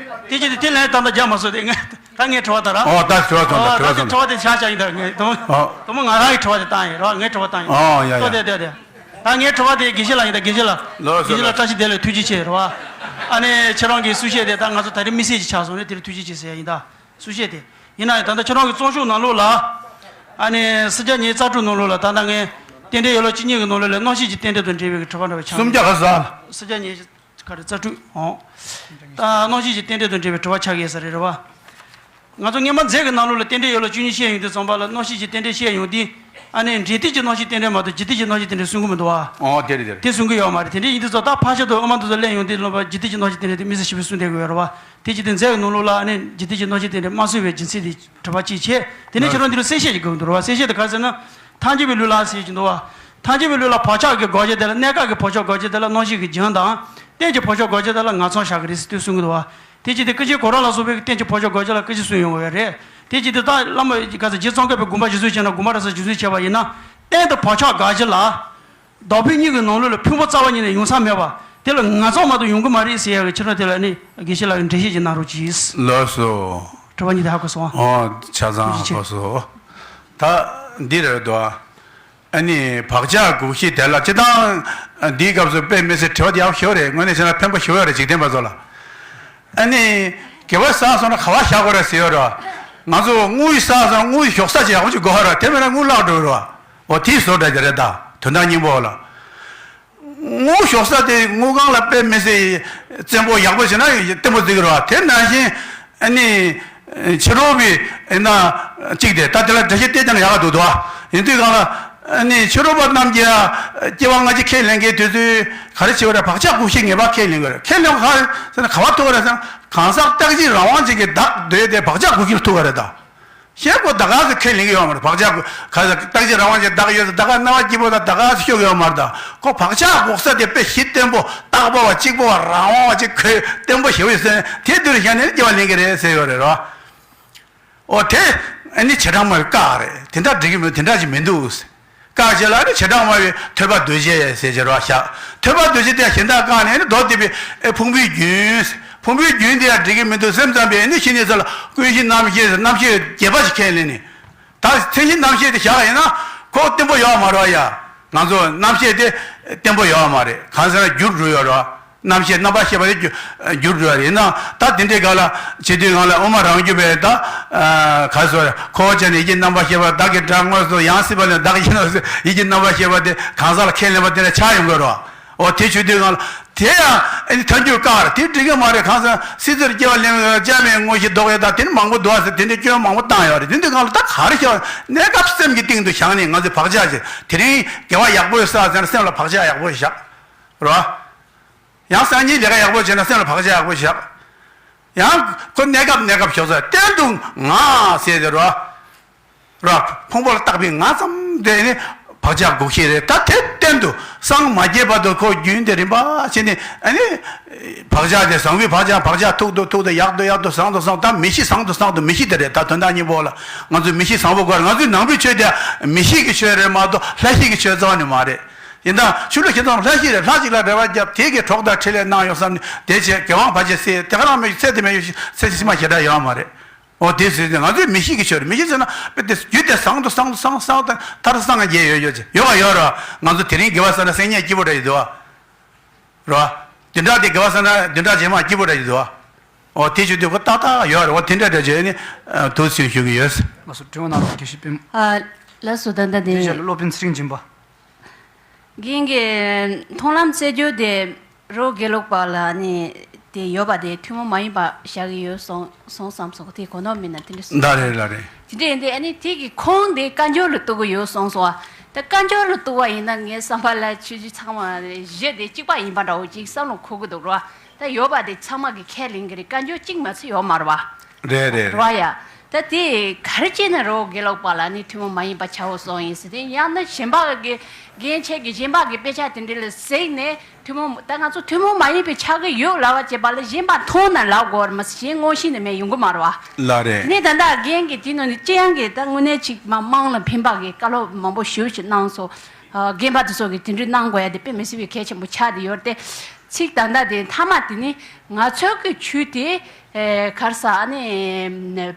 དེ་བྱས་ཏེ་དེ་ལན་ད་ལྟ་རྒྱག་མ་སོང་། དེ་ངས་ད་ངས་དྲི་བ་དང་ར། ཨོ་ད་དྲི་བ་དང་ད་ཨོ་དྲི་བ་ད་དེ་དང་དྲི་བ་དེ་ཆགས་ཆགས་ཡིན་ད། ངས་དུ་མོ་ཨོ། དུ་མོ་ང་རང་གི་དྲི་བ་དེ་བཏང་ཡིན་ར། ངའི་དྲི་བ་བཏང་ཡིན། ཨོ་ཡ་ཡ། ལྟོས་དེ་དེ་དེ། ད་ངའི་དྲི་བ་དེ་དགེ་བཤེས་ལགས་ཡིན་ད། དགེ་བཤེས་ལགས། ལགས་སོ་དགེ་བཤེས་ལགས། ལགས། བཀྲ་ཤིས་བདེ་ལེགས། ཐུགས་རྗེ་ཆེ་ར་བ། ཨ་ནི་ཁྱེད་རང་གི་གསུང་བཤད་དེ་ད་ང་ཚོ་ད་རེས་དམིགས་བསལ་ཅིག་ཆགས་སོང་རེད། དེ་ལ་ཐུགས་རྗེ་ཆེ་ཟེར་ཡ་ཡིན་ད། གསུང་བཤད་དེ། ཡིན་ན་ཡང་ད་ལྟ་ཁྱེད་རང་གི་གཙོ་ཤོག་ནང་ལོགས་ལ། ཨ་ནི་སུམ་བརྒྱ་ཉེར་རྩ་དྲུག་ནང་ལོགས་ལ་ད་ལྟ་ངས་རྟེན་འབྲེལ་ཡན་ལག་བཅུ་གཉིས་ཀྱི་ནང་ལོགས་ལ་རྣམ་ཤེས་ཀྱི་རྟེན་འབྲེལ་དང་འབྲེལ་བའི་དྲི་བ་འདྲ་བ་ཆགས། སུམ་བརྒྱ་ག་ས། སུམ་བརྒྱ་ཉེར་ག་རེ་རྩ་དྲུག་ཨོ། ད་རྣམ་ཤེས་ཀྱི་རྟེན་འབྲེལ་དང་འབྲེལ་བའི་དྲི་བ་ཆགས་ཀྱི་ཡོད་ས་རེད་རེད་བ། ང་ཚོ་སྔོན་མ་མཛད་ཀྱི་ནང་ལོགས་ལ་རྟེན་འབྲེལ་ཡན་ལག་བཅུ་གཉིས་བཤད་ཡོང་དུས་ཙམ་པ་ལ་རྣམ་ཤེས་ཀྱི་རྟེན་འབྲེལ་བཤད་ཡོང་དུས། ཨ་ནི་འབྲས་རྟེན་གྱི་རྣམ་ཤེས་རྟེན་འབྲེལ་མ་གཏོགས་འཇིག་རྟེན་གྱི་རྣམ་ཤེས་རྟེན་འབྲེལ་གསུང་གི་མི་འདུག་བ། ཨོ་དེ་རེད་དེ་རེད། དེ་གསུང་གི་ཡོད་མ་རེད། དེ་འདྲ་ཡིན་དུས་ཙང་ད་ཕར་ཕྱོགས་དུ་ཨ་མ་འདུ་ཚོ་སླེབས་ཡོང་དུས་ལོག་པ་འཇིག་རྟེན་གྱི་རྣམ་ཤེས་རྟེན་འབྲེལ་དེ་དམིགས་བསལ་ཞིབ་པོ་གསུང་བསྡད་དགོས་ཡོད་རེད་བ། དེ་ཅི་སྟེ་མཛད་ཀྱི་ནང་ལོགས་ལ་ཨ་ནི་འཇིག་རྟེན་གྱི་རྣམ་ཤེས་རྟེན་འབྲེལ་མ་གསུངས་པའི་རྒྱུ་མཚན་དེ་དྲི་བ་གཅིག་བྱས། དེ་ནས་ཁྱེད་རང་འདི་ལ་གསལ་བཤད་ཅིག་དགོས་འདུག་རེད་བ། གསལ་བཤད་དེ་ག་རེ་ཟེར་ན། ཐམས་ཅད་པའི་ལུས་ལ་ཟེར་གྱི་འདུག་བ། ཐམས་ཅད་པའི་ལུས་ལ་བག་ཆགས་ཀྱི་དགག་བྱ་དེ་ལ་གནས་སྐབས་ཀྱི་བག་ཆགས་དགག་བྱ་དེ་ལ་རྣམ་ཤེས་ཀྱི་རྒྱུན་དང་། རྟེན་གྱི་བག་ཆགས་དགག་བྱ་དེ་ལ་ངན་སོང་བཞག་གི་རེད་ཟེར་དུས་གསུང་གི་འདུག་བ། དེ་ཅི་སྟེ་ཀུན་མཁྱེན་གོ་རམས་ལ་སོགས་པས་རྟེན་གྱི་བག་ཆགས་དགག་བྱ་ལ་སྐུ་ཅི་གསུང་ཡོང་གི་ཡོད་རེད། དེ་ཅི་སྟེ་ད་བླ་མ་ག་ས་རྗེ་ཙོང་ཁ་པའི་དགོངས་པ་རྗེས་སུ་བྱས་ན་དགོངས་པ་ར་ས་རྗེས་སུ་བྱས་པ་ཡིན་ན། རྟེན་དང་བག་ཆགས་དགག་བྱ་ལ། བདག་ཕུང་གཉིས་ཀྱི་ནང་ལོགས་ལ་ཕུང་པོ་རྩ་བ་ཉིད་ནས་ཡོང་ས་མེད་པ། དེ་ལ་ངན་སོང་མ་གཏོགས་ཡོང་གི་མ་རེད་ཟེར་ཡ་གི་ཕྱིར་ན་དེ་ལ་ནི་དགེ་བཤེས་ལགས་ཀྱིས་འགྲེལ་བཤད་ཅིག་གནང་རོགས་གྱིས། ལགས་སོ། དྲི་བ་གཉིས་དེ་ཧ་གོ་སོང་ཨ། ཨོ་ཆ་ཚང་ཧ་གོ་སོང་། ད་འདི་རེད་དོ། ཨ་ནི་བག་ཆགས་འགུགས་གཞི་དེ་ལ་སྤྱིར་བཏང་འདིའི་སྐབས་སུ་དཔེ་མི་སྲིད་དྲི་བ་དེ་ཡག་ཤོས་རེད། དངོས་གནས་བྱས་ན་ཕན་པ་ཞེ་པོ་ཡོད་རེད་འཇིག་རྟེན་པ་ཚོ་ལ། ཨ་ནི་དགེ་བ་བསགས་སོང་ན་ག་པར་བཞག་དགོས་རེད་ཟེར་ཡོད་རེད། ང་ཚོ་དངུལ་བསགས་སོང་ན་དངུལ་ཞོག་ས་ཅིག་ཡག་པོ་ཅིག་དགོས་རེད། དེ་མིན་ན་དངུལ་བརླག་འགྲོ་གི་རེད། འོ་དེའི་བཟོ་འདྲ་ཅིག་རེད་ད། དོན་དག་སྙིང་པོ་ལ། དངུལ་ཞོག་ས་དེ་དངུལ་ཁང་ལ་དཔེ་མི་སྲིད་བཙན་པོ་ཡག་པོ་བྱས་ན་བརྟན་པོ་བརྩི་གི་རེད་བ། དེ་ནང་བཞིན་ཨ་ནི་ཕྱི་རོལ་པའི་ཡིན་ན་གཅིག་དེ་ད་དེ་ལ་འགྲེལ་བཤད་བལྟས་ཀྱང་ཡག་ག་འདུག་དོ། ཡིན་དུས་གང་ལ་ཨ་ནི་ཕྱི་རོལ་པ་རྣམས་ཀྱིས་སྐྱེ་བ་སྔ་ཕྱི་ཁས་ལེན་མཁན་དེ་ཚོས་ག་རེ་བྱེད་པ་རེད། བག་ཆགས་འགུགས་གཞི་ངེས་པར་ཁས་ལེན་དགོས་རེད། ཁས་ལེན་པ་ག་རེ་ཟེར་ན་ག་པར་ཐུག་གི་རེད་ཟེར་ན་གང་ཟག་རྟག་གཅིག་རང་དབང་ཅན་གྱི་བདག་འདོད་དེ་བག་ཆགས་འགུགས་གཞིར་ཐུག་གི་རེད་ད། གཞན་ཁོ་ད་ག་སེ་ཁས་ལེན་གྱི་ཡོད་མ་རེད། བག་ཆགས་ག་ས་རྟག་གཅིག་རང་དབང་ཅན་བདག་ཡོད་ས་ད་ག་སྣང་བ་སྐྱིད་པོ་དང་ད་ག་སེ་ཤོད་ཀྱི་ཡོད་མ་རེད་ད། ཁོ་བག་ཆགས་འགོག་ས་དེ་དཔེ་གཞི་བརྟན་པོ་རྟག་པ་བ་གཅིག་པོ་བ་རང་དབང་བ་ཅིག་ཁོས་བརྟན་པོ་ཞེ་པོ་ཡོད་ས་དེ་དུས་ལ་བཞག་ནས་སྐྱེ་བ་ལེན་གྱི་རེད་ཟེར་ཡོད་རེད་རོ། ཨོ་དེ་ཨ་ནི་བྱེ་བྲག་སྨྲ་བའི་བཀའ་རེད། དེ་འདྲ་འགྲིག་གི་མི་དེ་འདྲ་ཞིག་མི་འདུག་ཟེར། བཀའ་བྱེད་ལ་ནི་བྱེ་བྲག་སྨྲ་བའི་ཐོས་པ་གདུལ་བྱ་ཟེར་བྱེད་རོགས་བཞག་ཐོས་པ་གདུལ་བྱ་དེ་གཞན་དག་བཀག་ནས་ནི་མདོ་སྡེ་པའི་ཨེ་ཕུང་པོའི་རྒྱུན། ཕུང་པོའི་རྒྱུན་དེ་ཡང་འགྲིག་གི་མི་འདུག་སེམས་ཙམ་པས་ནི་ཤི་ནས་ཚུར་ལ་ཀུན་གཞི་རྣམ་ཤེས་རྣམ་ཤེས་རྒྱས་པ་ཞིག་ཁས་ལེན་ནས། ད་མཚན་གཞི་རྣམ་ཤེས་དེ་བཞག་ཡིན་ན་ཁོ་བརྟན་པོ་ཡོད་མ་རེད་ཡ། ང་ཚོ་རྣམ་ཤེས་དེ་བརྟན་པོ་ཡོད་མ་རེད། གང་ཟེར་ན་འགྱུར་འགྲོ་ཡོད་རེད་བ། རྣམ་ཤེས་རྣམ་པར་ཤེས་པ་དེ་འགྱུར་འགྱུར་འགྲོ་ཡ་རེད། ཡིན་ནའང་ད་དེ་འདྲའི་སྒང་ལ་བྱེད་དུས་སྒང་ལ་དབུ་མ་རང་རྒྱུད་པས་ད་ག་སོ་ཁོ་བོ་ཅན་ཡིད་ཀྱི་རྣམ་པར་ཤེས་པ་བདག་གི་སྒྲ་དངོས་སུ་ཡང་སྲིད་པ་ལས་བདག་གི་ཡིད་ནོ་ཟེར་ཡིད་ཀྱི་རྣམ་པར་ཤེས་པ་དེ་གང་ཟག་ལ་ཁས་ལེན་པ་དེ་ལ་ཆགས་ཡོང་གི་རེད་བ། འོ་དེ་བྱེད་དུས་སྒང་ལ་དེ་ཡང་ཨ་ནི་ཐལ་འགྱུར་བཀག་རེད། དེ་འགྲིག་གི་མ་རེད། གང་ཟེར་སྲིད་རྩེར་སྐྱེ་བ་ལེན་པའི་སྐྱབས་མེད་དངོས་གཞི་ལྡོག་ཡས་དང་དེ་ནི་མང་པོ་འདུག་ཟེར་དེ་འདྲའི་སྐྱོན་མང་པོ་བཏང་ཡོད་རེད། དེ་འདྲའི་སྒང་ལ་ད་ག་རེ་བྱ་བ་གནས་སྐབས་སེམས་ཀྱི་གཏིང་དུ་བཞག་ནས་ང་ཚོས་བག་ཆགས་བྱེད། དེ་རིང་དགེ་བ་ཡག་པོ་བསགས་ཟེར་ན་སེམས་ལ་བག་ཆགས་ཡག་པོ་བཞག་རོ། ཡང་སང་ཉིན་ལས་ཀ་ཡག་པོ་བྱས་ན་སེམས་ལ་བག་ཆགས་ཡག་པོ་བཞག་ཡང་ཁོ་གནས་སྐབས་གནས་སྐབས་ཞོག་ཚ་གཏན་དུ་ང་ཟེར་དེ་རོ། རོ། ཕུང་པོ་ལ་བཏགས་པའི་ང་ཙམ་དེ་ནི་བག་ཆགས་འགུགས་ཤེས་རེད། ད་དེ་གཏན་དུ་སངས་མ་རྒྱས་བར་དུ་ཁོ་རྒྱུན་དེ་རིམ་པ་བྱས་ནས་ཨ་ནི་བག་ཆགས་དེ་བཟང་པོའི་བག་ཆགས་བག་ཆགས་མཐུག་ཏུ་མཐུག་ཏུ་ཡག་ཏུ་ཡག་ཏུ་བཟང་དུ་བཟང་། ད་མི་ཤི་བཟང་དུ་བཟང་དུ་མི་ཤི་དེ་རེད། ད་དོན་དག་སྙིང་པོ་ལ་ང་ཚོས་མི་ཤི་བཟང་པོ་དགོས་རེད། ང་ཚོའི་ནང་པའི་ཆོས་དེ་མི་ཤི་གི་ཆོས་རེད་མ་གཏོགས་ལྷ་ཤི་གི་ཆོས་རྩ་བ་ནས་མ་རེད། ཡིན་ད་ཆོས་ལུགས་ཞིག་དང་ལྷ་ཤི་རེད། ལྷ་ཞིག་ལ་རེ་བ་བརྒྱབ་དེ་གི་གྲོགས་དང་འཕྲིན་ལས་གནང་ཡོང་བསམ་ནས་དེ་བྱས་དགེ་དབང་བར་ཆད་སེལ་དེ་ག་རང་མེད་ཚེ་དེ་མེད་ཡོད་ཚེ་ཕྱི་མ་ཞེ་དྲག་ཡོད་མ་རེད། འོ་དེ་ཟེར་ཏེ་ང་ཚོས་མི་ཤི་གི་ཆོས་རེད། མི་ཤི་ཟེར་ན་དཔེ་དེ་རྒྱུད་དེ་བཟང་དུ་བཟང་དུ་བཟང་བཟང་དུ་མཐར་སངས་རྒྱས་ཡོད་ཡོད་ཅེས་ཡོད་པ་ཡོད་རེད། ང་ཚོ་དེ་རིང་དགེ་བ་བསགས་ན་སེམས་ཉིད་སྐྱིད་པོ་འདྲ་ཡོད་དོ། རེད་བ། བདུན་ཕྲག་དེ་དགེ་བ་བསགས་ན་བདུན་ཕྲག་རྗེས་མ་སྐྱིད་པོ་འདྲ་ཡོད་དོ། འོ་དེ་ཆོས་དེ་གོ་ཏག་ཏག་ཡོད་རེད། འོ་དེ་འདྲ་འདྲ་བྱས་ནས་དུ་སུན་ཞུ་གི་ཡོད། ལགས་སོ། དྲི་བ་གནང་རོགས། དགེ་བཤེས་པད་མ། ཨ། ལགས་སོ། ད་ལྟ་དེ། དེ་ཕྱིར་སློབ་དཔོན་ཚེ་རིང་སྦྱིན་པ། རྒན་གྱིས་མཐོང་ལམ་རྩེ་རྒྱུ་དེ་རོ་དགེ་ལུགས་པ་ལ་ནི་དེ་ཡོད་པ་དེ་ཐུན་མོང་མ་ཡིན་པ་བཞག་གི་ཡོད་སོང་སོང་བསམ་སོང་། དེ་གོ་ནོར་མིན་ན་དེ་འདྲ་སོང་། ལ་རེད་ལ་རེད། དེ་འདྲ་ཡིན་དུས་ཨ་ནི་དེ་གི་ཁུངས་དེ་བཀའ་འགྱུར་ལ་གཏུག་གི་ཡོད་སོང་སོང་བ། ད་བཀའ་འགྱུར་ལ་གཏུག་པ་ཡིན་ན་ངའི་བསམ་པ་ལ་ཆོས་བརྒྱུད་ཚང་མ་གཞི་དེ་གཅིག་པ་ཡིན་པ་འདྲ་བོ་ཅིག་བསམ་བློ་འཁོར་གི་འདུག་རོ། ད་ཡོད་པ་དེ་ཚང་མ་གི་ཁས་ལེན་གི་རེད། བཀའ་འགྱུར་གཅིག་མ་ཚད་ཡོད་མ་རེད་བ། རེད་རེད་རེད། རེད་བ་ཡ། ད་དེ་ག་རེ་བྱས་ནས་རོ་དགེ་ལུགས་པ་ལ་ནི་ཐུན་མོང་མ་ཡིན་པ་ཆགས་སོང་ཡིན་ཟེར་དེ། ཡང་ན་གཞན་པ་གི་རྒན་ཁྱེད་ཀྱི་གཞན་པ་གི་དཔེ་ཆ་དེ་འདྲ་ལ་གཟིགས་ནས་ཐུན་མོང་། ད་ང་ཚོ་ཐུན་མོང་མ་ཡིན་པའི་ཆགས་ཀྱི་ཡོད་ལབ་པ་བྱས་པ་ལ་གཞན་པ་མཐོང་ན་ལབ་དགོས་རེད་མ་ཟད་གཞན་མངོན་ཤེས་ནས་མེད་ཡོང་གི་མ་རེད་བ། ལ་རེད། ནས་ད་ལྟ་རྒན་གྱི་དེ་ནང་ནས་ཅི་ཡང་གི་ད་དངོས་གནས་ཅིག་མ་དམངས་ལ་ཕན་པ་གི་བཀའ་སློབ་མང་པོ་ཞེ་པོ་ཅིག་གནང་སོང་། ཨ། རྒན་པ་དེ་ཚོ་གི་དེ་འདྲ་གནང་དགོས་ཡ་དེ་དཔེ་མི་སྲིད་པའི་གལ་ཆེན་པོ་ཆགས་བསྡད་ཡོད་རེད་དེ། ཚིག་ད་ལྟ་དེ་མཐའ་མ་དེ་ནི་ང་ཚོའི་གི་ཆོས་དེ། ཨེ། ག་རེ་ཟེར་ཨ་ནི་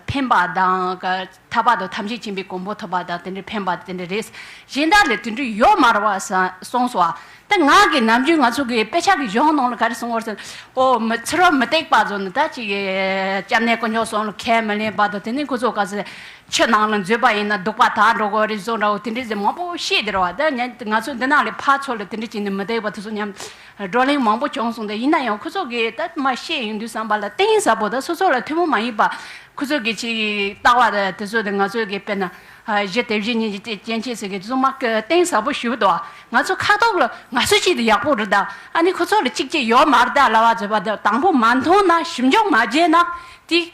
ཕན་པ་དང་། ཐར་པ་དང་ཐམས་ཅད་མཁྱེན་པའི་གོ་འཕང་ཐོབ་པ་དང་དེ་འདྲའི་ཕན་པ་དེ་འདྲ་རེད། གཞན་དག་ལ་དེ་འདྲ་ཡོད་མ་རེད་བ་ས་གསུངས་སོང་བ། ད་ང་གི་ནམ་རྒྱུན་ང་ཚོ་གི་དཔེ་ཆ་གི་གཞུང་ནང་ལ་ག་རེ་གསུངས་པ་རེད་ཟེར་ན། ཨོ་མི་ཚེ་རབས་མུ་སྟེགས་པ་ཚོ་ནི་ད་ཅིག་སྐྱབས་གནས་དཀོན་མཆོག་གསུམ་ལ་ཁས་མི་ལེན་པ་དང་། དེ་ནི་ཁོ་ཚོ་ག་ཚོད་ཆུ་ནང་ལ་འཛུལ་པ་ཡིན་ན་གདུག་པ་དག་འགྲོ་གི་རེད་བཟོ་འདྲ་བོ་དེ་འདྲ་ཟེར་མང་པོ་བཤད་དེ་རེད་བ། ད་ང་ཚོ་འདི་ནང་ལ་ཕར་ཚུར་ལ་དེ་འདྲ་བྱས་ནས་མུ་སྟེགས་པ་དེ་ཚོ་མཉམ་བགྲོ་གླེང་མང་པོ་བྱུང་སོང་། ད་ཡིན་ན་ཡང་ཁོ་ཚོ་གིས་ད་མ་བཤད་ཡོང་དུས་ཙམ་པ་ལ་གཏིང་ཟབ་པོ་ད་སོ་སོ་ལ་ཐུན་མོང་མ་ཡིན་པ། ཁོ་ཚོ་གི་ཅིག་ལྟ་བ་དེ་ཚོ་དེ་ང་ཚོ་གི་དཔེར་ན་གཞི་དེ་བཞིན་ཉིད་ཀྱི་སྐྱེ་མཆེད་ཟེར་གི་དེ་ཚོ་མ་གཏིང་ཟབ་པོ་ཞིག་འདུག་ང་ཚོ་ཁ་ཐོག་ལ་ང་ཚོ་གཅིག་དེ་ཡག་པོ་རེད་ད། ཨ་ནི་ཁོ་ཚོ་ལ་གཅིག་གཅིག་ཡོད་མ་རེད་ད་ལབ་པ་བཟོས་པ་དེ་དང་པོ་མ་མཐོང་ན། ཞིབ་འཇུག་མ་བྱས་ན་དེ་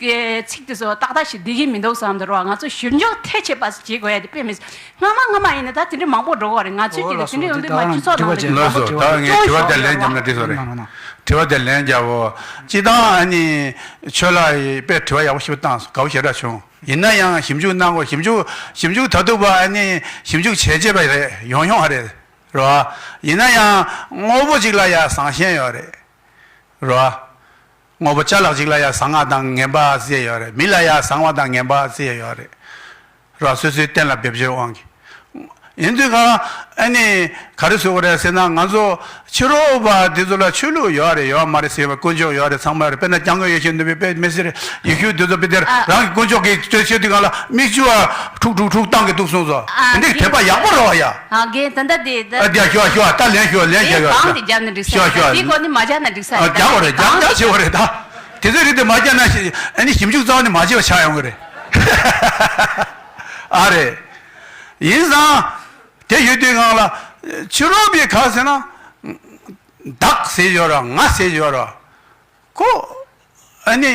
ཚིག་དེ་ཚོ་ཏག་ཏག་ཞིག་བསྡད་ཀྱི་མི་འདུག་བསམ་འདུག་ར། ང་ཚོ་ཞིབ་འཇུག་ཐེངས་ཆེ་པ་ཞིག་བྱེད་དགོས་ཡ་དེ་དཔེ་མི་སྲིད། སྔ་མ་སྔ་མ་ཡིན་ན་ད་དེ་འདྲ་མང་པོ་འགྲོ་གི་རེད། ང་ཚོས་ཀྱི་དེ་འདྲ་ཡོང་དུས་མ་སྤྱི་ཚོགས་ནང་ལ་ལགས་སོ། ད་ངས་དྲི་བ་དེ་ལན་རྒྱབ་ན་འགྲིག་སོ་རེད། དྲི་བ་དེ་ལན་རྒྱབ་འོ། སྤྱིར་བཏང་ཨ་ནི་ཆོས་ལགས་ཡིས་དཔེ་དྲི་བ་ཡག་པོ་ཞིག་བཏང་སོང་། དགའ་པོ་ཞེ་དྲག་བྱུང་། ཡིན་ན་ཡང་ཞིབ་འཇུག་གནང་དགོས། ཞིབ་འཇུག་ཞིབ་འཇུག་ད་དུང་པ་ཨ་ནི་ཞིབ་འཇུག་བྱས་བྱས་པ་རེད། ཡོང་ཡོང་ཨ་རེད། རེད་བ། ཡིན་ན་ཡང་དངོས་པོ་གཅིག་ལ་ཡང་བཟང་ཞན་ཡོད་རེད། རེད་བ། དངོས་པོ་ཅ་ལག་ཅིག་ལ་ཡང་བཟང་ང་དང་ངན་པ་ཟེར་ཡོད་རེད། མི་ལ་ཡང་བཟང་བ་དང་ངན་པ་ཟེར་ཡོད་རེད། ར་སོ་སོའི་གཏན་ལ་འབེབས་བྱའི་དབང་གིས། ཡིན་དུས་གང་ཨ་ནི་ག་རེ་ཟེར་དགོས་རེད་ཟེར་ན། ང་ཚོ་ཕྱི་རོལ་པ་འདི་ཚོ་ལ་ཆོས་ལུགས་ཡོད་རེད་ཡོད་མ་རེད་ཟེར་བའི་དཀོན་མཆོག་ཡོད་རེད། ཚང་མ་ཡོད་རེད། དཔེར་ན་སྐྱབས་མགོན་ཡེ་ཤེས་ནོར་བུའི་དཔེ་མི་སྲིད་རེད། ཡེ་ཤུ་འདི་ཚོ་དཔེ་དེར་ཨ། རང་གི་དཀོན་མཆོག་གིས་ཆོས་ཆོས་དུས་གང་ལ་མིག་ཆུ་བ་འཁྲུག་འཁྲུག་འཁྲུག་བཏང་གི་འདུག་གསུངས་སོ། ཨ། དེ་འདྲའི་དད་པ་ཡག་པོ་རེད་བ་ཡ། ཨ། རྒན་ད་ལྟ་དེ་ད། ཨ། དེ་ཞུ་བ་ཞུ་བ་ད་ལན་ཞུ་བ་ལན་རྒན་རྒྱག་ཡོད་གང་རེད། དེ་རྒྱབ་ནས་འགྲིག་ས་ཞུ་བ་རེད། ཞུ་བ་དེ་སྐོར་ནི་མ་རྒྱག་ན་འགྲིག་ས་ཨ། རེད། རྒྱག་དགོས་རེད། རྒྱག་གང་རྒྱག་བྱེད་དགོས་རེད་ད། དེ་ཚོའི་རིགས་དེ་མ་རྒྱག་ན་ཤི་ཨ་ནི་ཞིབ་འཇུག་རྩ་བ་ནས་མ་བྱེད་པ་ཆགས་ཡོང་གི་རེད། ཨ་རེད། ཡིན་ཙང་དེ་ཡོད་དུས་སྒང་ལ་ཕྱི་རོལ་པའི་ག་ཟེར་ན། བདག་ཟེར་ཡོད་ར་ང་ཟེར་ཡོད་ར། ཁོ། ཨ་ནི།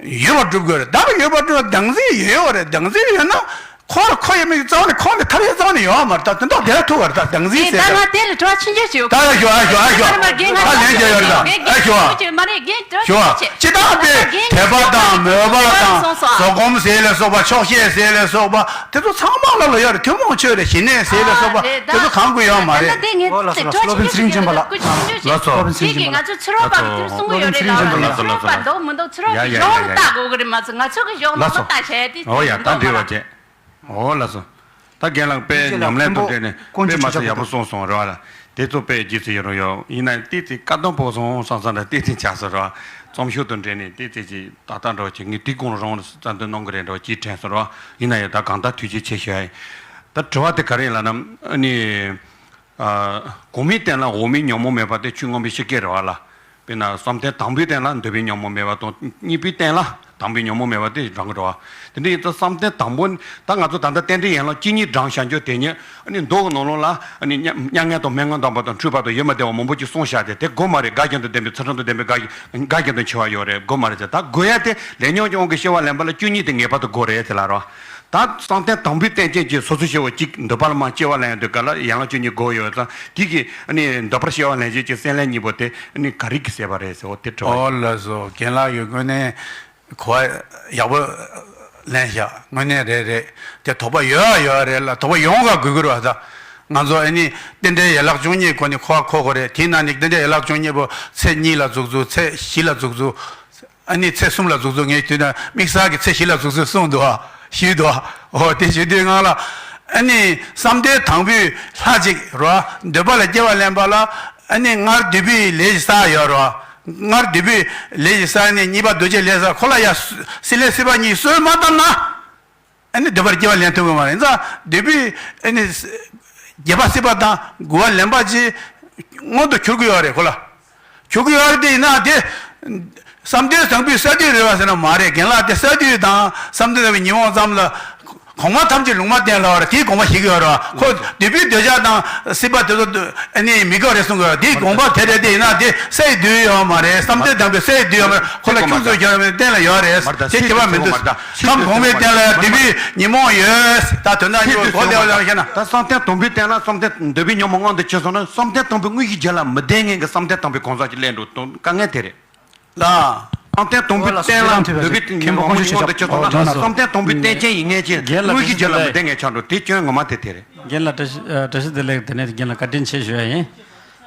ཡོད་པར་སྒྲུབ་དགོས་རེད། བདག་ཡོད་པར་སྒྲུབ་ན་བདག་འཛིན་ཡོད་ཡོད་རེད། བདག་འཛིན་ཡོད་ན་ཁོ་ལ་ཁོ་ཡོད་མེད་ཀྱི་རྩ་བ་ནས་ཁོ་ལས་ཐར་ཡའི་རྩ་བ་ནས་ཡོད་མ་རེད། ད་དོན་དག་དེ་ལ་ཐུག་པ་རེད། ད་བདག་འཛིན་ཟེར་ད་ད་ང་དེ་ལ་དྲི་བ་ཆུང་ཆུང་ཞིག་ད་ཡ་ཞུ་ཨ་ཞུ་ཨ་ཞུ་ཨ་ཞུ་ཨ་ད་ལན་རྒྱག་ཡོད་རེད། ད་ཨ་ཞུ་ཨ་ཞུ་ཨ། སྤྱི་བཏང་དེ་དད་པ་དང་མོས་པ་དང་བཟོད་སྒོམ་ཟེར་ལ་སོགས་པ། ཆོག་ཤེས་ཟེར་ལ་སོགས་པ་དེ་ཚོ་ཚང་མ་ལ་ལ་ཡོད་རེད། ཐུན་མོང་ཆོས་རེད། ཞི་གནས་ཟེར་ལ་སོགས་པ་དེ་ཚོ་གང་དགོས་ཡོད་མ་རེད། ད་དེ་ངས་དྲི་བ་ཆུང་ཆུང་ཞིག་ལ་སྐུ་ཆུང་ཆུང་ཞིག་ལགས་སོ། ཁྱེད་ཀྱིས་ང་ཚོ་ཚུར་རོགས་པ་གི་དུས་གསུང་གི་ཡོད་རེད་ལ། ལགས་སོ། ལགས་སོ། ཚུར་རོགས་པ་འདུག་མི་འདུག་ཚུར་རོགས་ཀྱི་ཡ་ཡ་གཞུང་ཡ་ལ་ཡ་ལྟ་དགོས་གི་རེད་མ་ཚོ། ང་ཚོ་གི་གཞུང་ལ་ལགས་མི་སོ། ལྟ་བྱས་ཏེ་འོ་ཡ་ད་འདྲི་བ་བྱས། འོ་ལགས་སོ། ད་རྒན་ལགས་དཔེ་ཉམས་ལེན་དང་འབྲེལ་ནས་དཔེ་མ་ཚད་ཡག་པོ་གསུངས་སོང་རེད་བ་ལ། དེ་ཚོ་དཔེ་རྗེས་སུ་ཡི་རང་ཡོད། ཡིན་ན་ཏིག་ཙི་བཀའ་གདམས་ཕོག་སོང་བསམ་བསམ་འདྲ་ཏིག་ཙི་ཆགས་སོང་རེད་བ། རྩོམ་ཤུགས་དང་འབྲེལ་ནས་ཏིག་ཙི་ཅིག་ཏག་ཏག་འདྲ་བོ་ཅིག་ངས་དེ་གུང་རང་ལ་བསམ་དོན་གནང་གི་རེད་འདྲ་བོ་ཅིག་དྲན་སོང་རེད་བ། ཡིན་ན་ཡང་ད་གང་ལྟར་ཐུགས་རྗེ་ཆེ་ཞུ་ཡ་ཡིན། ད་དྲི་བ་དེ་ག་རེ་ཡིན་ལབ་ན་ཨ་ནི། ཨ། གོང་མའི་རྟེན་ལ་འོག་མའི་ཉོན་མོངས་མེད་པ་དེ་ཆོས་མངོན་པའི་ཤེས་སྐྱེས་རེད་བ་ལ། དཔེར་ན་བསམ་གཏན་དང་པོའི་རྟེན་ལ་འདོད་པའི་ཉོན་མོངས་མེད་པ་དང་གཉིས་པའི་རྟེན་ལ་དང་པོའི་ཉོན་མོངས་མེད་པ་དེ་རང་གི་རེད་བ། དེ་འདྲ་ཡིན་ཙང་བསམ་གཏན་དང་པོ་ད་ང་ཚོ་ད་ལྟ་རྟེན་འབྲེལ་ཡན་ལག་གཅིག་གཉིས་བགྲངས་བཞག་རྒྱུ་དེ་ཉིད་ཨ་ནི་མདོ་གི་ནང་ལོགས་ལ་ཨ་ནི་མྱ་མྱ་ངན་དང་སྨན་ལྔ་དང་པོ་དང་འཁྲུལ་པ་དང་ཡོད་མ་བདེ་བ་མང་པོ་ཅིག་གསུངས་བཞག་སྟེ་དེ་དགོས་མ་རེད། དགའ་རྐྱེན་དང་ལྡན་པའི་ཚུལ་ཁྲིམས་དང་ལྡན་པའི་དགའ་དགའ་རྐྱེན་དང་འཆི་བ་ཡོད་རེད། དགོས་མ་རེད་ཟེར། ད་དགོས་ཡ་དེ་ལས་ཉོན་གྱི་དབང་གིས་སྐྱེ་བ་ལེན་པ་ལ་བཅུ་གཉིས་དེ་ངེས་པར་དུ་དགོས་རེད་ཟེར་ལབ་རོ། ད་བསམ་གཏན་དང་པོའི་རྟེན་ཅན་གྱི་སོ་སོ་སྐྱེ་བོ་གཅིག་འདོད་པ་ལ་མ་སྐྱེ་བ་ལེན་ཡོང་དུས་སྐབས་ལ་ཡན་ལག་བཅུ་གཉིས་དགོས་ཡོད་ཙང་དེ་གི་ཨ་ནི་འདོད་པར་སྐྱེ་བ་ལེན་བྱེད་ཀྱི་སེམས་ལས་གཉིས་པོ་དེ་ཨ་ནི་ག་རེ་གི་སྲེད་པ་རེད་ཟེར་བ་དེ་དྲི་བ་ཡིན། ཨོ་ལགས་སོ། རྒན་ལགས་ཀྱིས་དངོས་གནས་གོ་བ་ཡག་པོ་ལེན་ཤག་དངོས་གནས་རེད་རེད། དེ་དོགས་པ་ཡོད་ཡོད་རེད་ལ་དོགས་པ་ཡོང་ག་དགོས་ཀྱི་རེད་བ། ད་ང་ཚོ་ཨ་ནི་རྟེན་འབྲེལ་ཡན་ལག་བཅུ་གཉིས་སྒོ་ནས་གོ་བ་གོ་དགོས་རེད། དེའི་ནང་ནས་རྟེན་འབྲེལ་ཡན་ལག་བཅུ་གཉིས་པོ་ཚེས་གཉིས་ལ་འཛུགས་འཛུགས། ཚེས་བཞི་ལ་འཛུགས་འཛུགས། ཨ་ནི་ཚེས་གསུམ་ལ་འཛུགས་འཛུགས། ངས་དུས་ན་དམིགས་བསལ་གྱི་ཚེས་བཞི་ལ་འཛུགས་འཛུགས་གསུངས་འདུག་ཨ། ཞུས་འདུག་ཨ། འོ་དེ་ཞུ་དུས་སྔགས་ལ་ཨ་ནི་བསམ་གཏན་དང་པོའི་ལྷ་གཅིག་རོ། འདོད་པ་ལ་སྐྱེ་བ་ལེན་པ་ལ་ཨ་ནི་སྔར་འདོད་པའི་ལས་ཀྱི་ས་ཡོད་རོ། སྔར་འདོད་པའི་ལས་ཀྱི་ས་ནི་གཉིས་པ་འདོད་བྱའི་ལས་ས་ཁོ་ལ་ཡ་སྲིད་ལས་སྲིད་པ་གཉིས་གསོས་མ་བཏབ་ན། ཨ་ནི་འདོད་པར་སྐྱེ་བ་ལེན་ཐུབ་ཀྱི་མ་རེད། ཡིན་ཙང་འདོད་པའི་ཨ་ནི་རྒྱལ་པ་སྲིད་པ་དང་དགུ་པ་ལེན་པ་ཅིག་མངོན་དུ་གྱུར་གྱི་ཡོད་རེད་ཁོ་ལ། གྱུར་གྱི་ཡོད་རེད་དེ་ཡིན་ན་དེ་བསམ་གཏན་དང་པོའི་ས་དུས་རེད་བ་ཟེར་ན་མ་རེད། རྒན་ལགས་དེ་ས་དུས་དང་བསམ་གཏན་དང་པོའི་ཉོན་མོངས་ཙམ་ལ་གོང་མ་ཐམས་ཅད་ལུང་མ་བསྟན་ལ་བ་རེད། དེའི་དགོངས་པ་བཞེས་ཀྱི་ཡོད་རེད་བ། ཁོ་འདོད་པའི་འདོད་ཆགས་དང་སྲིད་པ་དེ་ཚོ་ཨ་ནི་མི་དགོས་རེད་གསུང་གི་ཡོད་རེད། དེའི་དགོངས་པ་དེ་རེད་དེ་ཡིན་ན་དེ་སའི་དུས་ཡོད་མ་རེད། བསམ་གཏན་དང་པོའི་སའི་དུས་ཡོད་མ་རེད། ཁོ་ལ་ཁྱུག་ཙམ་ཤར་བའི་རྟེན་ལ་ཡོད་རེད། དེ་ཁྱད་པར་མི་འདུག་ཁམས་གོང་མའི་རྟེན་ལ་ཡང་འདོད་པའི་ཉོན་མོངས་ཡོད། ད་དོན་དག་ཉོན་མོངས་གོ་བདེ་བ་ལ་ཤེ་ན། ད་བསམ་གཏན་དང་པོའི་རྟེན་ལ་བསམ་གཏན་འདོད་པའི་ཉོན་མོངས་མངོན་དུ་གྱུར་སོང་ན་བསམ་གཏན་དང་པོའི་དངོས་གཞི་རྒྱུད་ལ་མི་ལྡན་མཁན་གྱི་བསམ་གཏན་དང་པོའི་གང་ཟག་ཅིག་སླེབས་འགྲོ་དོན་དཀའ་ངལ་དེ་རེད། ལ། བསམ་གཏན་དང་པོའི་རྟེན་ལ་འདོད་པའི་ཉོན་མོངས་མངོན་དུ་གྱུར་སོང་ན་བསམ་གཏན་དང་པོའི་རྟེན་ཅན་ཡིན་མཁན་གྱི་དངོས་གཞི་རྒྱུད་ལ་མི་ལྡན་མཁན་ཆགས་འགྲོ། དེ་སྐྱོན་ངོ་མ་དེ་དེ་རེད། རྒན་ལགས་བཀྲ་ཤིས་བཀྲ་ཤིས་བདེ་ལེགས། དེ་ནས་རྒན་ལགས་བཀའ་དྲིན་ཆེ་ཞུ་ཡ་ཡིན།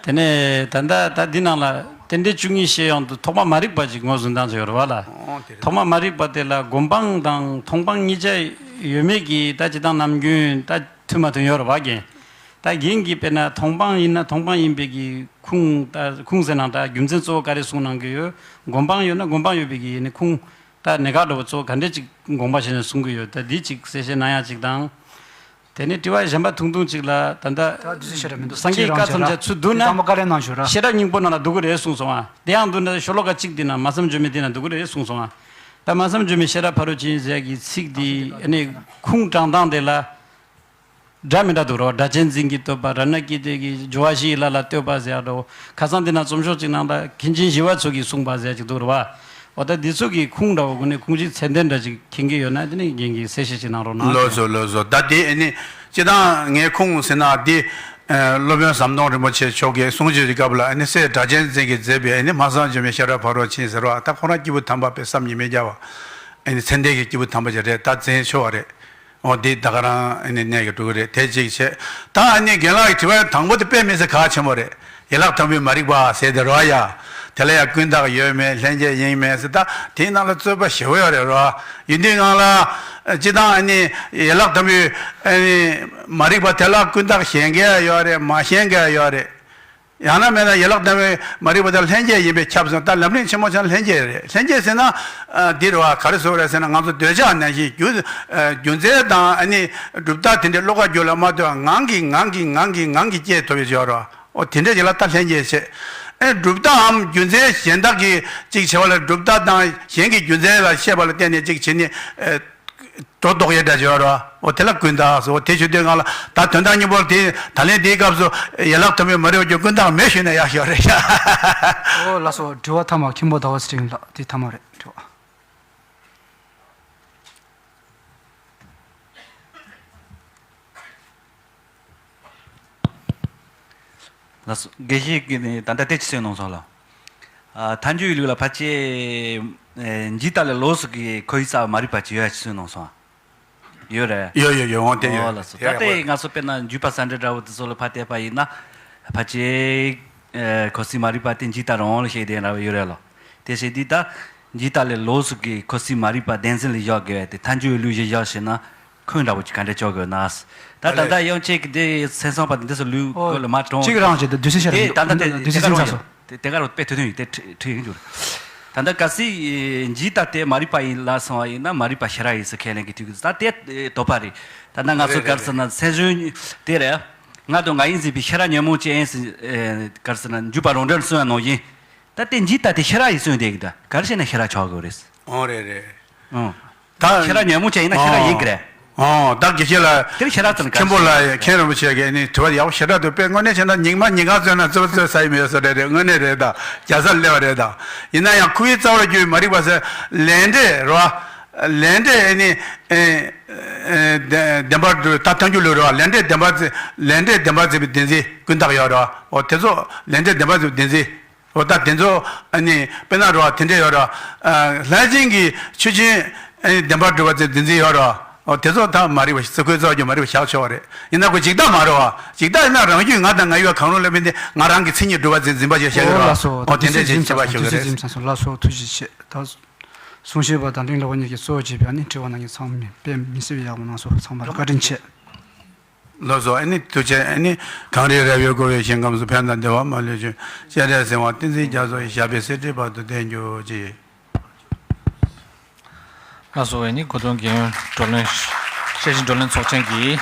དེ་ནས་ད་ལྟ་ད་འདི་ནང་ལ་རྟེན་འབྲེལ་བཅུ་གཉིས་བཤད་ཡོང་དུས་ཐོག་མ་མ་རིག་པ་ཅིག་ངོས་བཟུང་སྟངས་ཅིག་ཡོད་རེད་བ་ལ། ཨོ་དེ་རེད། ཐོག་མ་མ་རིག་པ་དེ་ལ་སྒོམ་སྤང་དང་མཐོང་སྤང་གཉིས་ཆ་ཡོད་མེད་ཀྱི་ད་སྤྱིར་བཏང་ནམ་རྒྱུན་ད་མཐུན་མ་མཐུན་ཡོད་རེད་བ་རྒན། ད་རྒན་གྱིས་དཔེར་ན་མཐོང་སྤང་ཡིན་ན་མཐོང་སྤང་ཡིན་པའི་གི་ཁུངས་ད་ཁུངས་ཟེར་ན་ད་རྒྱུ་མཚན་གཙོ་བོ་ག་རེ་གསུངས་གནང་གི་ཡོད། སྒོམ་སྤང་ཡོད་ན་སྒོམ་སྤང་ཡོད་པའི་གི་ཡིན་ནི་ཁུངས་ད་གནད་འགག་འདྲ་བོ་གཙོ་བོ་ག་འདྲས་ཅིག་དགོངས་པ་བཞེས་ནས་གསུང་གི་ཡོད། ད་འདི་ཅིག་གསལ་བཤད་གནང་ཡ་ཅིག་དང་། དེ་ནས་དྲི་བ་གཞན་པ་ཐུང་ཐུང་ཅིག་ལ་ད་ལྟ་ད་དུས་ཚོད་ཤེས་རབ་མི་འདུག་སངས་རྒྱས་བཀའ་ཙམ་ཅིག་ཚུར་བསྡུ་ན་དང་པོ་བཀའ་ལན་གནང་ཞུ་ར། ཤེས་རབ་སྙིང་པོ་ནང་ལ་འདུ་གི་རེད་གསུངས་སོང་ཨ། དེ་ཡང་འདུག་ན་ཤོ་ལོ་ཀ་གཅིག་དེ་ན་མ་བསམ་བརྗོད་མེད་དེ་ན་འདུ་གི་རེད་གསུངས་སོང་ཨ། ད་མ་བསམ་བརྗོད་མེད་ཤེས་རབ་ཕ་རོལ་ཕྱིན་ཟེར་གི་ཚིག་དེ་ཨ་ནི་ཁུངས་དྲངས་སྟངས་དེ་ལ་འདྲ་མི་འདྲ་འདུག་རོ། སྒྲ་གཅན་འཛིན་གྱིས་བསྟོད་པ། རཏྣ་ཀིརྟི་གིས་སྦྱོར་བ་བཞི་ཡི་ལྷ་ལ་བསྟོད་པ་ཟེར་ཡ་འདྲ་བོ། ཁ་སང་དེ་ན་རྩོམ་ཤོག་ཅིག་ནང་ལ་མཁན་ཆེན་ཞི་བ་འཚོ་གིས་གསུངས་པ་ཟེར་ཡ་ཅིག་འདུག་རོ་བ། འོ་ད་འདི་ཚོ་གི་ཁུངས་འདྲ་བོ་དགོས་ནས་ཁུངས་གཅིག་ཚད་ལྡན་འདྲ་ཅིག་མཁྱེན་གྱི་ཡོད་ན་དེ་ནི་རྒན་གྱིས་གསལ་བཤད་ཅིག་གནང་རོགས་གནང་། ལགས་སོ་ལགས་སོ། ད་དེ་ཨ་ནི་སྤྱིར་བཏང་ངས་ཁུངས་ཟེར་ན་དེ་ཨ་སློབ་དཔོན་ཟམ་གདོང་རིན་པོ་ཆེ་མཆོག་གིས་གསུང་ཆོས་ཀྱི་སྐབས་ལ་ཨ་ནི་སྲས་སྒྲ་གཅན་འཛིན་གྱིས་མཛད་པའི་ཨ་ནི་མ་བསམ་བརྗོད་མེད་ཤེས་རབ་ཕ་རོལ་ཕྱིན་ཟེར་བ། ད་ཁོ་རང་སྐྱེས་བུ་དམ་པ་དཔེ་བསམ་གྱིས་མི་ཁྱབ་པ། ཨ་ནི་མཚན་ལྡན་གྱི་སྐྱེས་བུ་དམ་པ་ཞིག་རེད། ད་མཚན་ཆེ་བ་རེད། འོ་འདི་ད་ག་རང་ཨ་ནི་གནད་ཀྱི་འགྲོ་གི་རེད། དེ་གཅིག་བྱས། ད་ཨ་ནི་རྒན་ལགས་ཀྱི་དྲི་བ་དང་པོ་དེ་དཔེ་མི་སྲིད་གལ་ཆེན་པོ་རེད། ཡན་ལག་དང་པོའི་མ་རིག་པ་ཟེར་དེ་རོ་ཡ། དེ་ལ་ཡང་ཀུན་བརྟགས་ཡོད་མེད་ལྷན་སྐྱེས་ཡིན་མིན་ཟེར། ད་དེའི་ནང་ལ་རྩོད་པ་ཞེ་པོ་ཡོད་རེད་རོ། ཡིན་དུས་ནང་ལ་སྤྱིར་བཏང་ཨ་ནི་ཡན་ལག་དང་པོའི་ཨ་ནི་མ་རིག་པ་དེ་ལ་ཀུན་བརྟགས་ཞེན་མཁན་ཡོད་རེད། མ་ཞེན་མཁན་ཡོད་རེད། ཡང་ན་མེད་ན་ཡན་ལག་དང་པོའི་མ་རིག་པ་དེ་ལྷན་སྐྱེས་ཡིན་པས་ཁྱབ་སོང་། ད་ལམ་རིམ་ཆེན་མོ་ཆ་ལྷན་སྐྱེས་རེད། ལྷན་སྐྱེས་ཟེར་ན་ཨ་འདི་རེད་བ། ག་རེ་ཟེར་བ་རེད་ཟེར་ན་ང་ཚོ་འདོད་ཆགས་ནང་བཞིན་རྒྱུ་ཨ་རྒྱུ་མཚན་དང་ཨ་ནི་གྲུབ་རྟགས་དེ་འདྲའི་བློ་ཁ་རྒྱུད་ལ་མ་ལྟོས་པར་ངང་གིས་ངང་གིས་ངང་གིས་ངང་གིས་སྐྱེས་ཐུབ་པའི་སྦྱོར་བ། འོ་དེ་འདྲ་ཞིག་ལ་ད་ལྷན་སྐྱེས་བྱེད། ཨེ་གྲུབ་རྟགས་འམ་རྒྱུ་མཚན་གཞན་དག་གིས་གཅིག་བྱས་པ་ལ་གྲུབ་རྟགས་དང་གཞན་གྱི་རྒྱུ་མཚན་ལ་བཤད་པ་ལ་བརྟེན་ནས་གཅིག་བྱེད་ནི་ཨེ། སྒྲོ་འདོགས་ཡས་འདྲ་ཅིག་ཡོད་རེད་བ། འོ་དེ་ལ་ཀུན་བརྟགས་ཟེར། འོ་དེ་ཞུ་དུས་སྒང་ལ་ད་དོན་དག་སྙིང་པོ་དེ་ད་ལན་དེའི་སྐབས་སུ་ཡན་ལག་དང་པོའི་མ་རིག་པ་རྒྱུ་ཀུན་བརྟགས་མེད་ཞུས་ན་ཡག་ཤོས་རེད་ཤག་འོ་ལགས་སོ། དྲི་བ་མཐའ་མ་མཁན་པོ་ཟླ་བ་ཚེ་རིང་ལགས་དེ་མཐའ་མ་རེད་དྲི་བ། ལགས་སོ། དགེ་བཤེས་ཀྱིས་ནི་ད་ལྟ་དེ་ཅི་གསུངས་གནང་སོང་ལ། ཨ་ཐལ་འགྱུར་ལུགས་ལ་ཕལ་ཆེར་ཨེ་འཇིག་ལྟ་ལས་ལོགས་སུ་གི་ཁོ་ཡི་རྩ་བ་མ་རིག་པ་ཅིག་ཡོད་ཡ་ཅི་གསུངས་གནང་སོང་། ཡོད་རེད། ཡོད་ཡོད་ཡོད། འོང་དེ་ཨོ་ཡོད། ལགས་སོ། ཡོད་ད་ལྟའི་ཡོད། ང་ཚོ་དཔེར་ན་འཇུག་པ་ས་འབྲས་འདྲ་བོ་དེ་ཚོ་ལ་ཕར་བལྟས་པ་ཡིན་ན་ཕལ་ཆེར་ཨེ་ཁོ་རྩ་བ་མ་རིག་པ་དེ་འཇིག་ལྟ་རང་དབང་ལ་བཤད་དེ་འདྲ་བོ་ཡོད་རེད་ལོ། དེ་བྱས་དུས་ད་འཇིག་ལྟ་ལས་ལོགས་སུ་གི་ཁོ་རྩ་བ་མ་རིག་པ་བདེན་འཛིན་ལ་བཞག་དགོས་པ་དེ་ཐལ་འགྱུར་བའི་ལུགས་ཞིག་བཞག་བྱས་ན། འཁོན་འདྲ་བོ་ཅིག་ག་འདྲ་ཅོག་གི་ན། ད་ད་ལྟ་ཡང་ཅིག་འདི་སེམས་བཟང་པ་འདི་ཚོ་ལུས་ཨོ། སྐོར་ལ་མ་གྲོངས། གཅིག་རང་བྱེད་དུ་དུས་ཚོད་ཤར་དེ་ད་ལྟ་དེ་དུས་དེ་ཚོད་ག་རང་ཚར་སོང་། བྱེད་དེ་དེ་ག་རང་དཔེ་ཐུང་ཐུང་ཡིན་དེ་ཁྲི་ཁྲི་ཡིན་འགྱུར། ད་ལྟ་གལ་སྲིད་འཇིག་ལྟ་དེ་མ་རིག་པ་ཡིན་ལ་སོང་བ་ཡིན་ན་མ་རིག་པ་ཤེས་རབ་ཡིན་ཟེར་ཁས་ལེན་གྱི་དུས་ཀྱི་ད་དེ་དོགས་པ་རེད། ད་ལྟ་ང་ཚོ་རེད་ག་རེ་ཟེར་ན་སེམས་གཞུང་དེ་རེད། ང་དང་ང་ཡིན་ཟེར་བའི་ཤེས་རབ་ཉོན་མོངས་ཅན་ཟེར་ག་རེ་ཟེར་ན་འཇུག་པ་རང་གྲོལ་གསུངས་པ་ནང་བཞིན། ད་དེ་འཇིག་ལྟ་དེ་ཤེས་རབ་ཡིན་གསུངས་བསྡད་ཀྱི་ད་ག་རེ་བྱས་ན་ཤེས་རབ་ཆགས་དགོས་རེད། ཨོ་རེད་རེད། ཨང་། ད་ཤེས་རབ་ཉོན་མོངས་ཅན་ཡིན་ན་ཤེས་རབ་ཡིན་གྱི་རེད། ཨང་། ད་དགེ་བཤེས་ལ་དེར་ཤེས་རབ་ཙམ་ག་མཁན་པོ་ལ་མཁན་རིན་པོ་ཆེ་གིས་ནི་དྲི་བ་ཡག་པོ་ཞེ་དྲག་འདུག་དཔེ་དངོས་གནས་བྱས་ན་ཉིན་མ་ཉིན་གང་བཙལ་ན་རྩོད་པ་རྩོད་ས་ཡི་མི་ཡོད་ས་རེད་རེད། དངོས་གནས་རེད་ད། རྒྱལ་ས་སླེབས་པ་རེད་ད། ཡིན་ན་ཡང་ཁོ་བོའི་རྩ་བར་གྱུར་མ་རིག་པ་ཟེར་ལས་འབྲས་རེད་བ། ལས་འབྲས་ནི་ཨེ་ཨེ་བདེན་པར་གྲུབ་ད་ཐལ་འགྱུར་ལུགས་རེད་བ། ལས་འབྲས་བདེན་པར་ལས་འབྲས་བདེན་པར་འཛིན་པའི་བདེན་འཛིན་ཀུན་བཏགས་ཡོད་རེད་བ། འོ་དེ་ཚོ་ལས་འབྲས་བདེན་པར་འཛིན་པའི་བདེན་འཛིན། འོ་ད་དེ་ཚོ་ཨ་ནི་དཔེར་ན་རོ་དེ་འདྲ་ཡོད་རོ། ལྷས་བྱིན་གྱི་ཆོས་ཅན་ཨ་ནི་བདེན་པར་གྲུབ་པ་ཚོའི་བདེན་འཛིན་ཡོད་རོ། འོ་དེ་ཚོ་ད་མ་རིག་པ་རྩི་ཁུལ་རྩ་བ་རྒྱུ་མ་རིག་པ་བཞག་ཆོག་པ་རེད། ཡིན་ན་ཁོ་འཇིག་ལྟ་མ་རེད་བ། འཇིག་ལྟ་ཡིན་ན་རང་རྒྱུད་ང་དང་ང་ཡོད་གང་རུང་ལ་དམིགས་ཏེ་ང་རང་གི་མཚན་ཉིད་གྲུབ་པ་ཚོའི་འཛིན་པ་ཞིག་བཤད་ཀྱི་རོ། ལགས་སོ། འོ་དེ་འདྲ་ཅིག་བྱེད་པ་ཞིག་རེད། ལགས་སོ། ཐུགས་རྗེ་ཆེ། ད་གསུང་བཤད་པ་དང་གླིང་ལ་བ་གཉིས་ཀྱིས་གཙོ་བོ་བྱས་པའི་ཨ་ནི་དྲི་བ་ནང་གི་ཚང་མས་དཔེ་མི་སྲིད་པའི་ཡག་པོ་གནང་སོང་། ཚང་མ་ལ་བཀའ་དྲིན་ཆེ། ལགས་སོ། ཨ་ནི་ཐུགས་རྗེ་ཆེ། ཨ་ནི་གངས་རི་ར་བས་བསྐོར་བའི་ཞིང་ཁམས་སུ། ཕན་དང་བདེ་བ་མ་ལུས་འབྱུང་། སྤྱན་རས་གཟིགས་དབང་བསྟན་འཛིན་རྒྱ་མཚོ་ཡི། ཞབས་པད་སྲིད་མཐའི་བར་དུ་བརྟན་གྱུར་ཅིག་ལགས་སོ། ཨ་ནི་གོ་སྟོན་རྒན་ཡོལ་བགྲོ་གླེང་ཤེར་ཕྱིན་བགྲོ་གླེང་ཚོགས་ཆེན་གྱི་